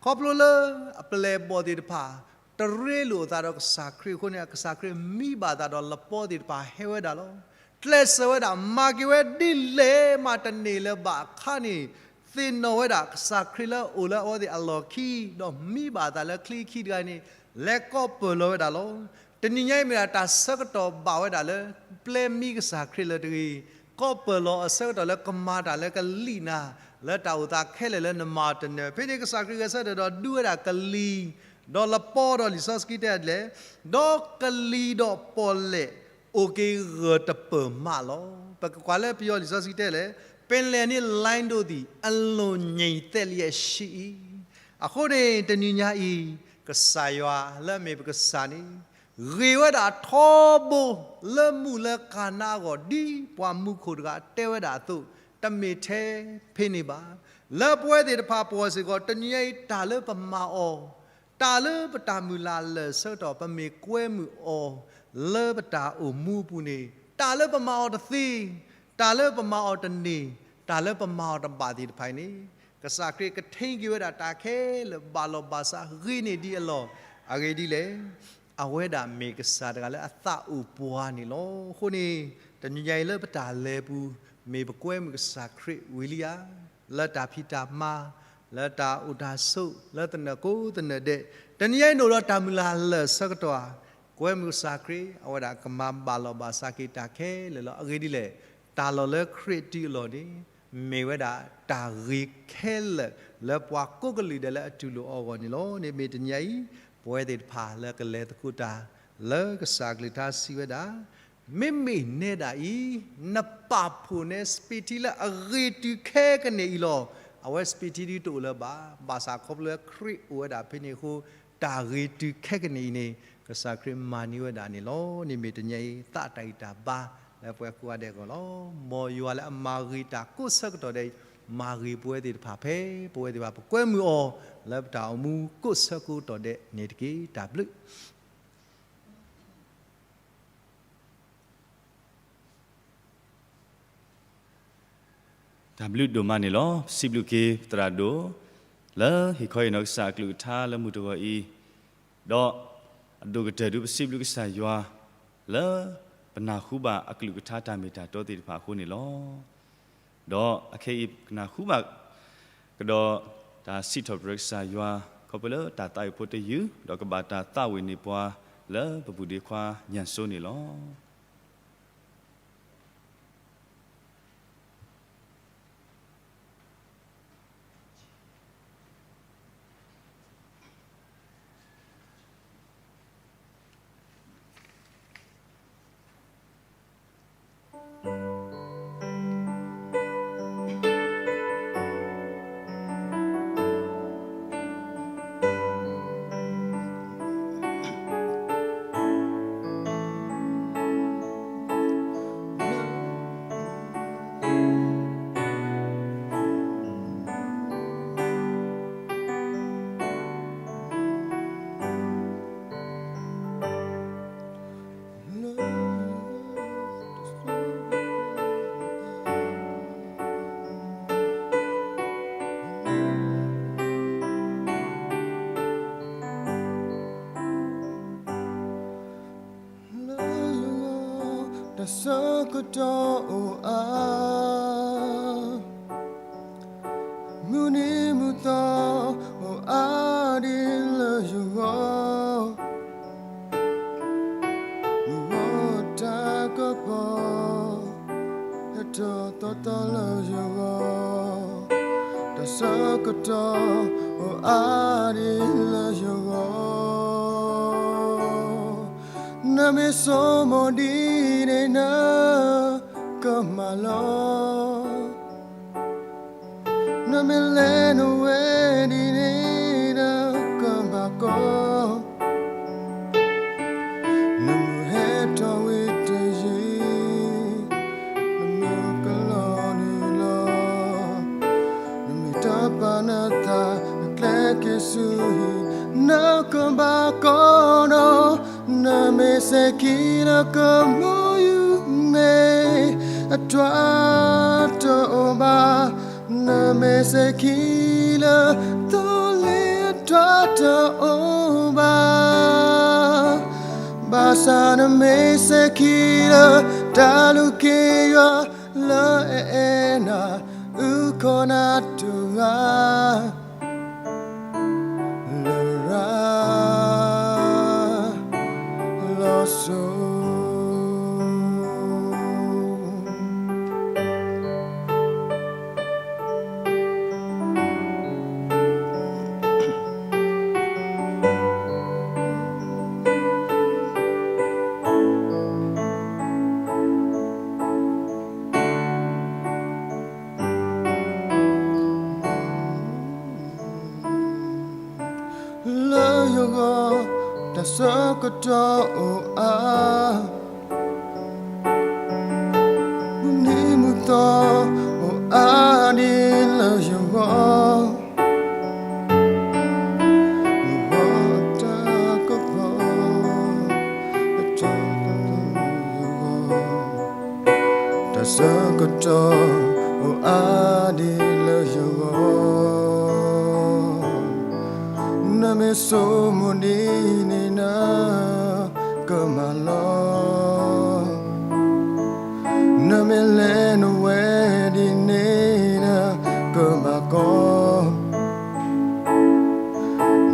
ခီဖျိလၢအပျဲၢ်အဘီၣ်သ့ၣ်တဖၣ် တရ့လိာ်အသးဒီးကစၢ်ခရံာ်အဃိန့ၣ် ကစၢ်ခရံာ်မံဘၣ်အသးဒီးလပီသ့ၣ်တဖၣ်ဟဲဝဲဒၣ်လီၤ. ကျဲးစၢးဝဲဒၣ် မၤက့ၤဝဲဒ်လဲၣ်မးတန့ၢ်လၢၤဘၣ်အခါန့ၣ်, သ့ၣ်နီၣ်ဝဲဒၣ်ကစၢ်ခရံာ်လၢအအိၣ်လၢအဝဲသ့ၣ်အလီၢ်ခံ, ဒီးမံဘၣ်အသးလၢချံခံတဂၤန့ၣ် လဲၤကိးပၢၢ်လီၤဝဲဒၣ်လီၤ. တနံၤညါအံၤမ့ၢ်ဒၣ်တၢ်ဆၢကတီၢ်ဘၣ်ဝဲဒၣ်လၢ ပျဲမံကစၢ်ခရံာ်လၢၤတဂ့ၤ, ကိးပၢၢ်လီၤအဆၢကတီၢ်လၢကမၤတၢ်လၢကလံၣ်နၤ လၢတၢ်အိၣ်သးခဲလၢာ်လၢနမၤတနၢၤ. ဖဲန့ၣ်ကစၢ်ခရံာ်ဂဲၤဆၢထၢၣ်ဒီးဒုးဝဲဒၣ်ကလံၤ, ဒီးလပီဒီးလံာ်စီဆှံတဲဒ်လဲၣ်, ဒီးကလံၤဒီးပီၣ်လဲၣ် အိၣ်က့ၤဂၢၢ်တပၢၢ်မးလီၤ. ပကကွၢ်လၢပယီၤလံာ်စီဆှံတဲလဲၣ်, ပင်လယ်နှင့်လှိုင်းတို့သည် အလွန်ငြိမ်သက်လျက်ရှိ၏. အဃိန့ၣ် တနံၤညါအံၤ ကစၢ်ယွၤလၢအမ့ၢ်ပကစၢ်န့ၣ် ဂ့ၤဝဲဒၣ်ထီဘိ လၢမုၢ်လၢကၤနါအဂီၢ် ဒ်ပှၤမူခိၣ်တဂၤတဲဝဲဒၣ်အသိး, တမ့ၢ်ထဲဖဲန့ၣ်ဘၣ်. လၢပဝဲသ့ၣ်တဖၣ်ပဂီၢ်စ့ၢ်ကီး တနံၤညါအံၤတၢ်လၢပမၤအီၤ, တၢ်လၢပတၢ်မုၢ်လၢ်လၢာ်ဆၢကတီၢ် ပမ့ၢ်ကွဲမုာ်အီၤ လၢပတၢ်အိၣ်မူအပူၤန့ၣ် တၢ်လၢပမၤအီၤတသ့, တၢ်လၢပမၤအီၤတန့ၢ်, တၢ်လၢပမၤအီၤတဘၣ်သ့ၣ်တဖၣ်အံၤန့ၣ် ကစၢ်ခရံာ်ကထံက့ၤဝဲဒၣ်တၢ်ခဲလၢာ် ဘၣ်လီၤဘၣ်စးဂ့ၤန့ၢ်ဒံးအလီၢ်. အဂ့ၢ်ဒ်လဲၣ်, အဝဲဒၣ်မ့ၢ်ကစၢ်တဂၤလၢအသးအိၣ်ပှၤန့ၣ်လီၤ. အဃိန့ၣ် တနံၤညါအံၤလၢပတၢ်လဲၤပူၤ မ့ၢ်ပကွဲမုာ်ကစၢ်ခရံာ်ဝံၤလံဧါ, လၢတၢ်ဖံးတၢ်မၤ, လၢတၢ်အိၣ်တၢ်ဆိး, လၢသနၢၣ်ကိးသနၢၣ်ဒဲး, တနံၤညါအံၤနအိၣ်ဒီးတၢ်မုၢ်လၢ်လၢာ်ဆၢကတီၢ်ဧါ, ကွဲမုာ်ကစၢ်ခရံာ် အဝဲဒၣ်ကမၤဘၣ်လီၤဘၣ်စးက့ၤတၢ်ခဲလၢာ်လီၤ. အဂ့ၢ်ဒ်လဲၣ်, တၢ်လီၢ်လၢခရံာ်တုၤအလီၢ်န့ၣ် မ့ၢ်ဝဲဒၣ်တၢ်ဂ့ၤခဲလၢာ် လၢပှၤကိးကလုာ်ဒဲးလၢအတူၢ်လိာ်အီၤအဂီၢ်န့ၣ်လီၤ. န့ၣ်မ့ၢ်တနံၤညါအံၤ ပဝဲသ့ၣ်တဖၣ်လၢကလဲၤသကိးတၢ် လၢကစၢ်အကလုၢ်ကထါစံးဝဲဒၣ်, မ့မ့ၢ်နဲဒၣ်အံၤ နပာ်ဖှိၣ်နဲစပံးထံလၢအဂ့ၤတုၤခဲကနံၣ်အံၤလီၤ. အဝဲစပံးထံဒုတအိၣ်လၢၤဘၣ်, ဘၣ်ဆၣ်ခီဖျိလၢခရံာ်အိၣ်ဝဲဒၣ်ဖဲန့ၣ်အဃိ တၢ်ဂ့ၤတုၤခဲကနံၣ်အံၤန့ၣ် ကစၢ်ခရံာ်မၤန့ၢ်ဝဲဒၣ်န့ၣ်လီၤ. န့ၣ်မ့ၢ်တနံၤညါအံၤ သးတၢ်ဂံၢ်တၢ်ဘါ လၢပှၤကိးဂၤဒဲးအဂီၢ်လီၤ. မ်ယွၤလၢအမၤဂ့ၤတၢ်ကိးဆၢကတီၢ်ဒဲးအံၤ မၤဂ့ၤပဝဲသ့ၣ်တဖၣ်ဖဲ ပဝဲသ့ၣ်တဖၣ်ပကွဲမုာ်အီၤ လၢပတၢ်အိၣ်မူကိးဆၢကိးကတီၢ်ဒဲးန့ၣ်တက့ၢ်. တၢ်ဘျုး တၢ်ဘျုးဒိၣ်မးန့ၣ်လီၤ. ပစံးဘျုးက့ၤပသရၣ်ဒိၣ် လၢဟ့ၣ်ခီဟ့ၣ်နီၤကစၢ်အကလုၢ်ကထါလၢမုၢ်တဂီၤအံၤ, ဒီးအဒိၣ်ကတၢၢ်ဒုပစံးဘျုးကစၢ်ယွၤ လၢပနၢ်ဟူဘၣ်အကလုၢ်ကထါတၢ်မ့ၢ်တၢ်တီသ့ၣ်တဖၣ်အဃိန့ၣ်လီၤ. ဒီးအခဲအံၤပကနၢ်ဟူဘၣ်ကဒီး တၢ်စံးထီၣ်ပတြၢၤကစၢ်ယွၤ ခီဖျိလၢတၢ်သးဝံၣ်ဖိတယုၢ် ဒီးကဘၣ်တၢ်သးဝံၣ်န့ၢ်ပှၤ လၢပဘူၣ်ဒ့ခွါညၣ်စိန့ၣ်လီၤ. လၢယဂီၢ် တၢ်ဆၢကတီၢ်အိၣ်အါ, မုၢ်နံၤမုၢ်သီအိၣ်အါဒံးလၢယဂီၢ်, မုၢ်ဂီၤတၢ်ကပီၤ ဟဲထီၣ်သီသီလၢယဂီၢ်, တၢ်ဆၢကတီၢ်အိၣ်အါဒံးလၢယဂီၢ်, နမ့ၢ်ဆိမိၣ်ဒ်န့ၣ်နကမၤလီၤ. နမ့ၢ်လဲၤနဝဲဒ်န့ၣ်ဒီးကဘၣ်ကီ, နမ့ၢ်ဟဲထီၣ်ဝံၤတယံာ်, နမ့ၢ်ကလီၤနုာ်လီၤ, နမ့ၢ်တၢ်ပာ်နသးနကျဲက့ၤဆူဟံၣ်, နကဘၣ်ကီဒီး, နမ့ၢ်စဲၤခံလၢကမူယူၤန့ၣ် အထွါ မ့ၢ်စဲၤခံလၢ သိလ့ၣ်အတၢ်တအိၣ်ဘၣ်, ဘၣ်ဆၣ်နမ့ၢ်စဲၤခံလၢ တၢ်လူၤက့ၤယွၤလၢအအဲၣ်နၤ, အုၣ်ကီၤနၤတဂၤ လရာ်လီၤစိၤ လၢယဂီၢ် တၢ်ဆၢကတီၢ်အိၣ်အါ, မုၢ်နံၤမုၢ်သီ အိၣ်အါဒံးလၢယဂီၢ်, မုၢ်ဂီၤအတၢ်ကပီၤ အတၢ်ကပီၤ တၢ်ဆၢကတီၢ်အိၣ်အါဒံးလၢယဂီၢ်, နမ့ၢ်ဆိမိၣ်ဒ်န့ၣ်နကမၤလီၤ, နမ့ၢ်လဲၤနဝဲဒ်န့ၣ်န ကဘၣ်ကီ,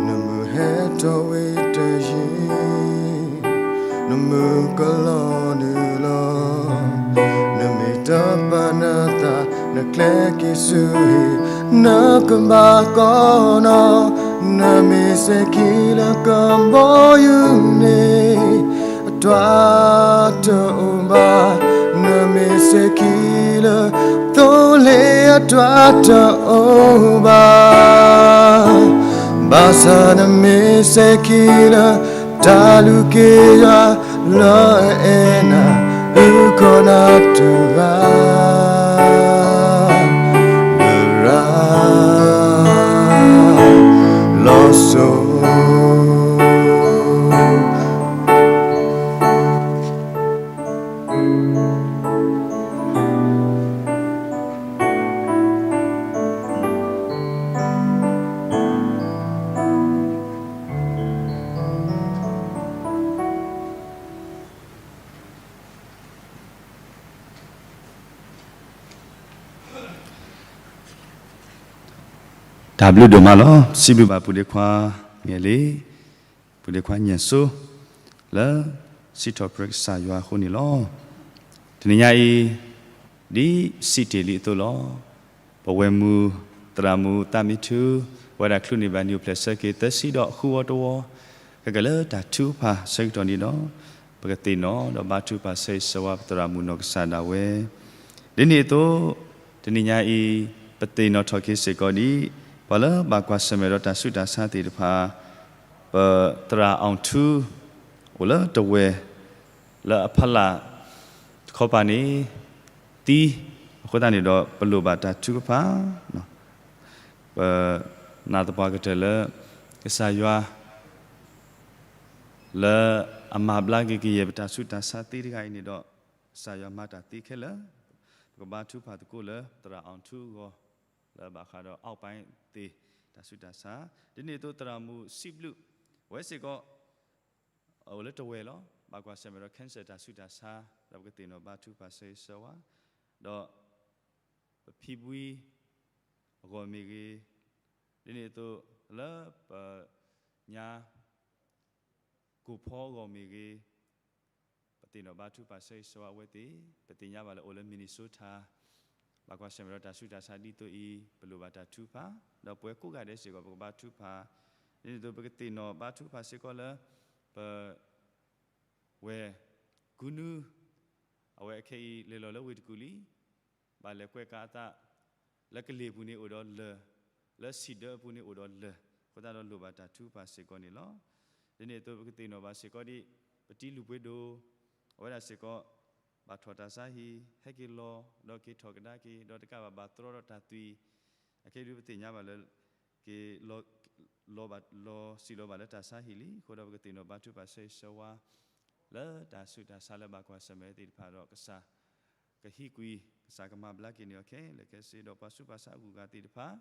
နမုၢ်ဟဲထီၣ်ဝံၤတယံာ်, နမုၢ်ကလီၤနုာ်လီၤ, နမ့ၢ်တပာ်နသး နကျဲက့ၤဆူဟံၣ် နကဘၣ်ကီနီၤ, နမ့ၢ်စဲၤခံလၢကဘီယူၤန့ၣ် အတၢ်တအိၣ်ဘၣ်, နမ့ၢ်စဲၤခံလၢ သိလ့ၣ်အတၢ်တအိၣ်ဘၣ်, ဘၣ်ဆၣ်နမ့ၢ်စဲၤခံလၢ တၢ်လူၤက့ၤယွၤလၢအအဲၣ်နၤ, အုၣ်ကီၤနၤတဂၤ လရာ်လီၤစိၤ တၢ်ဘျုးဒိၣ်မးလီၤ. စံးဘျုးဘၣ်ပုၢ်ဒ့ခွါငဲၤလ့, ပုၢ်ဒ့ခွါညၣ်စိ လၢစံးထီၣ်ပတြၢၤကစၢ်ယွၤအဃိန့ၣ်လီၤ. တနံၤညါအံၤ ဒ်စံးတ့ၢ်လံအသိးလီၤ. ပဝဲၢ်မုၢ်သရၣ်မုၣ်သးမံထူ ပဝဲဒၣ်ချုးန့ၢ်ဘၣ်နံၣ်အိၣ်ဖျဲၣ်ဆၢက့ၤသၢဆံဒီးဃုဝီတဝီ, ခဲကလၢတၢ်ထုကဖၣ်ဆၢကတီၢ်န့ၣ်ဒီး ပကသ့ၣ်နီၣ်ဒီးဘါထုကဖၣ်ဆၢဂ့ၤဆၢဝါပသရၣ်မုၣ်နီၢ်ကစၢ်ဒၣ်ဝဲ, ဒ်န့ၣ်အသိး တနံၤညါအံၤ ပသ့ၣ်နီၣ်ထီၣ်က့ၤစ့ၢ်ကီးဒ် ပှၤလၢဘၣ်ကွၢ်ဆၢၣ်မဲာ်ဒီးတၢ်ဆူးတၢ်ဆါသ့ၣ်တဖၣ် ပသရၣ်အီထူ အိၣ်လၢတဝဲၢ် လၢအဖီလာ်တခီပၤန့ၣ် သံ, အဃိသတးန့ၣ်ဒီး ပလိၣ်ဘၣ်တၢ်ထုကဖၣ်, ပနာ်သပှၢ်ကတၢၢ်လၢ ကစၢ်ယွၤ လၢအမၤဘျါက့ၤကယဲၢ်ပတၢ်ဆူးတၢ်ဆါသ့တဂၤအံၤန့ၣ်ဒီး ကစၢ်ယွၤမၤတၢ်သ့ခဲလၢာ်, ပကဘါထုကဖၣ်သကိးလၢသရၣ်အီထူအဂီၢ် လၢဘၣ်ဃးဒီး အီၣ်ပၢၣ်သ့ၣ် တၢ်ဆူးတၢ်ဆါ, ဒ်န့ၣ်အသိးသရၣ်မုၣ်စံးဘျုး ဝဲစ့ၢ်ကီး အိၣ်လၢတဝဲၢ်လီၤ. ဘၣ်ကွၢ်ဆၢၣ်မဲာ်ဒီး cancer တၢ်ဆူးတၢ်ဆါ ဒီးပကသ့ၣ်နီၣ်ဘါထုကဖၣ်ဆၢဂ့ၤဆၢဝါ, ဒီးပဖံဖုအဂီၢ်မ့ၢ်ဂ့ၤ, ဒ်န့ၣ်အသိးလၢပညါ ကိၢ်ဖီအဂီၢ်မ့ၢ်ဂ့ၤ, ပသ့ၣ်နီၣ်ဘါထုကဖၣ်ဆၢဂ့ၤဆၢဝါဝဲသ့ၣ်, ပသ့ၣ်ညါဘၣ်လၢအိၣ်လၢ Minnesota ဘၣ်ကွၢ်ဆၢၣ်မဲာ်ဒီးတၢ်ဆူးတၢ်ဆါဒ်သိးအံၤ ပလိၣ်ဘၣ်တၢ်ထုကဖၣ်, ဒီးပဝဲကိးဂၤဒဲးစ့ၢ်ကီး ပကဘါထုကဖၣ်, ဒ်န့ၣ်အသိးပကသ့ၣ်နီၣ်ဘါထုကဖၣ်စ့ၢ်ကီးလၢ ပ ဝဲၢ်ကူနူ အဝဲအခဲအံၤလဲၤလီၤလၢဝ့ၢ်တကူၣ်လံ, ဘၣ်လဲၤကွဲးကးအသး, လၢကလ့ၢ်အပူၤန့ၣ်အိၣ်ဒီးလၢၢ်, လၢဆံၣ်ဒၢအပူၤန့ၣ်အိၣ်ဒီးလၢၢ်, အဃိသတးဒီးလိၣ်ဘၣ်တၢ်ထုကဖၣ်စ့ၢ်ကီးန့ၣ်လီၤ. ဒ်န့ၣ်အသိးပကသ့ၣ်နီၣ်ဘၣ်စ့ၢ်ကီးဒ် ပတံၤလုၢ်ပှ့ၤဒိၣ်, အဝဲဒၣ်စ့ၢ်ကီး ဘၣ်ထီၣ်တၢ်ဆါဟံၣ်, ဟဲက့ၤလီၤ, ဒီးက့ၤထီၣ်ကဒါက့ၤ, ဒီးတကးဘၣ်ဘၣ်တြီဒီးတၢ်သွံၣ်, အခဲအံၤဒုးပသ့ၣ်ညါဘၣ်လၢ က့ၤ လီၤဘၣ်လီၤစံၣ်လီၤဘၣ်လၢတၢ်ဆါဟံၣ်လံ, အဃိဒီးပကသ့ၣ်နီၣ်ဘါထုကဖၣ်ဆၢဂ့ၤဆၢဝါ လၢတၢ်ဆူးတၢ်ဆါလၢဘၣ်ကွၢ်ဆၢၣ်မဲာ်သ့ၣ်တဖၣ်ဒီးကစၢ် ကဟံးကွံာ် ကစၢ်ကမၤဘျါက့ၤန့ၢ်အီၤခဲလၢာ်ခဲဆ့ ဒီးပှၤဆူးပှၤဆါအဂုၤအဂၤသ့ၣ်တဖၣ်,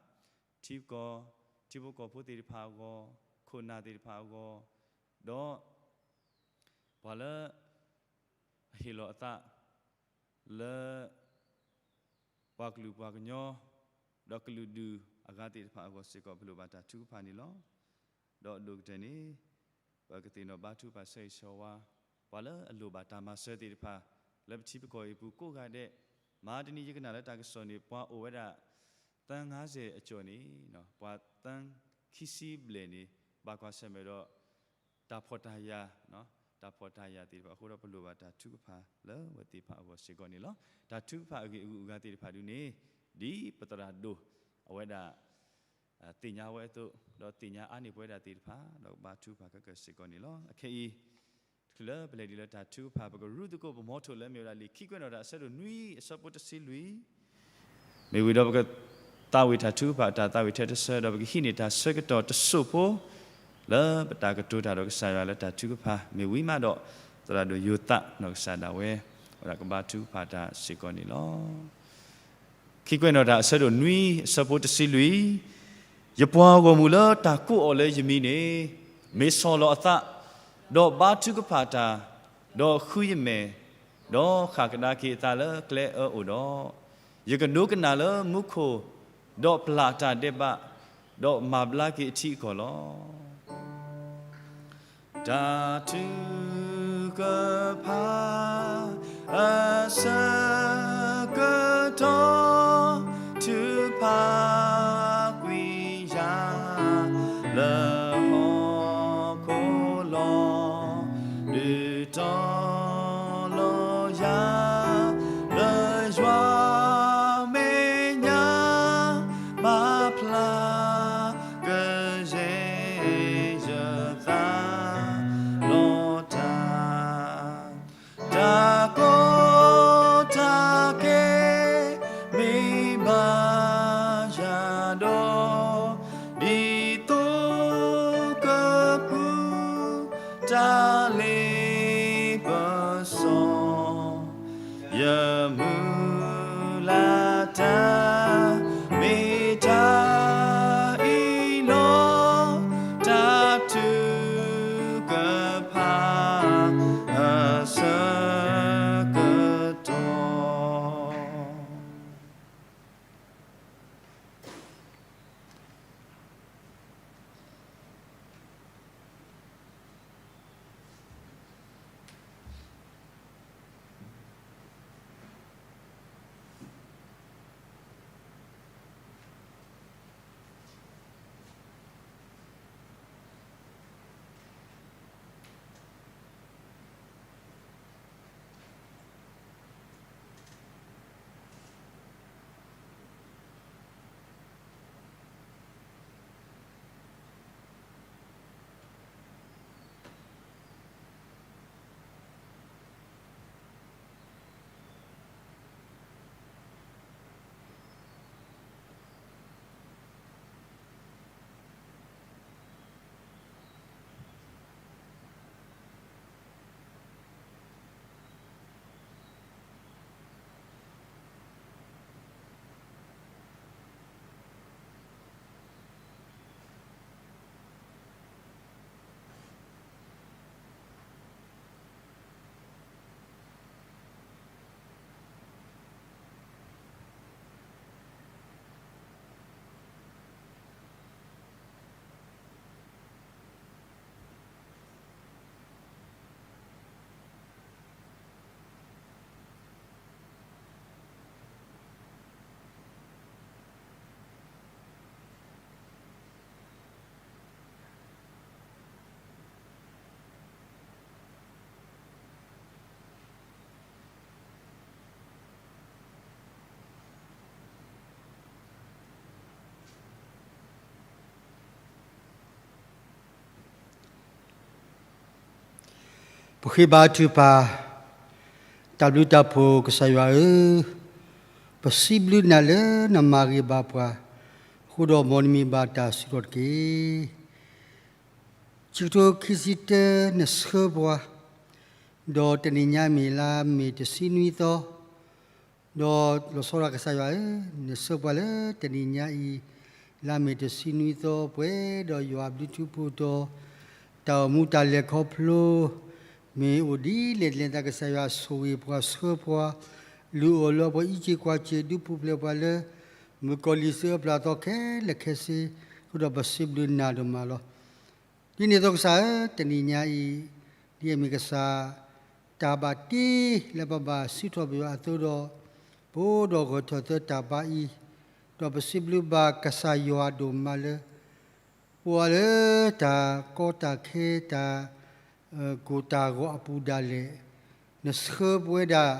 ထံကီၢ်, ထံဖိကီၢ်ဖိသ့ၣ်တဖၣ်အဂီၢ်, ခိၣ်နၢ်သ့ၣ်တဖၣ်အဂီၢ်, ဒီး ပှၤလၢ အဟ့ၣ်လီၤအသး လၢ ပှၤကလုာ်ပှၤကညီ ဒီးကလုာ်ဒူၣ်အဂၤသ့ၣ်တဖၣ်အဂီၢ်စ့ၢ်ကီး ပလိၣ်ဘၣ်တၢ်ထုကဖၣ်န့ၣ်လီၤ. ဒီးအဒိၣ်ကတၢၢ်န့ၣ် ပကသ့ၣ်နီၣ်ဘါထုကဖၣ်ဆၢဂ့ၤဆၢဝါ ပှၤလၢအလိၣ်ဘၣ်တၢ်မၤစၢၤသ့ၣ်တဖၣ် လၢပထံပကီၢ်အံၤပူၤကိးဂၤဒဲး, မဟါတနံၤယကနၣ်လၢတၢ်ကစီၣ်န့ၣ် ပှၤအိၣ်ဝဲဒၣ် သန်းငါးဆယ်အကျော်န့ၣ် ပှၤ သန်းခံဆံဘျဲၣ်န့ၣ် ဘၣ်ကွၢ်ဆၢၣ်မဲာ်ဒီး တၢ်ဖှီၣ်တၢ်ယာ်, တၢ်ဖှီၣ်တၢ်ယာ်သ့ၣ်တဖၣ်အဃိဒီး ပလိၣ်ဘၣ်တၢ်ထုကဖၣ်လၢအဝဲသ့ၣ်တဖၣ်အဂီၢ်စ့ၢ်ကီးန့ၣ်လီၤ. တၢ်ထုကဖၣ်အဂ့ၢ်အဂုၤအဂၤသ့ၣ်တဖၣ်ဒုန့ၣ် ဒ်ပသရၣ်ဒိၣ်အဝဲဒၣ် သ့ၣ်ညါဝဲအသိး ဒီးသ့ၣ်ညါအါန့ၢ်ပဝဲဒၣ်သ့ၣ်တဖၣ် ဒီးကဘါထုကဖၣ်ခဲကၢၢ်စ့ၢ်ကီးန့ၣ်လီၤ. အခဲအံၤ တချုးလၢပလဲၤဒံးလၢတၢ်ထုကဖၣ် ပကရူၢ်သကိးပမီထိၣ်လၢမ့ၢ်ဝဲဒၣ်လံာ်ခံကွဲးနီၣ်တၢ် အဆၢဒိၣ်နွံ အဆၢဖိတဆံလွံၢ် မ့ၢ်ဝံၤဒီးပကသးဝံၣ်တၢ်ထုကဖၣ် တၢ်သးဝံၣ်ထဲတဆၢ ဒီးပကဟံးန့ၢ်တၢ်ဆၢကတီၢ်တစိၢ်ဖိ လၢပတၢ်ကတိၤတၢ်ဒီးကစၢ်ယွၤလၢတၢ်ထုကဖၣ် မ့ၢ်ဝံၤမးဒီး သရၣ်ဒိၣ်ယိၤသးနီၢ်ကစၢ်ဒၣ်ဝဲ ဝဲဒၣ်ကဘါထုကဖၣ်တၢ်စ့ၢ်ကီးန့ၣ်လီၤ. ခံကွဲးနီၣ်တၢ် အဆၢဒိၣ်နွံ အဆၢဖိတဆံလွံၢ်, ယပှၤဂီၢ်မုၢ်လၢတၢ်ကိးအီၤလၢယမံၤန့ၣ် မ့ၢ်ဆီၣ်လီၤအသး, ဒီးဘါထုကဖၣ်တၢ်, ဒီးဃုယမဲာ်, ဒီးဃၣ်ကဒါက့ၤအသးလၢကျဲအၢအိၣ်ဒီး, ယကဒိကနၣ်လၢမူခိၣ်, ဒီးပျၢ်တၢ်ဒဲးဘး, ဒီးမၤဘျါက့ၤအထံအကီၢ်လီၤ. တၢ်ထုကဖၣ်အဆၢကတီၢ် ထုကဖၣ်ကွံာ်ယၤ လၢဟီၣ်ခိၣ်လီၤ. ဒုးတီၤလီၤယၤ လၢယွၤမဲာ်ညါ မၤဖျါ ကယဲၢ်ယသး လီၤတၢ်, တၢ်ကီတၢ်ခဲ မ့ၢ်ဘၣ်ယၤဒီး, ဒ်သိးကပူၤ တၢ်လ့ပစီ ယမုၢ်လၢ်တၢ် မ့ၢ်တၢ်အံၤလီၤ. တၢ်ထုကဖၣ်အဆၢကတီၢ်. ပဃ့ဘါထုကဖၣ်. တၢ်ဘျုးတၢ်ဖှိၣ်ကစၢ်ယွၤဧၢ, ပစံးဘျုးနၤလၢနမၤဂ့ၤဘၣ်ပှၤ, အဃိဒီးမ်နမံၤဘၣ်တၢ်ဆၢကတီၢ်တက့ၢ်. ခံကထိခံဆံတၢ နဆှၢပှၤ, ဒီးတနံၤညါမ့ၢ်လါမ့ၤတဆံနွံသီ, ဒီးလီၤဆီဒၣ်ကစၢ်ယွၤဧၢ, နဆှၢပှၤလၢတနံၤညါအံၤ, လါမ့ၤတဆံနွံသီ ပှဲၤဒီးယွၤဘျုးထူဖိတီၤ, တၢ်အိၣ်မူတၢ်လဲၤခီဖျိ မ့ၢ်အိၣ်ဒ်လဲၣ်ဒ်လဲၣ် သးကစၢ်ယွၤဆိၣ်ဂ့ၤပှၤဆှၢပှၤ, လုၢ်အီၣ်လၢပှၤအံးက့ၤကွၢ်က့ၤ ဒုးပူၤဖျဲးပှၤလၢ မုၣ်ကီၤလံၢ်စၢၤအပျၢ်သီခဲလၢာ်ခဲဆ့, အဃိဒီးပစံးဘျုးနၤဒိၣ်မးလီၤ. ဒ်န့ၣ်အသိးကစၢ်ဧၢ, တနံၤညါအံၤ, ဒ်အမ့ၢ်ကစၢ် တၢ်ဘၣ်တ့လၢပဘၣ်စံးထီၣ်ပယီၤအသိးဒီး, ပအိၣ်ဒီးဂီၤထီၣ်သၢတၢ်ဘါအံၤ, ဒီးပစံးဘျုးဘၣ်ကစၢ်ယွၤဒိၣ်မးလၢ ပအိၣ်လၢတၢ်ကီတၢ်ခဲ တၢ် ကိၢ်တၢ်ဂီၤအပူၤဒၣ်လဲာ်, နဆှၢပဝဲဒၣ်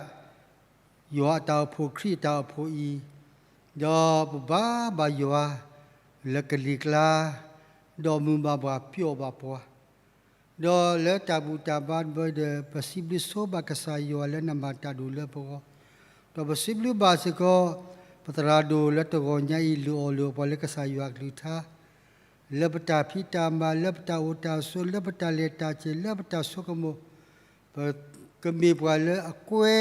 ယွၤအတၢ်အိၣ်ဖှိၣ် ခရံာ်အတၢ်အိၣ်ဖှိၣ်အံၤ, ဒီးပဘါဘၣ်ယွၤ လၢကလံၤကျါ, ဒီးမုာ်ဘၣ်ပှၤ ပျီၣ်ဘၣ်ပှၤ, ဒီးလၢတၢ်ဘူၣ်တၢ်ဘါတဘျီဒီး ပစံးဘျုးဆိဘၣ်ကစၢ်ယွၤလၢနမၤတၢ်ဒိၣ်လၢပဂီၢ်, ဒီးပစံးဘျုးဘၣ်စ့ၢ်ကီး ပသရၣ်ဒိၣ်လၢတဂီၤညါအံၤ လုၢ်အီၣ်လုၢ်အီပှၤလၢကစၢ်ယွၤအကလုၢ်ကထါ လၢပတၢ်ဖံးတၢ်မၤ လၢပတၢ်အိၣ်တၢ်ဆိး လၢပတၢ်လဲၤတၢ်က့ၤ လၢပတၢ်ဆိကမိၣ်, ပကမ့ၢ်ပှၤလၢအကွဲ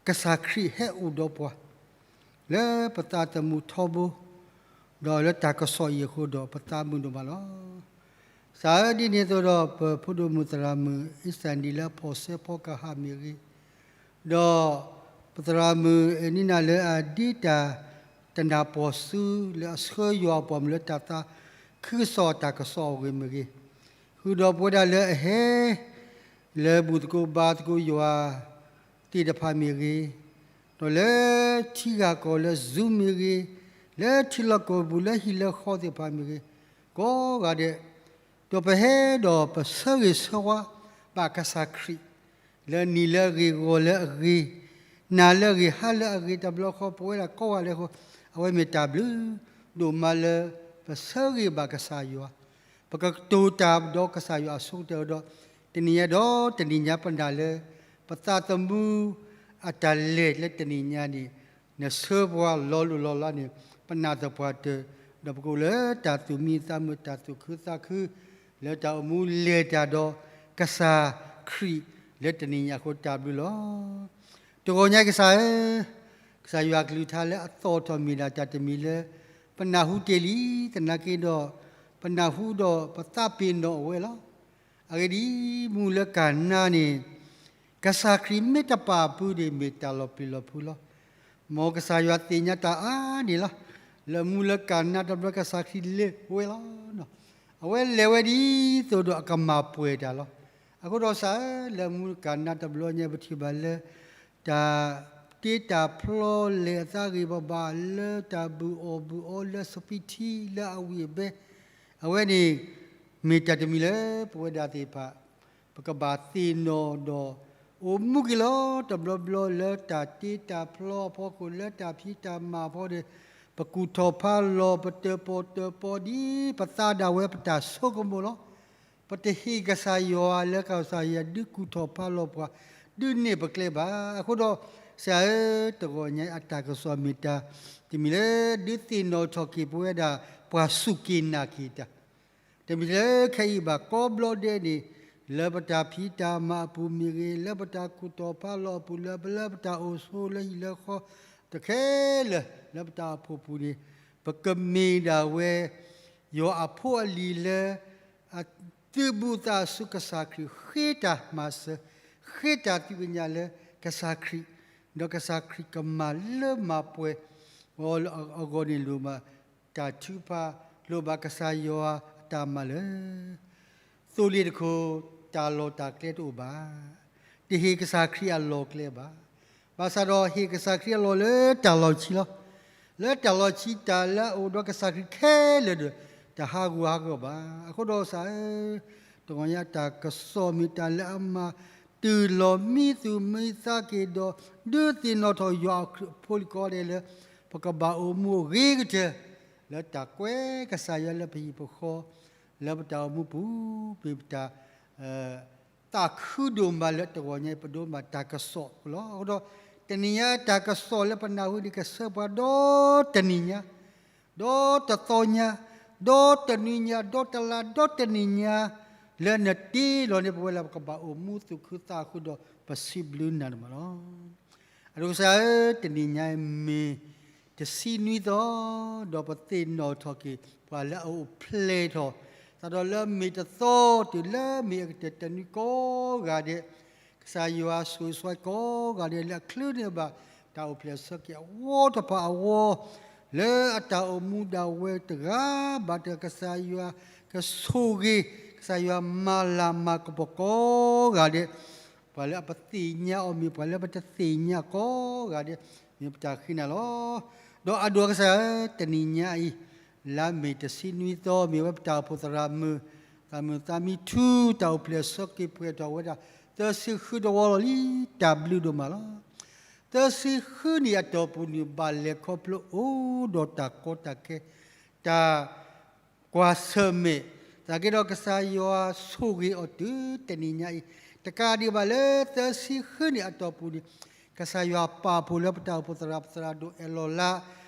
ကစၢ်ခရံာ်ဟဲအိၣ်ဒီးပှၤ လၢပသးသမူထီဘိ, ဒီးလၢတၢ်ကစီၣ်အံၤအဃိဒီး ပသးမုာ်ဒိၣ်မးလီၤ. ကစၢ်ဧၢ, ဒ်န့ၣ်အသိးဒီး ပဖိဒိၣ်မုၣ်သရၣ်မုၣ် အ့စၢၣ်နံၣ် လၢအဖီၣ်ဆဲးဖီကဟၣ်မ့ၢ်ဂ့ၤ, ဒီးပသရၣ်မုၣ်အနံနၤ လၢအဒ့တၢ်တနၢ်ပၢၢ်ဆူ လၢအဆှၢယွၤအပှၤမုၣ်လၢတၢ်သးခုကစီၣ်တၢ်ကစီၣ်အဂ့ၢ်မ့ၢ်ဂ့ၤ, ဃုာ်ဒီးပဝဲဒၣ်လၢအဟဲ လၢဘူၣ်သကိးဘါသကိးယွၤသ့ၣ်တဖၣ်မ့ၢ်ဂ့ၤ, ဒီးလၢထံဂၤကီၢ်လၢ Zoom မ့ၢ်ဂ့ၤ, လၢထံလီၢ်ကီၢ်ပူၤ လၢဟံၣ်လၢဃီသ့ၣ်တဖၣ်မ့ၢ်ဂ့ၤ, ကိးဂၤဒဲး, ဒီးပဟဲဒီးပဆၢဂ့ၤဆၢဝါဘၣ်ကစၢ်ခရံာ် လၢနံၤလၢအဂ့ၤ ဂီၤလၢအဂ့ၤ, နၤလၢအဂ့ၤ ဟါလၢအဂ့ၤ တဘျီဃီ ပဝဲဒၣ်ကိးဂၤဒဲးအဃိ, အဝဲမ့ၢ်တၢ်ဘျုးဒိၣ်မးလၢ ပဆၢဂ့ၤဘၣ်ကစၢ်ယွၤ, ပကတိၤတၢ်ဒီးကစၢ်ယွၤအဆိကတၢၢ်ဒီး, တနံၤညါဒီးတနံၤညါ ပနာ်လၢ ပသးသမူအတၢ်လဲၤလၢတနံၤညါန့ၣ်, နဆှၢပှၤလီၤလိၢ်လီၤလးန့ၣ်, ပနာ်သပှၢ်တၢၢ်, ဒီးပကအိၣ်လၢတၢ်သူၣ်မံသးမုာ် တၢ်သူၣ်ခုသးခု လၢတၢ်အိၣ်မူလဲၤတၢ်ဒီးကစၢ်ခရံာ်လၢတနံၤညါအဃိ တၢ်ဘျုးလီၤ. တဂီၤညါကစၢ်ဧၢ, ကစၢ်ယွၤအကလုၢ်ကထါလၢအသီၣ်ထီၣ်မ့ၢ်ဒၣ်တၢ်တမံၤလၢ ပနၢ်ဟူတ့ၢ်လံ, သနာ်က့ဒီး ပနၢ်ဟူဒီးပသးပ့ၤနီၣ်အဝဲလီၤ. အဂ့ၢ်ဒ်အံၤ, မူလၢကၤနါန့ၣ် ကစၢ်ခရံာ်မ့ၢ်တပာ်အပုၢ်န့ၣ် မ့ၢ်တၢ်လီၤပျံၤလီၤဖုးလီၤ. မ်ကစၢ်ယွၤသ့ၣ်ညါတၢ်အါန့ၣ်လီၤ. လၢမူလၢကၤနါတဘျီ ကစၢ်ခရံာ်လဲၤဝဲလီၤ. အဝဲလဲၤဝဲဒ်သိးဒီးအကမၤပှဲၤတၢ်လီၤ. အဃိဒီးကစၢ်ဧၢ, လၢမူကၤနါတဘျီညါ ပထံၣ်ဘၣ်လၢ တၢ်တ့တၢ်ဖျီလဲၤအသးဂ့ၤဘၣ်ဘၣ် လၢတၢ်ဘုၣ်အီၣ်ဘုၣ်အီ လၢစပံးထံ လၢအဝံၣ်အဘဲ, အဝဲန့ၣ် မ့ၢ်တၢ်တမံၤလၢပဝဲဒၣ်သ့ၣ်တဖၣ် ပကဘၣ်သ့ၣ်နီၣ်ဒီး အိၣ်မူက့ၤလီၤ. တဘျီဘျီလၢတၢ်တ့တၢ်ဖျီအဖီခိၣ် လၢတၢ်ဖံးတၢ်မၤအဖီဒီး ပကူၣ်ထီၣ်ဖးလီၤ ပတၢၣ်ပီၣ်တၢၣ်ပီဒ်ပသးဒၣ်ဝဲပတၢ်ဆိကမိၣ်လီၤ. ပတဟ့ၣ်ကစၢ်ယွၤလၢကစၢ်ယွၤဒုးကူၣ်ထီၣ်ဖးလီၤပှၤ ဒုးနဲၣ်ပကျဲဘၣ်. အဃိဒီး ကစၢ်ဧၢ, တဂီၤညါအတၢ်ကစီၣ်မ့ၢ်တၢ်တမံၤလၢ ဒုးသ့ၣ်နီၣ်ထီၣ်က့ၤပဝဲဒၣ် ပှၤစူၢ်က့ၤနာ်က့ၤတၢ် တမံၤလၢခဲအံၤဘၣ်ကိးဘျီဒဲးန့ၣ်, လၢပတၢ်ဖံးတၢ်မၤအပူၤမ့ၢ်ဂ့ၤ, လၢပတၢ်ကူၣ်ထီၣ်ဖးလီၤအပူၤ, လၢပ, လၢပတၢ်အိၣ်ဆိးလၢဟံၣ်လၢဃီတခဲလၢာ် လၢပတၢ်အိၣ်ဖှိၣ်ပူၤန့ၣ်, ပကမ့ၢ်ဒၣ်ဝဲ ယွၤအဖိအလံၤလၢ အသုးဘူးသးဆူကစၢ်ခရံာ်, ဃ့တၢ်မၤစၢၤ, ဃ့တၢ်သ့ၣ်ညါလၢကစၢ်ခရံာ်, ဒီးကစၢ်ခရံာ်ကမၤလၢမၤပှဲၤအဂီၢ်န့ၣ် လိၣ်ဘၣ်တၢ်ထုကဖၣ်, လိၣ်ဘၣ်ကစၢ်ယွၤအတၢ်မၤလၢာ်. သိလ့ၣ်တခိၣ်, တၢ်လီၢ်တၢ်ကျဲတအိၣ်ဘၣ်. တဟ့ၣ်ကစၢ်ခရံာ်အလီၢ်ကျဲဘၣ်. ဘၣ်ဆၣ်ဒီးဟ့ၣ်ကစၢ်ခရံာ်အလီၢ်လၢတၢ်လီၢ်ခံလီၤ. လၢတၢ်လီၢ်ခံတၢ်လၢအအိၣ်ဒီးကစၢ်ခရံာ်ခဲလၢာ်ဒီး တဟးဂူာ်ဟးဂီၤဘၣ်. အဃိဒီးကစၢ်ဧၢ, တဂီၤညါတၢ်ကစီၣ်မ့ၢ်တၢ်လၢအမၤတုၤလီၤမံသူၣ်မံသးက့ၤဒီး ဒုးသ့ၣ်နီၣ်ထီၣ်ယွၤအဖိလံၤကိးဂၤဒဲးလၢ ပကဘၣ်အိၣ်မူအဂ့ၤကတၢၢ် လၢတၢ်ကွဲကစၢ်ယွၤလၢပဟံၣ်ပဃီ, လၢပတၢ်အိၣ်မူပူၤ, မ့ၢ်ပတၢ် သးခုဒိၣ်မးလၢတဂီၤညါအံၤ ပဒိးမၤတၢ်ကစီၣ်အဃိလီၤ. အဃိဒီး တနံၤညါတၢ်ကစီၣ်လၢပနၢ်ဟူန့ၣ် ကဆှၢပှၤဒီတနံၤညါ, ဒီတသီညါ, ဒီတနွံညါ, ဒီတလါ, ဒီတနံၣ်ညါ, လၢနတ့လီၤန့ၢ်ပဝဲလၢပကဘၣ်အိၣ်မူသူၣ်ခုသးခုဒီး ပစံးဘျုးနၤဒိၣ်မးလီၤ. အဒိကစၢ်ဧၢ, တနံၤညါအံၤမ့ၢ်တဆံနွံသီ, ဒီးပသ့ၣ်နီၣ်ထီၣ်က့ၤ ပှၤလၢအအိၣ်ဖျဲၣ်ထီၣ် စးထီၣ်လၢမ့ၢ်တသီတုၤလၢမ့ၢ်အကတၢၢ်တနွံကိးဂၤဒဲး, ကစၢ်ယွၤဆိၣ်ဂ့ၤဆိၣ်ဝါကိးဂၤဒဲး လၢအချုးန့ၢ်ဘၣ် တၢ်အိၣ်ဖျဲၣ်ဆၢက့ၤအဝီတဖၣ်အဂီၢ်, လၢအတၢ်အိၣ်မူဒၣ်ဝဲတဂၤဘၣ်တဂၤ ကစၢ်ယွၤကဆိၣ်ဂ့ၤ, ကစၢ်ယွၤမၤလၤမၤကပီၤကိးဂၤဒဲး, ပှၤလၢအပသ့ၣ်ညါအီၤမ့ၢ် ပှၤလၢပတသ့ၣ်ညါကိးဂၤဒဲး, မ့ၢ်ပတၢ်ဃ့နၤလီၤ. ဒီးအဒိကစၢ်ဧၢ, တနံၤညါအံၤ လါမ့ၢ်တဆံနွံသီ မ့ၢ်ဝဲပတၢ်အိၣ်ဖှိၣ်သရၣ်မုၣ် သးမုာ်သးမံထူ တၢ်အိၣ်ဖျဲၣ်ဆၢက့ၤပှဲၤထီၣ်ဝဲဒၣ် သၢဆံဃုသဝီလီၤလံ, တၢ်ဘျုးဒိၣ်မးလီၤ. သၢဆံဃုနံၣ်အတီၢ်ပူၤန့ၣ် ဘၣ်လဲၤခီဖျိအိၣ်ဒီးတၢ်ကီတၢ်ခဲ တၢ် ကွၢ်ဆၢၣ်မဲာ်, သနာ်က့ဒီးကစၢ်ယွၤဆိၣ်ဂ့ၤအီၤတုၤတနံၤညါအံၤ, တကးဒံးဘၣ်လၢသၢဆံဃုနံၣ်အတီၢ်ပူၤန့ၣ်, ကစၢ်ယွၤပာ်ဖှိၣ်လၢပတၢ်အိၣ်ဖှိၣ်သရၣ် ပသရၣ်ဒိၣ်အဲၣ်လီၤလး,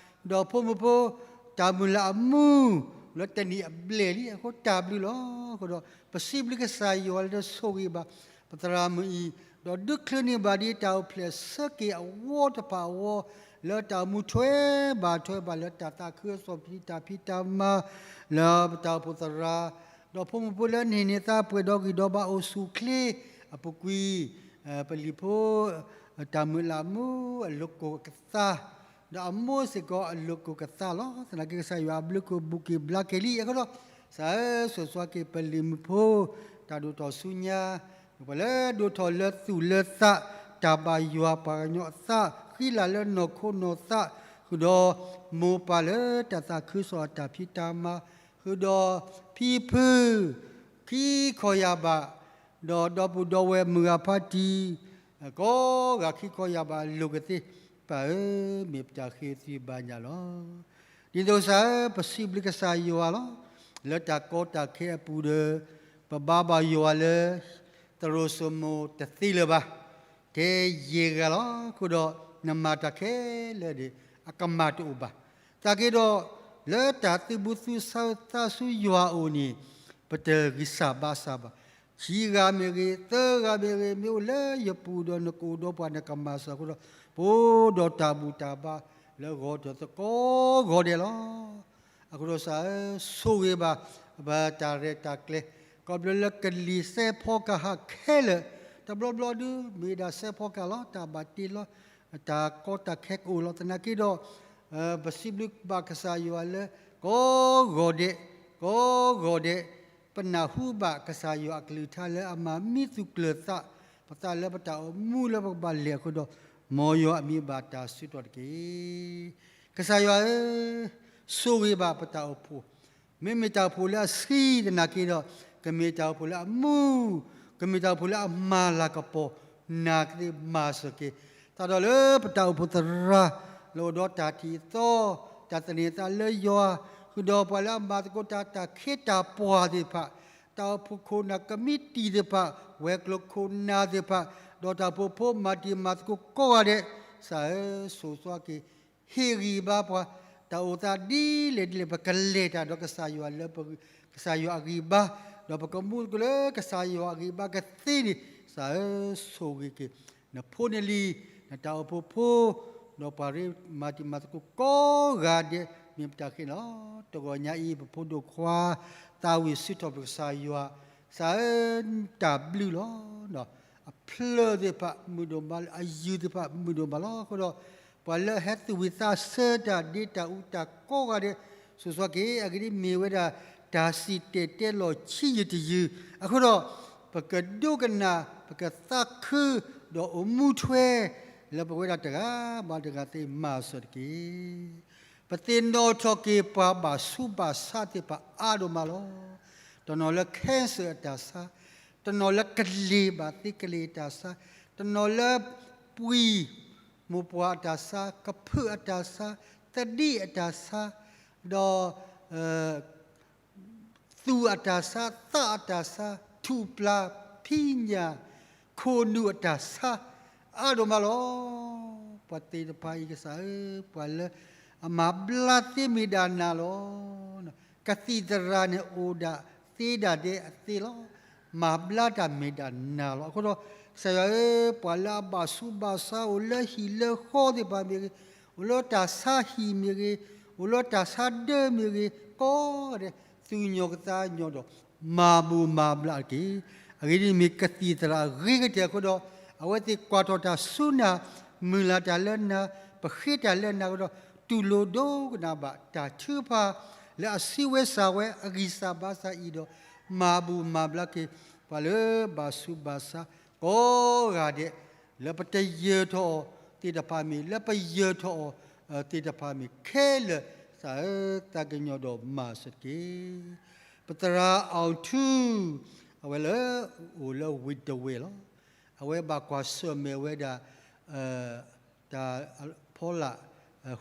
ဒီးဖိမုၣ်ဖိ တၢ်မုၢ်လၢ်အမူ လၢတနံၣ်အဘျဲၣ်လံ, အဃိတၢ်ဘျုးလီၤ. အဃိဒီး ပစံးဘျုးကစၢ်ယွၤလၢဆိၣ်ဂ့ၤဘၣ် ပသရၣ်မုၣ်အံၤ, ဒီးဒုးချုးန့ၢ်ဘၣ်ဒ်တၢ်အိၣ်ဖျဲၣ်ဆၢက့ၤအဝီတဖၣ်အဂီၢ်, လၢတၢ်အိၣ်မူထွဲဘၣ်ထွဲဘၣ်လၢတၢ်သးခုကစီၣ်ဖံးတၢ်ဖံးတၢ်မၤ လၢပတၢ်အိၣ်ဖှိၣ်သရၣ်, ဒီးဖိမုၣ်ဖိလၢန့ၢ်န့ၢ်သးပှဲၤဒီးဂံၢ်ဒီးဘါအိၣ်ဆူၣ်ချ့အပူၤကွံာ်, ပလံၤဖိ တၢ်မုၢ်လၢ်မူအလိၤကိၢ်ကသါ, ဒီးအမိၢ်စ့ၢ်ကီးအလိၤကိၢ်ကသါလီၤ. သနာ်က့ကစၢ်ယွၤအဘျုးကိၢ်ဘူးက့ၤဘျါက့ၤလံ. အဃိဒီး ကစၢ်ဧၢ, ဆိၣ်ဂ့ၤဆိၣ်ဝါက့ၤပလံၤမုၣ်ဖိ တၢ်ဒိၣ်ထီၣ်ဆူညါ, ပှၤလၢဒိၣ်ထီၣ်လၢသူၣ်လၢသး, တၢ်ဘၣ်ယွၤပှၤကညီအသး, ဃံလၤလၢနီၢ်ခိနီၢ်သး, ဃုာ်ဒီးမိၢ်ပၢ်လၢတၢ်သးခုကစီၣ်အတၢ်ဖံးတၢ်မၤ, ဃုာ်ဒီးဖံဖု ခံခီယၢ်ဘး, ဒီးဒီပုၢ်ဒီဝဲၢ်မုၢ်ဂၤဖါတံၢ် ကိးဂၤခံခီယၢ်ဘးအလိၤကသ့ၣ်, ပၢ်ဧၢ, မ့ၢ်ပတၢ်ဃ့သုဘါညါလီၤ. ဒ်သိးကစၢ်ဧၢ, ပစံးဘျုးကစၢ်ယွၤလီၤ. လၢတၢ်ကီတၢ်ခဲအပူၤဒီး ပဘါဘၣ်ယွၤလၢ သရိာ်စိမိၤတသ့လၢၤဘၣ်. တဲယဲၢ်ဂၤလီၤ. အဃိဒီးနမၤတၢ်ခဲလၢာ်န့ၣ် အကမၣ်တအိၣ်ဘၣ်. သနာ်က့ဒီး လၢတၢ်သုးဘူးသုဆၢသးဆူယွၤအအိၣ်န့ၣ် ပတဂံၢ်စၢ်ဘါစၢ်ဘၣ်. ခံဂၤမ့ၢ်ဂ့ၤ, သၢဂၤမ့ၢ်ဂ့ၤ, မ့ၢ်အိၣ်လၢယပူၤဒီးနကအိၣ်ဒီးပှၤ နကမၤစၢၤအဃိဒီး ပအိၣ်ဒီးတၢ်ဘူၣ်တၢ်ဘါလၢဂီၤထီၣ်သကိးဂီၤဒဲးလီၤ. အဃိဒီးကစၢ်ဧၢ, ဆိၣ်ဂ့ၤဘၣ် ဘၣ်တၢ်ရဲၣ်တၢ်ကျဲၤ, ခီဖျိလၢကလံၤစဲးဖီကဟၣ်ခဲလၢာ်, တဘျီဘျီဒုး မ့ၢ်ဒၣ်စဲးဖီကဟၣ်လီၤ, တၢ်ဘၣ်တ့လီၤ, တၢ်ကီတၢ်ခဲကအိၣ်လီၤ. သနာ်က့ဒီး ပစံးဘျုးဘၣ်ကစၢ်ယွၤလၢ ကိးဂီၤဒဲး, ကိးဂီၤဒဲး, ပနၢ်ဟူဘၣ်ကစၢ်ယွၤအကလုၢ်ကထါလၢအမၤမံသူၣ်ကျၢၤသး ပသးလၢပတၢ်အိၣ်မူလၢပကဘၣ်လဲၤအဃိဒီး မ်ယွၤအမံၤဘၣ်တၢ်ဆၢကတီၢ်တက့ၢ်. ကစၢ်ယွၤဧၢ, ဆိၣ်ဂ့ၤဘၣ်ပတၢ်အိၣ်ဖှိၣ်, မ့မ့ၢ်တၢ်အိၣ်ဖှိၣ်လၢအဆံးသနာ်က့ဒီး ကမ့ၢ်တၢ်အိၣ်ဖှိၣ်လၢအမူ, ကမ့ၢ်တၢ်အိၣ်ဖှိၣ်လၢအမၤလၤကပီၤ, နၤကသ့မၤစၢၤက့ၤ, သးဒီးလၢပတၢ်အိၣ်ဖှိၣ်သရၣ် လၢအိၣ်ဒီးတၢ်ထံၣ်သီ, တၢ်သန့ၤသးလၢယွၤ, ဃုာ်ဒီးပှၤလၢအမၤသကိးတၢ် တၢ်ခ့တၢ်ပှၤသ့ၣ်တဖၣ်, တၢ်အိၣ်ဖှိၣ်ခိၣ်နၢ်ကမံးတံာ်သ့ၣ်တဖၣ်, ဝဲၤကျိၤခိၣ်နၢ်သ့ၣ်တဖၣ်, ဒီးတၢ်အိၣ်ဖှိၣ်ဖိမၤတံၤမၤသကိးကိးဂၤဒဲး, ကစၢ်ဧၢ, ဆိၣ်ဂ့ၤဆိၣ်ဝါက့ၤ ဟ့ၣ်ဂံၢ်ဘါပှၤ, တၢ်အိၣ်သးဒ်လဲၣ်ဒ်လဲၣ် ပကလဲၤတၢ်ဒီးကစၢ်ယွၤလၢပ, ကစၢ်ယွၤအဂံၢ်ဘါ, ဒီးပကမူသကိးလၢကစၢ်ယွၤအဂံၢ်ဘါကသ့န့ၣ်, ကစၢ်ဧၢ, ဆိၣ်ဂ့ၤက့ၤ နဖိနလံၤ, နတၢ်အိၣ်ဖှိၣ်ဖိ, ဒီးပှၤရ့မၤတံၤမၤသကိးကိးဂၤဒဲး မ့ၢ်ပတၢ်ဃ့လီၤ. တဂီၤညါအံၤ ပဖိဒိၣ်ခွါ သးဝံၣ်စံးထီၣ်ပတြၢၤကစၢ်ယွၤ, ကစၢ်ဧၢ, တၢ်ဘျုးလီၤ. အဖျၢၣ်သ့ၣ်တဖၣ်မုာ်ဒိၣ်မးလီၤ, အယုၢ်သ့ၣ်တဖၣ်မုာ်ဒိၣ်မးလီၤ. အဃိဒီး ပှၤလၢအဟဲသူၣ်ဝံၤသးဆၢတၢ်ဒ့တၢ်အူတၢ်ကိးဂၤဒဲး, ဆိၣ်ဂ့ၤဆိၣ်ဝါက့ၤ, အဂ့ၢ်ဒ်အံၤမ့ၢ်ဝဲဒၣ် တၢ်စံၣ်တဲၤတဲလီၤဆံးယုၢ်တယုၢ်, အဃိဒီး ပကဒိကနၣ် ပကသးခု ဒီးအိၣ်မူထွဲ လၢပဝဲဒၣ်တဂၤဘၣ်တဂၤသ့ၣ်မၤစၢၤတက့ၢ်. ပသ့ၣ်နီၣ်ထီၣ်က့ၤပှၤဘၣ်ဆူးဘၣ်ဆါသ့ၣ်တဖၣ်အါဒိၣ်မးလီၤ. တနီၤလၢ cancer အတၢ်ဆါ, တနီၤလၢကလ့ၤဘၣ်သ့ကလ့ၤအတၢ်ဆါ, တနီၤလၢ ပှံၢ်မိၢ်ပှၢ်အတၢ်ဆါ, ကဖုးအတၢ်ဆါ, သဒံၣ်အတၢ်ဆါ, ဒီး သူၣ်အတၢ်ဆါ, သးအတၢ်ဆါ, ထူၣ်ပျၢ်ဖံးညၣ်, ခိၣ်နူာ်အတၢ်ဆါ, အါဒိၣ်မးလီၤ. ပှၤသ့ၣ်တဖၣ်အံၤကစၢ်ဧၢ, ပှၤလၢအမၤဘျါသ့မ့ၢ်ဒၣ်နၤလီၤ. ကသံၣ်သရၣ်န့ၣ်အိၣ်ဒၣ်သ့ဒၣ်ဒဲးအသ့လီၤ. မၤဘျါတၢ်မ့ၢ်ဒၣ်နၤလီၤ. အဃိဒီး ကစၢ်ယွၤဧၢ, ပှၤလၢအဘၣ်ဆူးဘၣ်ဆါ အိၣ်လၢဟံၣ်လၢဃီသ့ၣ်တဖၣ်မ့ၢ်ဂ့ၤ, အိၣ်လၢတၢ်ဆါဟံၣ်မ့ၢ်ဂ့ၤ, အိၣ်လၢတၢ်ဆါဒၢမ့ၢ်ဂ့ၤ, ကိးဂၤဒဲး သူၣ်ကညီၤကသးကညီၤဒီး မၤဘူၣ်မၤဘျါတက့ၢ်. အဂ့ၢ်ဒ်အံၤ, မ့ၢ်ကသံၣ်သရၣ်အဂ့ၤကတၢၢ်အဃိဒီး, အဝဲသ့ၣ်ကွၢ်ထီၣ်တၢ်ဆူနၤ, မုၢ်လၢ်တၢ်လၢနၤ, ပဃ့တၢ်လၢနၤအဃိဒီး, တူၢ်လိာ်ဒိကနၣ်ဘၣ်တၢ်ထုကဖၣ် လၢအစံးဝဲစံးဝဲ အဂံၢ်စၢ်ဘါစၢ်အံၤဒီး, မၤဘူၣ်မၤဘျါက့ၤ ပှၤလၢဘၣ်ဆူးဘၣ်ဆါ ကိးဂၤဒဲး, လၢပတယၢၤထီၣ်အီၤသ့ၣ်တဖၣ်မ့ၢ်, လၢပယၢၤထီၣ်အီၤသ့ၣ်တဖၣ်မ့ၢ်ခဲလၢာ်, ကစၢ်ဧၢ, သးကညီၤဒီးမၤစၢၤတက့ၢ်. ပသရၣ်အီထူ, အဝဲလၢအိၣ်လၢဝ့ၢ်တဝဲၢ်လီၤ. အဝဲဘၣ်ကွၢ်ဆၢၣ်မဲာ်ဝဲဒၣ် တၢ်ဖီလာ်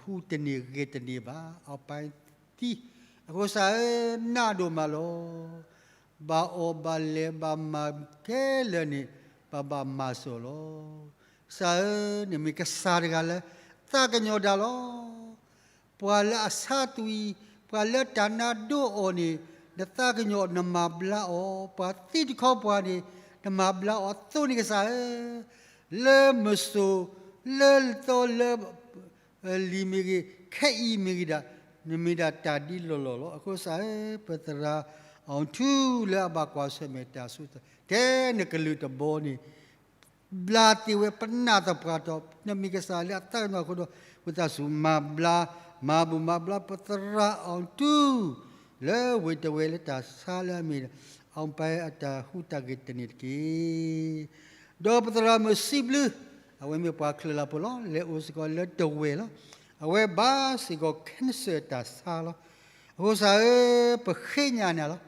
ဟူတန့ၢ်ဂဲၤတန့ၢ်ဘၣ်, အပၢ်သံ, အဃိကစၢ်ဧၢ, နးဒိၣ်မးလီၤ. ဘၣ်အီၣ်ဘၣ်လဲၤဘၣ်မၤခဲလၢာ်န့ၣ် ပဘၣ်မၤစၢၤလီၤ. ကစၢ်ဧၢ, နမ့ၢ်ကစၢ်တဂၤလၢ သးကညီၤတၢ်လီၤ. ပှၤလၢအဆါသွံၣ်, ပှၤလၢတၢ်နါဒိၣ်အီၤန့ၣ်, နသးကညီၤနမၤဘျါအီၤ, ပှၤသံတခီပှၤန့ၣ် နမၤဘျါအီၤအသိးန့ၣ်ကစၢ်ဧၢ, လၢမုၢ်စိၤ, လၢသီလၢ လံၤမ့ၢ်ဂ့ၤ, ခဲအံၤမ့ၢ်ဂ့ၤဒၣ်, နမ့ၢ်ဒၣ်တၢ်ဒ်လီၢ်လီၢ်လီၤ. အဃိကစၢ်ဧၢ, ပသရၣ်အီထူလၢအဘၣ်ကွၢ်ဆၢၣ်မဲာ်တၢ်ဆူ ထဲနကလုၢ်တဘီန့ၣ် ဘျါသ့ဝဲပနၢ်သပှၢ်ထီၣ်, နမ့ၢ်ကစၢ်လၢအသးကညီၤအဃိဒီး, ဝံသးစူၤမၤဘျါ, မၤဘူၣ်မၤဘျါပသရၣ်အီထူ လၢဝ့ၢ်တဝဲၢ်လၢတၢ်ဆါလၢအမ့ၢ် အီပၢ်အတၢ်ဟူးတၢ်ဂဲၤတန့ၢ်တက့ၢ်. ဒီးပသရၣ်မုၣ်စံးဘျုး, အဝဲမ့ၢ်ပှၤချၢလၢ်ဖိလီၤ, လဲၤအိၣ်စ့ၢ်ကီးလၢတဝဲၢ်လီၤ. အဝဲဘၣ်စ့ၢ်ကီး cancer တၢ်ဆါလီၤ. အဃိကစၢ်ဧၢ, ပဃ့ညါနၤလီၤ.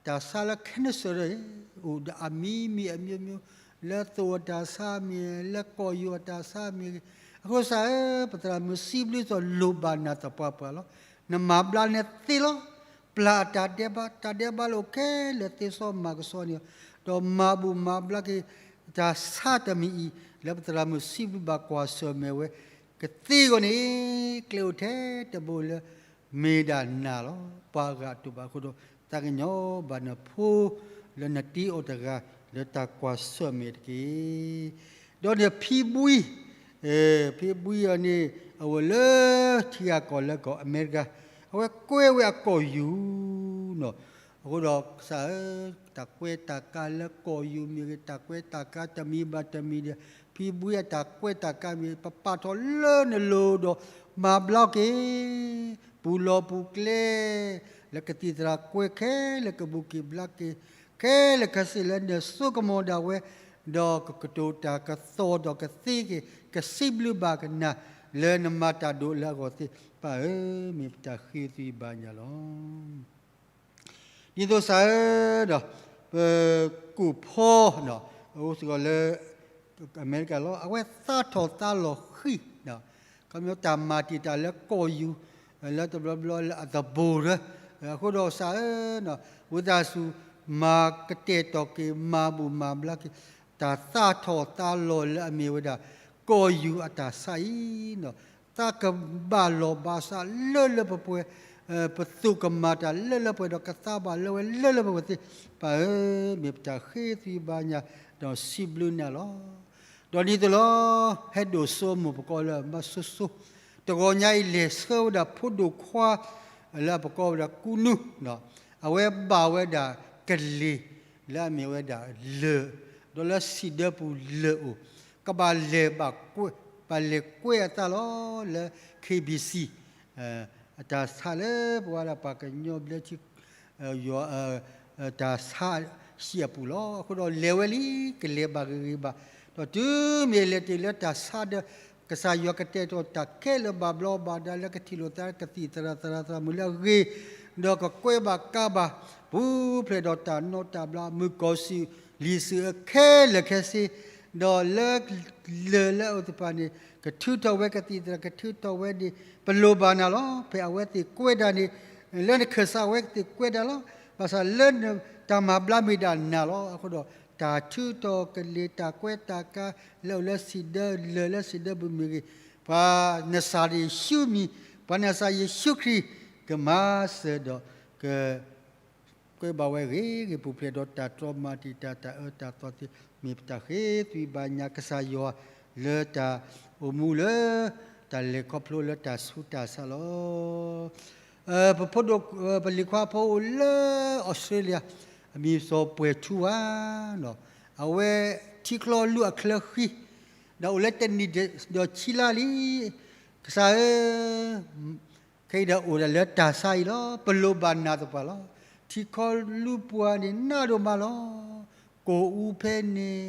တၢ်ဆါလၢ cancer ဒီး အိၣ်ဒီးအမံၤမံၤအမျိုးမျိုး, လၢသိအတၢ်ဆါမ့ၢ်, လၢကီၢ်ယူၤအတၢ်ဆါမ့ၢ်ဂ့ၤ, အဃိကစၢ်ဧၢ, ပသရၣ်မုၣ်စံးဘျုးစီၤလိၣ်ဘၣ်နၤသပှၢ်ပှၢ်လီၤ. နမၤဘျါနသ့လီၤ. ပျၢ်အတၢ်ဒဲးဘး, တၢ်ဒဲးဘးလၢအိၣ်ခဲလၢာ်သ့စီမၤကဆှီန့ၣ်, ဒီးမၤဘူၣ်မၤဘျါက့ၤ တၢ်ဆါတမံၤအံၤ, လၢပသရၣ်မုၣ်စံးဘျုးဘၣ်ကွၢ်ဆၢၣ်မဲာ်ဝဲ ကသ့အဂီၢ်န့ၣ်, ကျဲအိၣ်ထဲတဘိလၢ မ့ၢ်ဒၣ်နၤလီၤ. ပှၤဂၤတအိၣ်ဘၣ်အဃိဒီး, သးကညီၤဘၣ်နဖိလၢနတ့အီၤတဂၤ လၢတၢ်ကွၢ်ဆၢၣ်မဲာ်တက့ၢ်. ဒီးန့ၣ်ဖံဘှံ, ဖံဘှံအီၤန့ၣ် အဝဲလၢထံဂၤကီၢ်လၢကီၢ်အမဲရကၤ, အဝဲကွဲဝဲအကီၢ်ယူၤနီၤ. အဃိဒီးကစၢ်ဧၢ, တၢ်ကွဲတၢ်ကါလၢကီၢ်ယူၤမ့ၢ်ဂ့ၤ, တၢ်ကွဲတၢ်ကါတမံၤဘၣ်တမံၤဒီး, ဖံဘှံအတၢ်ကွဲတၢ်ကါမ့ၢ် ပပာ်ထီၣ်လၢနလိၤဒီး မၤဘျါက့ၤ ပူၤလီၢ်ပူၤကျဲ လၢကသံၣ်သရၣ်ကွဲခဲလၢာ် ကဘူၣ်က့ၤဘျါက့ၤ ခဲလၢာ်ခဲဆ့လၢနစိကမီၤဒၣ်ဝဲ, ဒီးကကတိၤတၢ်ကသီၣ်ဒီးကသ့က့ၤ ကစံးဘျုးဘၣ်ကနၣ် လၢနမၤတၢ်ဒိးလၢအဂီၢ်သ့ၣ်, ပၢ်ဧၢ, မ့ၢ်ပတၢ်ဃ့သွံၣ်ဘါညါလီၤ. ဒ်သိးကစၢ်ဧၢ, ဒီးပကူၣ်ဖီ, အိၣ်စ့ၢ်ကီးလၢအမဲရကၤလီၤ. အဝဲသးထီၣ်သးလီၤဃံ, ခီဖျိတၢ်မၤတံာ်တာ်လၢကီၢ်ယူၤ လၢတဘျီဘျီလၢအသဘိၣ်ရၢ, အဃိဒီးကစၢ်ဧၢ, ဝံသးစူၤ မၤကတဲာ်ကတီၤက့ၤ မၤဘူၣ်မၤဘျါက့ၤ တၢ်သးထီၣ်သးလီၤလၢအမ့ၢ်ဝဲဒၣ် ကီၢ်ယူၤအတၢ်ဆါအံၤ, သးကဘၣ်လီၢ်ဘၣ်စးလၢလၢပှဲၤပှဲၤ, ပသူၣ်ကမၤတၢ်လၢလၢပှဲၤပှဲၤ ဒီးကသါဘၣ်လၢဝဲလၢလၢပှဲၤပှဲၤသ့ၣ်, ပၢ်ဧၢ, မ့ၢ်ပတၢ်ဃ့သွံၣ်ဘါညါ ဒီးစံးဘျုးနၤလီၤ. ဒီးဒ်သိးလီၤ, ဟဲဒိၣ်စိမိၢ်ပကိးလၢမါစိစိ, တဂီၤညါအံၤလဲၤဆှၢဝဲဒၣ်ဖိဒိၣ်ခွါ လၢအပကိးဝဲဒၣ်ကူနူ, အဝဲဘၣ်ဝဲဒၣ်ကလ့ၤ လၢအမ့ၢ်ဝဲဒၣ်လၢၢ်, ဒီးလၢစံးဒၢပူၤလၢၢ်အိၣ်, ကဘၣ်လဲၤဘၣ်ကွဲ, ဘၣ်လဲၤကွဲအသးလီၤလၢ KBC အတၢ်ဆါလၢပဝဲဒၣ်ပှၤကညီဘျၢထံ ယွၤ တၢ်ဆါဟံၣ်အပူၤလီၤ. အဃိဒီးလဲၤဝဲလံ, ကလဲၤဘၣ်ဂ့ၤဂ့ၤဘၣ်, ဒီးတုၤမ့ၢ်လဲၤတ့ၢ်လၢတၢ်ဆါဒီး ကစၢ်ယွၤကတဲာ်ကတီၤတၢ်ခဲလၢာ်ဘၣ်ဘျီးဘၣ်ဒါလၢကထံၣ်လိာ်သးကသံၣ်သရၣ်သရၣ်သရၣ်မုၣ်လၢအဂ့ၤ, ဒီးကကွဲးဘၣ်ကါဘၣ် ပူၤဖျဲးဒီးတၢ်နီတၢ်ဘျါ မုၣ်ကီၤစူၤ လံာ်စုၣ်အခဲလၢာ်ခဲဆ့, ဒီးလၢ လၢၢ်လၢအအိၣ်တဖၣ်န့ၣ် ကထုးထီၣ်ဝဲကသံၣ်သရၣ် ကထုးထီၣ်ဝဲန့ၣ် ပလိၣ်ဘၣ်နၤလီၤ. ဖဲအဝဲသ့ၣ်ကွဲးတၢ်န့ၣ် လၢနခၢၣ်စးဝဲသ့ၣ်ကွဲးတၢ်လီၤ. ဘၣ်ဆၣ်လၢတၢ်မၤဘျါမ့ၢ်ဒၣ်နၤလီၤ. အဃိဒီး တၢ်ထုးထီၣ်ကလ့ၤ တၢ်ကွဲးတၢ်ကါ လၢအအိၣ်လၢစံးဒၢလၢၢ် လၢစံးဒၢပူၤမ့ၢ်ဂ့ၤ, ပှၤနစၢ်ယ့ၣ်ၡူးမံၤ, ပှၤနစၢ်ယ့ၣ်ၡူးခရံာ် ကမၤစၢၤဒီး က ကွဲးဘၣ်ဝဲဂ့ၤဂ့ၤပူၤဖျဲးဒီးတၢ်တြီမၤတံာ်တာ် တၢ်အၢတၢ်သီသ့ၣ် မ့ၢ်ပတၢ်ဃ့သွံၣ်ဘါညါကစၢ်ယွၤလၢတၢ်အိၣ်မူလၢ တၢ်လဲၤခီဖျိလၢတၢ်ဆူးတၢ်ဆါလီၤ. ပဖိဒိၣ် ပလံၤခွါဖိအိၣ်လၢအီစထြ့လယါ အမံၤစီၤပှဲၤထူဝါ အဝဲထံချီလူၢ်အချၢဃံ ဒီးအိၣ်လၢတနံၣ်ဒီးဆံလါလံ. ကစၢ်ဧၢ ခဲအံၤဒီးအိၣ်ဒၣ်လၢတၢ်ဆါအံၤလီၤ. ပလိၣ်ဘၣ်နၤသပှၢ်လီၤ. ထံခီလူၢ်ပှၤန့ၣ်နးဒိၣ်မးလီၤ. ကိၣ်အူဖဲန့ၣ်,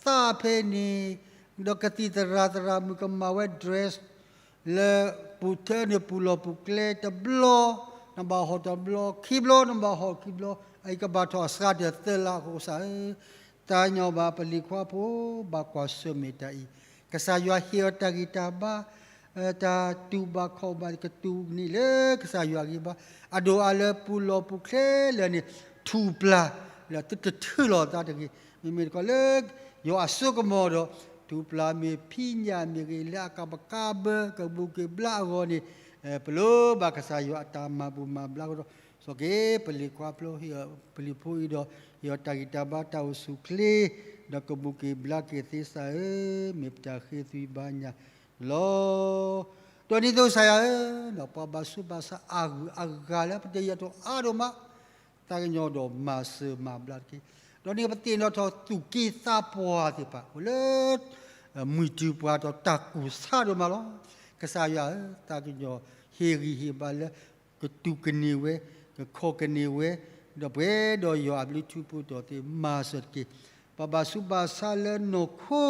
သၣ်ဖဲန့ၣ်, ဒီးကသံၣ်သရၣ်သရၣ်မုၣ်ကမၤဝဲ dress လၢပူၤထၢန့ၣ်ပူၤလီၢ်ပူၤကျဲတဘျီ, နဘၣ်ဟီၣ်တဘျီ, ခံဘျီနဘၣ်ဟီၣ်ခံဘျီ, အအံၤကဘၣ်ထီၣ်အစှၤတၢၢ်သၢလါအဃိ ကစၢ်ဧၢ သးကညီၤဘၣ်ပလံၤခွါဖိ ဘၣ်ကွၢ်ဆၢၣ်မဲာ်တၢ်အံၤ, ကစၢ်ယွၤဟ့ၣ်အီၤတၢ်ဂံၢ်တၢ်ဘါ, တၢ်တူၢ်ဘၣ်ခီၣ်ဘၣ်ကတူၢ်န့ၣ်လၢကစၢ်ယွၤအဂံၢ်ဘါ, အဒိၣ်အါလၢပူၤလီၢ်ပူၤကျဲလၢာ်န့ၣ် ထူၣ်ပျၢ်လၢတတထုးလီၤသးတဂ့ၤ, မ့မ့ၢ်တခီလၢ ယွၤအစိကမီၤဒီး ထူၣ်ပျၢ်မ့ၢ်ဖံးညၣ်မ့ၢ်ဂ့ၤ လၢအကဘၣ်ကါဘၢ ကဘူၣ်က့ၤဘျါအဂီၢ်န့ၣ်, ပလိၣ်ဘၣ်ကစၢ်ယွၤအတၢ်မၤဘူၣ်မၤဘျါအဃိဒီး စီၤက့ၤပလံၤခွါဖိ ဟ့ၣ်ပလံၤဖိအံၤဒီး ဟ့ၣ်အီၤတၢ်ဂံၢ်တၢ်ဘါတၢ်အိၣ်ဆူၣ်အိၣ်ချ့, ဒီးကဘူၣ်က့ၤဘျါက့ၤသ့ကစၢ်ဧၢ, မ့ၢ်ပတၢ်ဃ့သွံၣ်ဘါညါလီၤ. ဒီးဒ်သိးကစၢ်ယွၤဧၢ, ပှၤဘၣ်ဆူးဘၣ်ဆါအါဂုၤအဂၤလၢပတယံာ်တီၤအါဒိၣ်မး, သးကညီၤဒီးမၤစၢၤမၤဘျါတက့ၢ်. ဒီးန့ၣ်ပသ့ၣ်နီၣ်ထီၣ်သူၣ်က့သးပှၢ်သ့ၣ်တဖၣ် အိၣ်လၢ မုၢ်တုၤပှၤဒီးတၢ်ကူၢ်ဆါဒိၣ်မးလီၤ. ကစၢ်ယွၤဧၢ, သးကညီၤဟ့ၣ်ဂံၢ်ဟ့ၣ်ဘါလၢ ကတူၢ်ကန့ၢ်ဝဲ, ကခီၣ်ကန့ၢ်ဝဲ, ဒီးပှဲၤဒီးယွၤအဘျုးထူဖိတီၢ်သ့ၣ်မၤစၢၤတက့ၢ်. ပှၤဘၣ်ဆူးဘၣ်ဆါလၢနီၢ်ခိ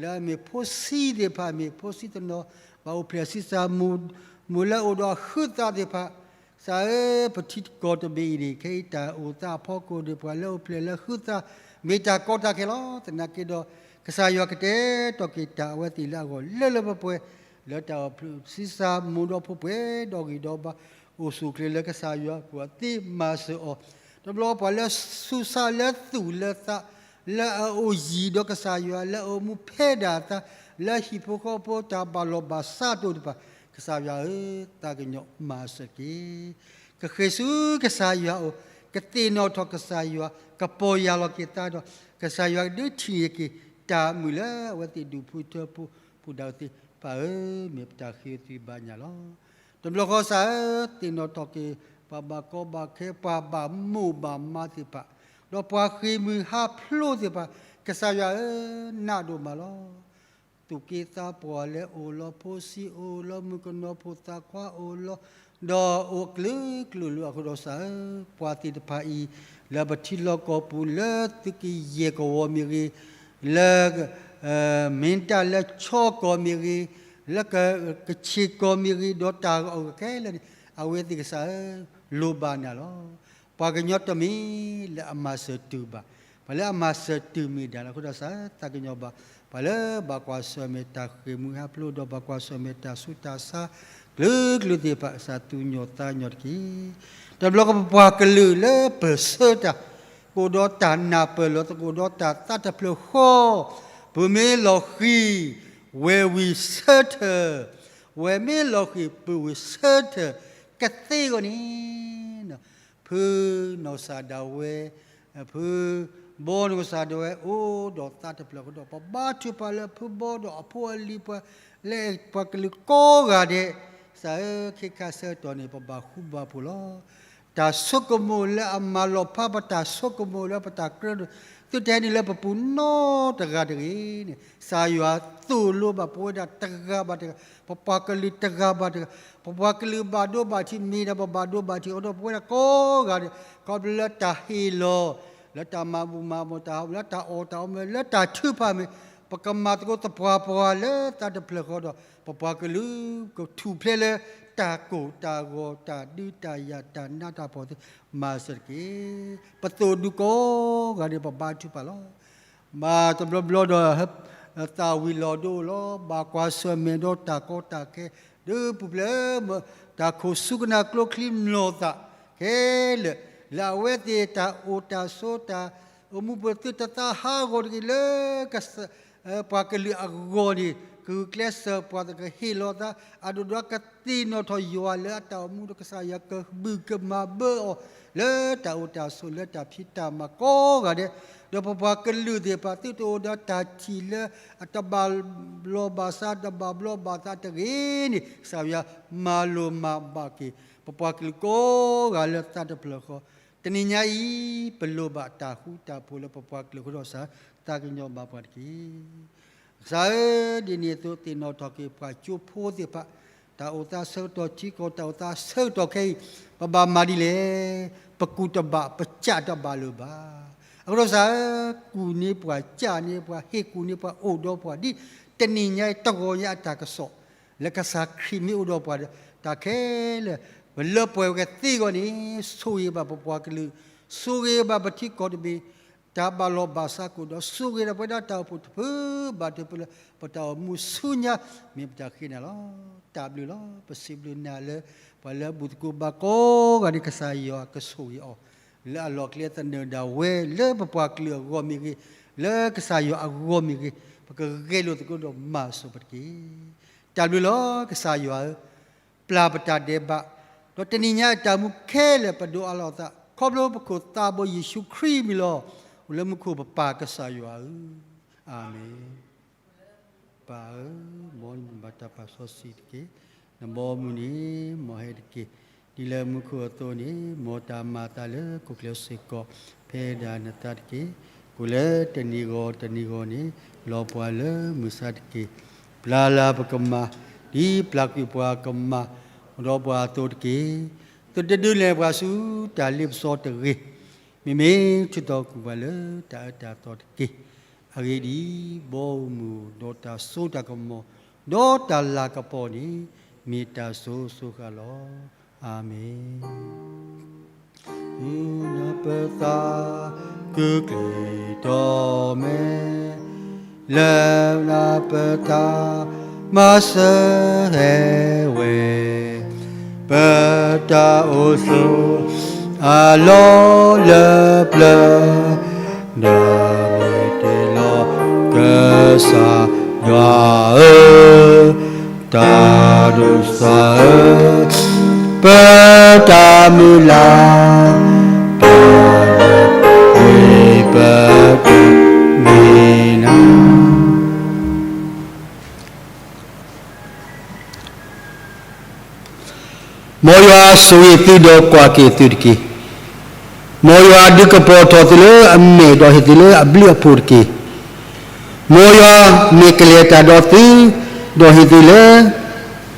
လၢအမ့ၢ်ဖိဆံးသ့ၣ်တဖၣ် မ့ၢ်ဖိဆံးတနီၤ ဘၣ်အိၣ်ဖျဲၣ်ဆံးစၢ် မိၢ်လၢအအိၣ်ဒီးအဟုးသးသ့ၣ်တဖၣ်, ကစၢ်ဧၢ, ပထံကီၢ်တဘ့ၣ်အံၤန့ၣ် ခဲအံၤတၢ်အိၣ်သးအဖီခိၣ်န့ၣ် ပှၤလၢအအိၣ်ဖျဲၣ်လၢဟုးသး မ့ၢ်တၢ်ကီတၢ်ခဲလီၤ. သနာ်က့ဒီး ကစၢ်ယွၤကတဲာ်ကတီၤက့ၤတၢ်အဝဲသ့ၣ်လၢအဂီၢ်လၢလၢပှဲၤပှဲၤ လၢတၢ်အိၣ်ဖျဲၣ်ဆံးစၢ်မိၢ်ဒီးဖိပှဲၤဒီးဂံၢ်ဒီးဘါ အိၣ်ဆူၣ်အိၣ်ချ့လၢကစၢ်ယွၤအပူၤအသ့မၤစၢၤအီၤ, တဘျီပှၤလၢဆူးစါလၢသူၣ်လၢသး လၢအအိၣ်ယံၤဒီးကစၢ်ယွၤ လၢအအိၣ်မူဖဲဒၣ်အသး လၢဟံၣ်ဖိဃီဖိတၢ်ဘၣ်လီၢ်ဘၣ်စးတအိၣ်တဖၣ်, ကစၢ်ယွၤဧၢ, သးကညီၤမၤစၢၤတက့ၢ်. ကဃ့ၢ်ဆူကစၢ်ယွၤအအိၣ်, ကသ့ၣ်နီၣ်ထီၣ်ကစၢ်ယွၤ, ကပီၢ်ယၢ်လီၤက့ၤသးဒီး ကစၢ်ယွၤကဒုးထံၣ်န့ၢ်က့ၤ တၢ်မုာ်လၢအဝဲသ့ၣ်ဒူၣ်ဖိထၢဖိ ဖိဒၣ်သ့ၣ်တဖၣ်ဧၢ, မ့ၢ်ပတၢ်ဃ့သွံၣ်ဘါညါလီၤ. တဘျီဃီကစၢ်ဧၢ, သ့ၣ်နီၣ်ထီၣ်က့ၤ ပှၤဘၣ်ကီဘၣ်ခဲ ပှၤဘၣ်မိၢ်ဘၣ်မးသ့ၣ်တဖၣ်, ဒီးပှၤဃ့ၢ်မှံဟးဖျိးသ့ၣ်တဖၣ်, ကစၢ်ယွၤဧၢ, နးဒိၣ်မးလီၤ. သူၣ်က့သးပှၢ်လၢအိၣ်လီၤ, ဖိဆံးအိၣ်လီၤ, မုၣ်ကနီၤဖိသၣ်ခွါအိၣ်လီၤ, ဒီးအိၣ်ကလုာ်ကလုာ်လၢအဃိဒီးကစၢ်ဧၢ, ပှၤသ့ၣ်တဖၣ်အံၤ လၢပထံလီၢ်ကီၢ်ပူၤ လၢသုးကယဲၢ်ကဝီၤမ့ၢ်ဂ့ၤ, လၢ မ့ၢ်တၢ်လၢဆီကီၢ်မ့ၢ်ဂ့ၤ, လၢကဆ့ၣ်ကီၢ်မ့ၢ်ဂ့ၤ, ဒီးတၢ်ဂီၤခဲလၢာ်န့ၣ် အဝဲသ့ၣ်ကစၢ်ဧၢ, လိၣ်ဘၣ်နၤလီၤ. ပှၤကညီတမ့ၢ်လၢအမၤစၢၤတုၤဘၣ်, ပှၤလၢအမၤစၢၤတုၤမ့ၢ်ဒၣ်လီၤ. အဃိဒီးကစၢ်ဧၢ, သးကညီၤဘၣ် ပှၤလၢဘၣ်ကွၢ်ဆၢၣ်မဲာ်တၢ်ဃ့ၢ်မှံဟးဖျိး ဒီးဘၣ်ကွၢ်ဆၢၣ်မဲာ်တၢ်ဆူးတၢ်ဆါ ကလုာ်ကလုာ်သ့ၣ်တဖၣ် ကစၢ်သူၣ်ကညီၤသးကညီၤတက့ၢ်. တဘျီဃီပပှၤကလုာ်လၢပၢၢ်ဆၢတၢ် ကအိၣ်ဒီးတၢ်နၢ်ပၢၢ်လီၤ, ကအိၣ်ဒီးတၢ်သးတဖျၢၣ်ဃီ, ပမ့ၢ်လီၤဃံၤ ဝဲၤဝံၤဆၢထၢၣ်, ဝဲၤမ့ၢ်လီၤဃံၤ ပဝံၤဆၢထၢၣ်, ကသ့အဂီၢ်န့ၣ် ဖုနီၢ်ကစၢ်ဒၣ်ဝဲ, ဖုဘီနီၢ်ကစၢ်ဒၣ်ဝဲ အိၣ်ဒီးသးတဖျၢၣ်ဃီဒီး ပဘါထုကဖၣ်လၢဖုဘီဒီးအဖိအလံၤပှၤ လၢပှၤကလုာ်ကိးဂၤဒဲး, ကစၢ်ဧၢ, ခဲခါဆၢကတီၢ်န့ၣ် ပဘၣ်ဃူဘၣ်ဖိးလီၤ. တၢ်ဆိကမိၣ်လၢအမၤလီၤဖး ပတၢ်ဆိကမိၣ်လၢပတၢ်ကြၢးန့ၣ် သုတဟဲနုာ်လၢပပူၤနီတဂၤတဂ့ၤန့ၣ် ကစၢ်ယွၤသိၣ်လိဘၣ်ပဝဲဒၣ်တဂၤဘၣ်တဂၤ, ပပှၤကလုာ်တဂၤဘၣ်တဂၤ, ပပှၤကလုာ်ဘၣ်ဒိဘၣ်ထံး မ့ၢ်ဒၣ်ပဘၣ်ဒိဘၣ်ထံးအီၤဒီး ပဝဲဒၣ်ကိးဂၤဒဲး, ခီဖျိလၢတၢ်ဟ့ၣ်လီၤ, လၢတၢ်မၤဘူၣ်မၤဘီၣ်တၢ်, လၢတၢ်အီၣ်တၢ်အီမ့ၢ် လၢတၢ်ထုကဖၣ်မ့ၢ် ပကမၤသကိးသပှၢ်ပှၢ်လၢသးတဖျၢၣ်ဃီဒီး ပပှၤကလုာ်ကထူၣ်ဖျဲးလၢတၢ်ကိၢ်တၢ်ဂီၤ တၢ်ဒုးတၢ်ယၤ တၢ်နးတၢ်ဖှီၣ်သ့ၣ် မၤစၢၤတက့ၢ်. ပသိၣ်ဒူကိးဂၤဒဲး ပဘါထုကဖၣ်လီၤ. ဘၣ်တဘျီဘျီဒီး သးဝံၤလီၤဒိလီၤ, ဘၣ်ကွၢ်ဆၢၣ်မဲာ်ဒီးတၢ်ကီတၢ်ခဲ ဒီးပူၤဖျဲး တၢ်ခိၣ်ဆူကနၣ်ကျိချံမျိာ်သၣ်ခဲလၢာ်, လၢအဝဲသ့ၣ်တၢ်အိၣ်တၢ်ဆိး တၢ်အိၣ်မူပူၤ သုတသးဟးဂီၤတဂ့ၤလၢ ပှၤကလုာ်အဂီၢ်န့ၣ် ကဂုာ်ကျဲးစၢးပှၤသကဟ့ၣ်လီၤသး အဒိၣ်ဒီးကသ့ၣ်နီၣ်ထီၣ်ယွၤလၢအတၢ်အိၣ်မူဒီး ကစၢ်ယွၤကဘုၣ်ကမၤဘၢအီၤ လၢတၢ်အိၣ်တၢ်ဆိး လၢတၢ်ဖံးတၢ်မၤကိးဂၤဒဲး, ဒီးပပှၤကလုာ်သ့ၣ်တဖၣ် သုတအိၣ်ဒီးတၢ်ထံၣ်လၢအတဘၣ်လီၢ်ဘၣ်စး တဘၣ်ဘျီဘၣ်သးတဂ့ၤန့ၣ် ကစၢ်ယွၤမၤလိာ်မၤဘၣ်က့ၤ ပပှၤကလုာ်ကိးဂၤလၢသးတဖျၢၣ်ဃီ, တနံၤညါအံၤ ပလိၣ်ဘၣ်တၢ်ဃူတၢ်ဖိးလၢပပှၤကလုာ်အဃိဒီး ကစၢ်သးကညီၤဘၣ်ပှၤတက့ၢ်. ကစၢ်ဧၢ, ဒ်န့ၣ်အသိးသ့ၣ်နီၣ်ထီၣ်က့ၤပှၤကၠိဖိသ့ၣ်တဖၣ် တၢ်အိၣ်သးဆၢကတီၢ်ထံကီၢ် တၢ်အိၣ်သးဆၢကတီၢ်ခဲအံၤ ပဘၣ်မၤဒ်လဲၣ်. ပကူၣ်တဘၣ် ပစၢ်တဘၣ်လၢၤဘၣ်. အဃိဒီးကစၢ်ဧၢ, ကူၣ်န့ၢ်ပှၤ စၢ်န့ၢ်ပှၤ ဟ့ၣ်ကူၣ်န့ၢ်ပှၤ အိၣ်ဒီးပှၤ ဒ်တနံၤညါအံၤ တဂီၤညါအတၢ်ကစီၣ် လၢကစၢ်ခရံာ်မ့ၢ်အိၣ်ဒီးပှၤဒီး တၢ်ခဲလၢာ် ပလၢပှဲၤဝဲကသ့အဂီၢ်န့ၣ် ဆိၣ်ဂ့ၤဘၣ်ပပှၤကလုာ်, ဆိၣ်ဂ့ၤဘၣ်ပထံကီၢ်တဘ့ၣ် တၢ်ဘၣ်လီၢ်ဘၣ်စးကအိၣ်ဒီး ဆိၣ်ဂ့ၤဒၣ်ပဝဲဒၣ်တၢ်အိၣ်ဖှိၣ်တဖုဘၣ်တဖုလၢ ပတၢ်အိၣ်မူဆူညါ မ့ၢ်ပတၢ်ဃ့နၤလီၤ. တၢ်ဘျုးလီၤ. ပစံးဘျုးနၤလၢ ပှၤလၢအဘူၣ်သကိးဘါကိးဂၤန့ၣ် ကစၢ်ယွၤကဆိၣ်ဂ့ၤအီၤ လၢအလီၢ်ကျဲသနၢၣ်ဒၣ်ဝဲ လၢပပှၤကလုာ်အဂီၢ်မ့ၢ်ဂ့ၤ, လၢကစၢ်ယွၤအဂီၢ်မ့ၢ်ဂ့ၤ, ပကဂဲၤလိာ်သကိးဒီးမၤစၢၤပှၤတက့ၢ်. တၢ်ဘျုးလီၤ. ကစၢ်ယွၤဧၢ, ပျၢ်ပတၢ်ဒဲးဘး, ဒီးတနံၤညါအတၢ်အိၣ်မူခဲလၢာ် ပဒိးအးလီၤအသး ခီဖျိပခိၣ်သးဘိယ့ၣ်ၡူးခရံာ်အမံၤလီၤ. အိၣ်လၢမူခိၣ်ပပၢ်ကစၢ်ယွၤဧၢ, အၤမ့ၣ်. ပၢ်ဧၢ, မ်နဘၣ်တၢ်ပာ်စီဆှံတက့ၢ်. နဘီမုၢ်န့ၣ် မ်ဟဲတက့ၢ်. ဒ်လၢမူခိၣ်အသိးန့ၣ် မ်တၢ်မၤအသးလၢဟီၣ်ခိၣ်ချၢစ့ၢ်ကီး ဖဲဒၣ်နသးတက့ၢ်. ကိးလၢတနံၤဂီၤတနံၤဂီၤန့ၣ် လီၤပှၤလၢမုၢ်ဆါတက့ၢ်. ပျၢ်လၢပကမၤ ဒ်ပျၢ်ကွံာ်ပှၤကမၤ ဒီးပှၤအသိးတက့ၢ်. သုတဒုးနဲၣ်ပှၤဆူတၢ်လ့ပစီတဂ့ၤ. မ့မ့ၢ်ထုးထီၣ်ကွံာ်ပှၤလၢတၢ်အၢတၢ်သီတက့ၢ်. အဂ့ၢ်ဒ်အံၤ, ဘီမုၢ်ဒီးတၢ်စိတၢ်ကမီၤ ဒီးတၢ်လၤကပီၤန့ၣ် မ့ၢ်တၢ်စိၤစိၤဃာ်လီၤ. အၤမ့ၣ်. လၢပတၢ်ကူၣ်ကျဲၤတီၢ်မဲာ် လၢပတၢ်မၤစၢၤဟဲဝဲ ပတၢ်အိၣ်ဆိးအလီၢ်လၢပျၢၤ ဒီးမ့ၢ်တ့ၢ်လီၤ ကစၢ်ယွၤဧၢ, တၢ်ဒိၣ်စၢ်ဧၢ, ပတၢ်မုၢ်လၢ် တၢ်ဒိၣ်ပတမ့ၢ်နၤ မ်ယွၤဆိၣ်ဂ့ၤသုဒီးကွၢ်က့ၤသုတက့ၢ်. မ်ယွၤဒုးကပီၤထီၣ်သုလၢအမဲာ်ဒီးဟ့ၣ်သုလၢအဘျုးအဖှိၣ်တက့ၢ်. မ်ယွၤမ့ၢ်ကလဲၤတၢ်ဒီးသု, ဒီးဟ့ၣ်သုလၢ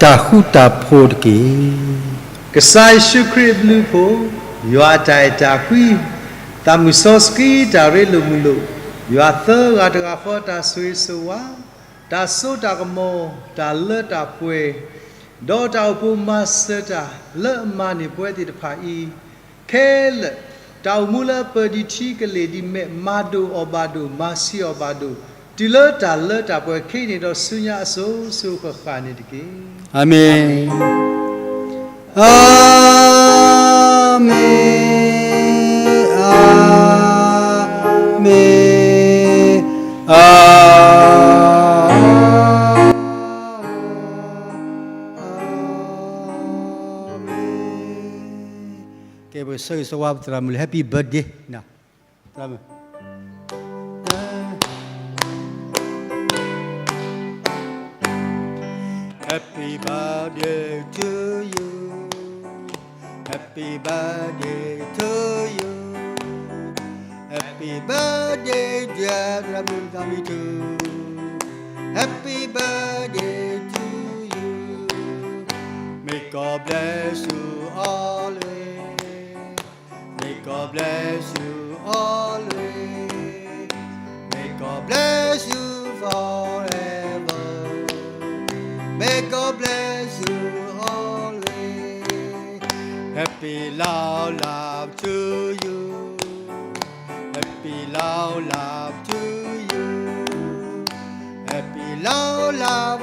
တၢ်ဃူတၢ်ဖိးတက့ၢ်. ကစၢ်ယ့ၣ်ၡူးခရံာ်အဘျုးအဖှိၣ်, ယွၤအတၢ်အဲၣ်တၢ်ကွံ, သးမုၢ်စီဆှံ, တၢ်ရ့လိာ်မုာ်လိာ်, ယွၤသၢဂၤတဂၤဃီအတၢ်ဆိၣ်ဂ့ၤဆိၣ်ဝါ, တၢ်စိတၢ်ကမီၤ, တၢ်လၢတၢ်ပှဲၤ, ဒီးတၢ်အိၣ်ဖှိၣ်မၤစၢၤတၢ်လၢအမၤန့ၢ်ပဝဲသ့ၣ်တဖၣ်အံၤ, ခဲလၢာ်, တၢ်အိၣ်မူလၢအပၢၢ်ဒံးထံကလ့ၢ်ဒံးမဲာ် မၤဒိၣ်အီၤဘၣ်ဒိၣ် မၤဆံးအီၤဘၣ်ဒိၣ်, တုၤလၢတၢ်လၢတၢ်ပှဲၤ ခဲအံၤန့ၣ်ဒီးဆူညါအစိၤစိၤဃၣ်ဃၣ်န့ၣ်တက့ၢ်. အၤမ့ၣ်, အၤမ့ၣ်, အၤမ့ၣ်, အၤ ကဲ ပကဆၢဂ့ၤဆၢဝါပသရၣ်မုၣ်လၢ Happy birthday နၤ, သရၣ်မုၣ်. Happy birthday to you, happy birthday to you, happy birthday dear သရၣ်မုၣ် သရၣ်မုၣ် to, happy birthday to you, may God bless you always. May God bless you always. May God bless you forever. May God bless you always. Happy long life to you. Happy long life to you. Happy long life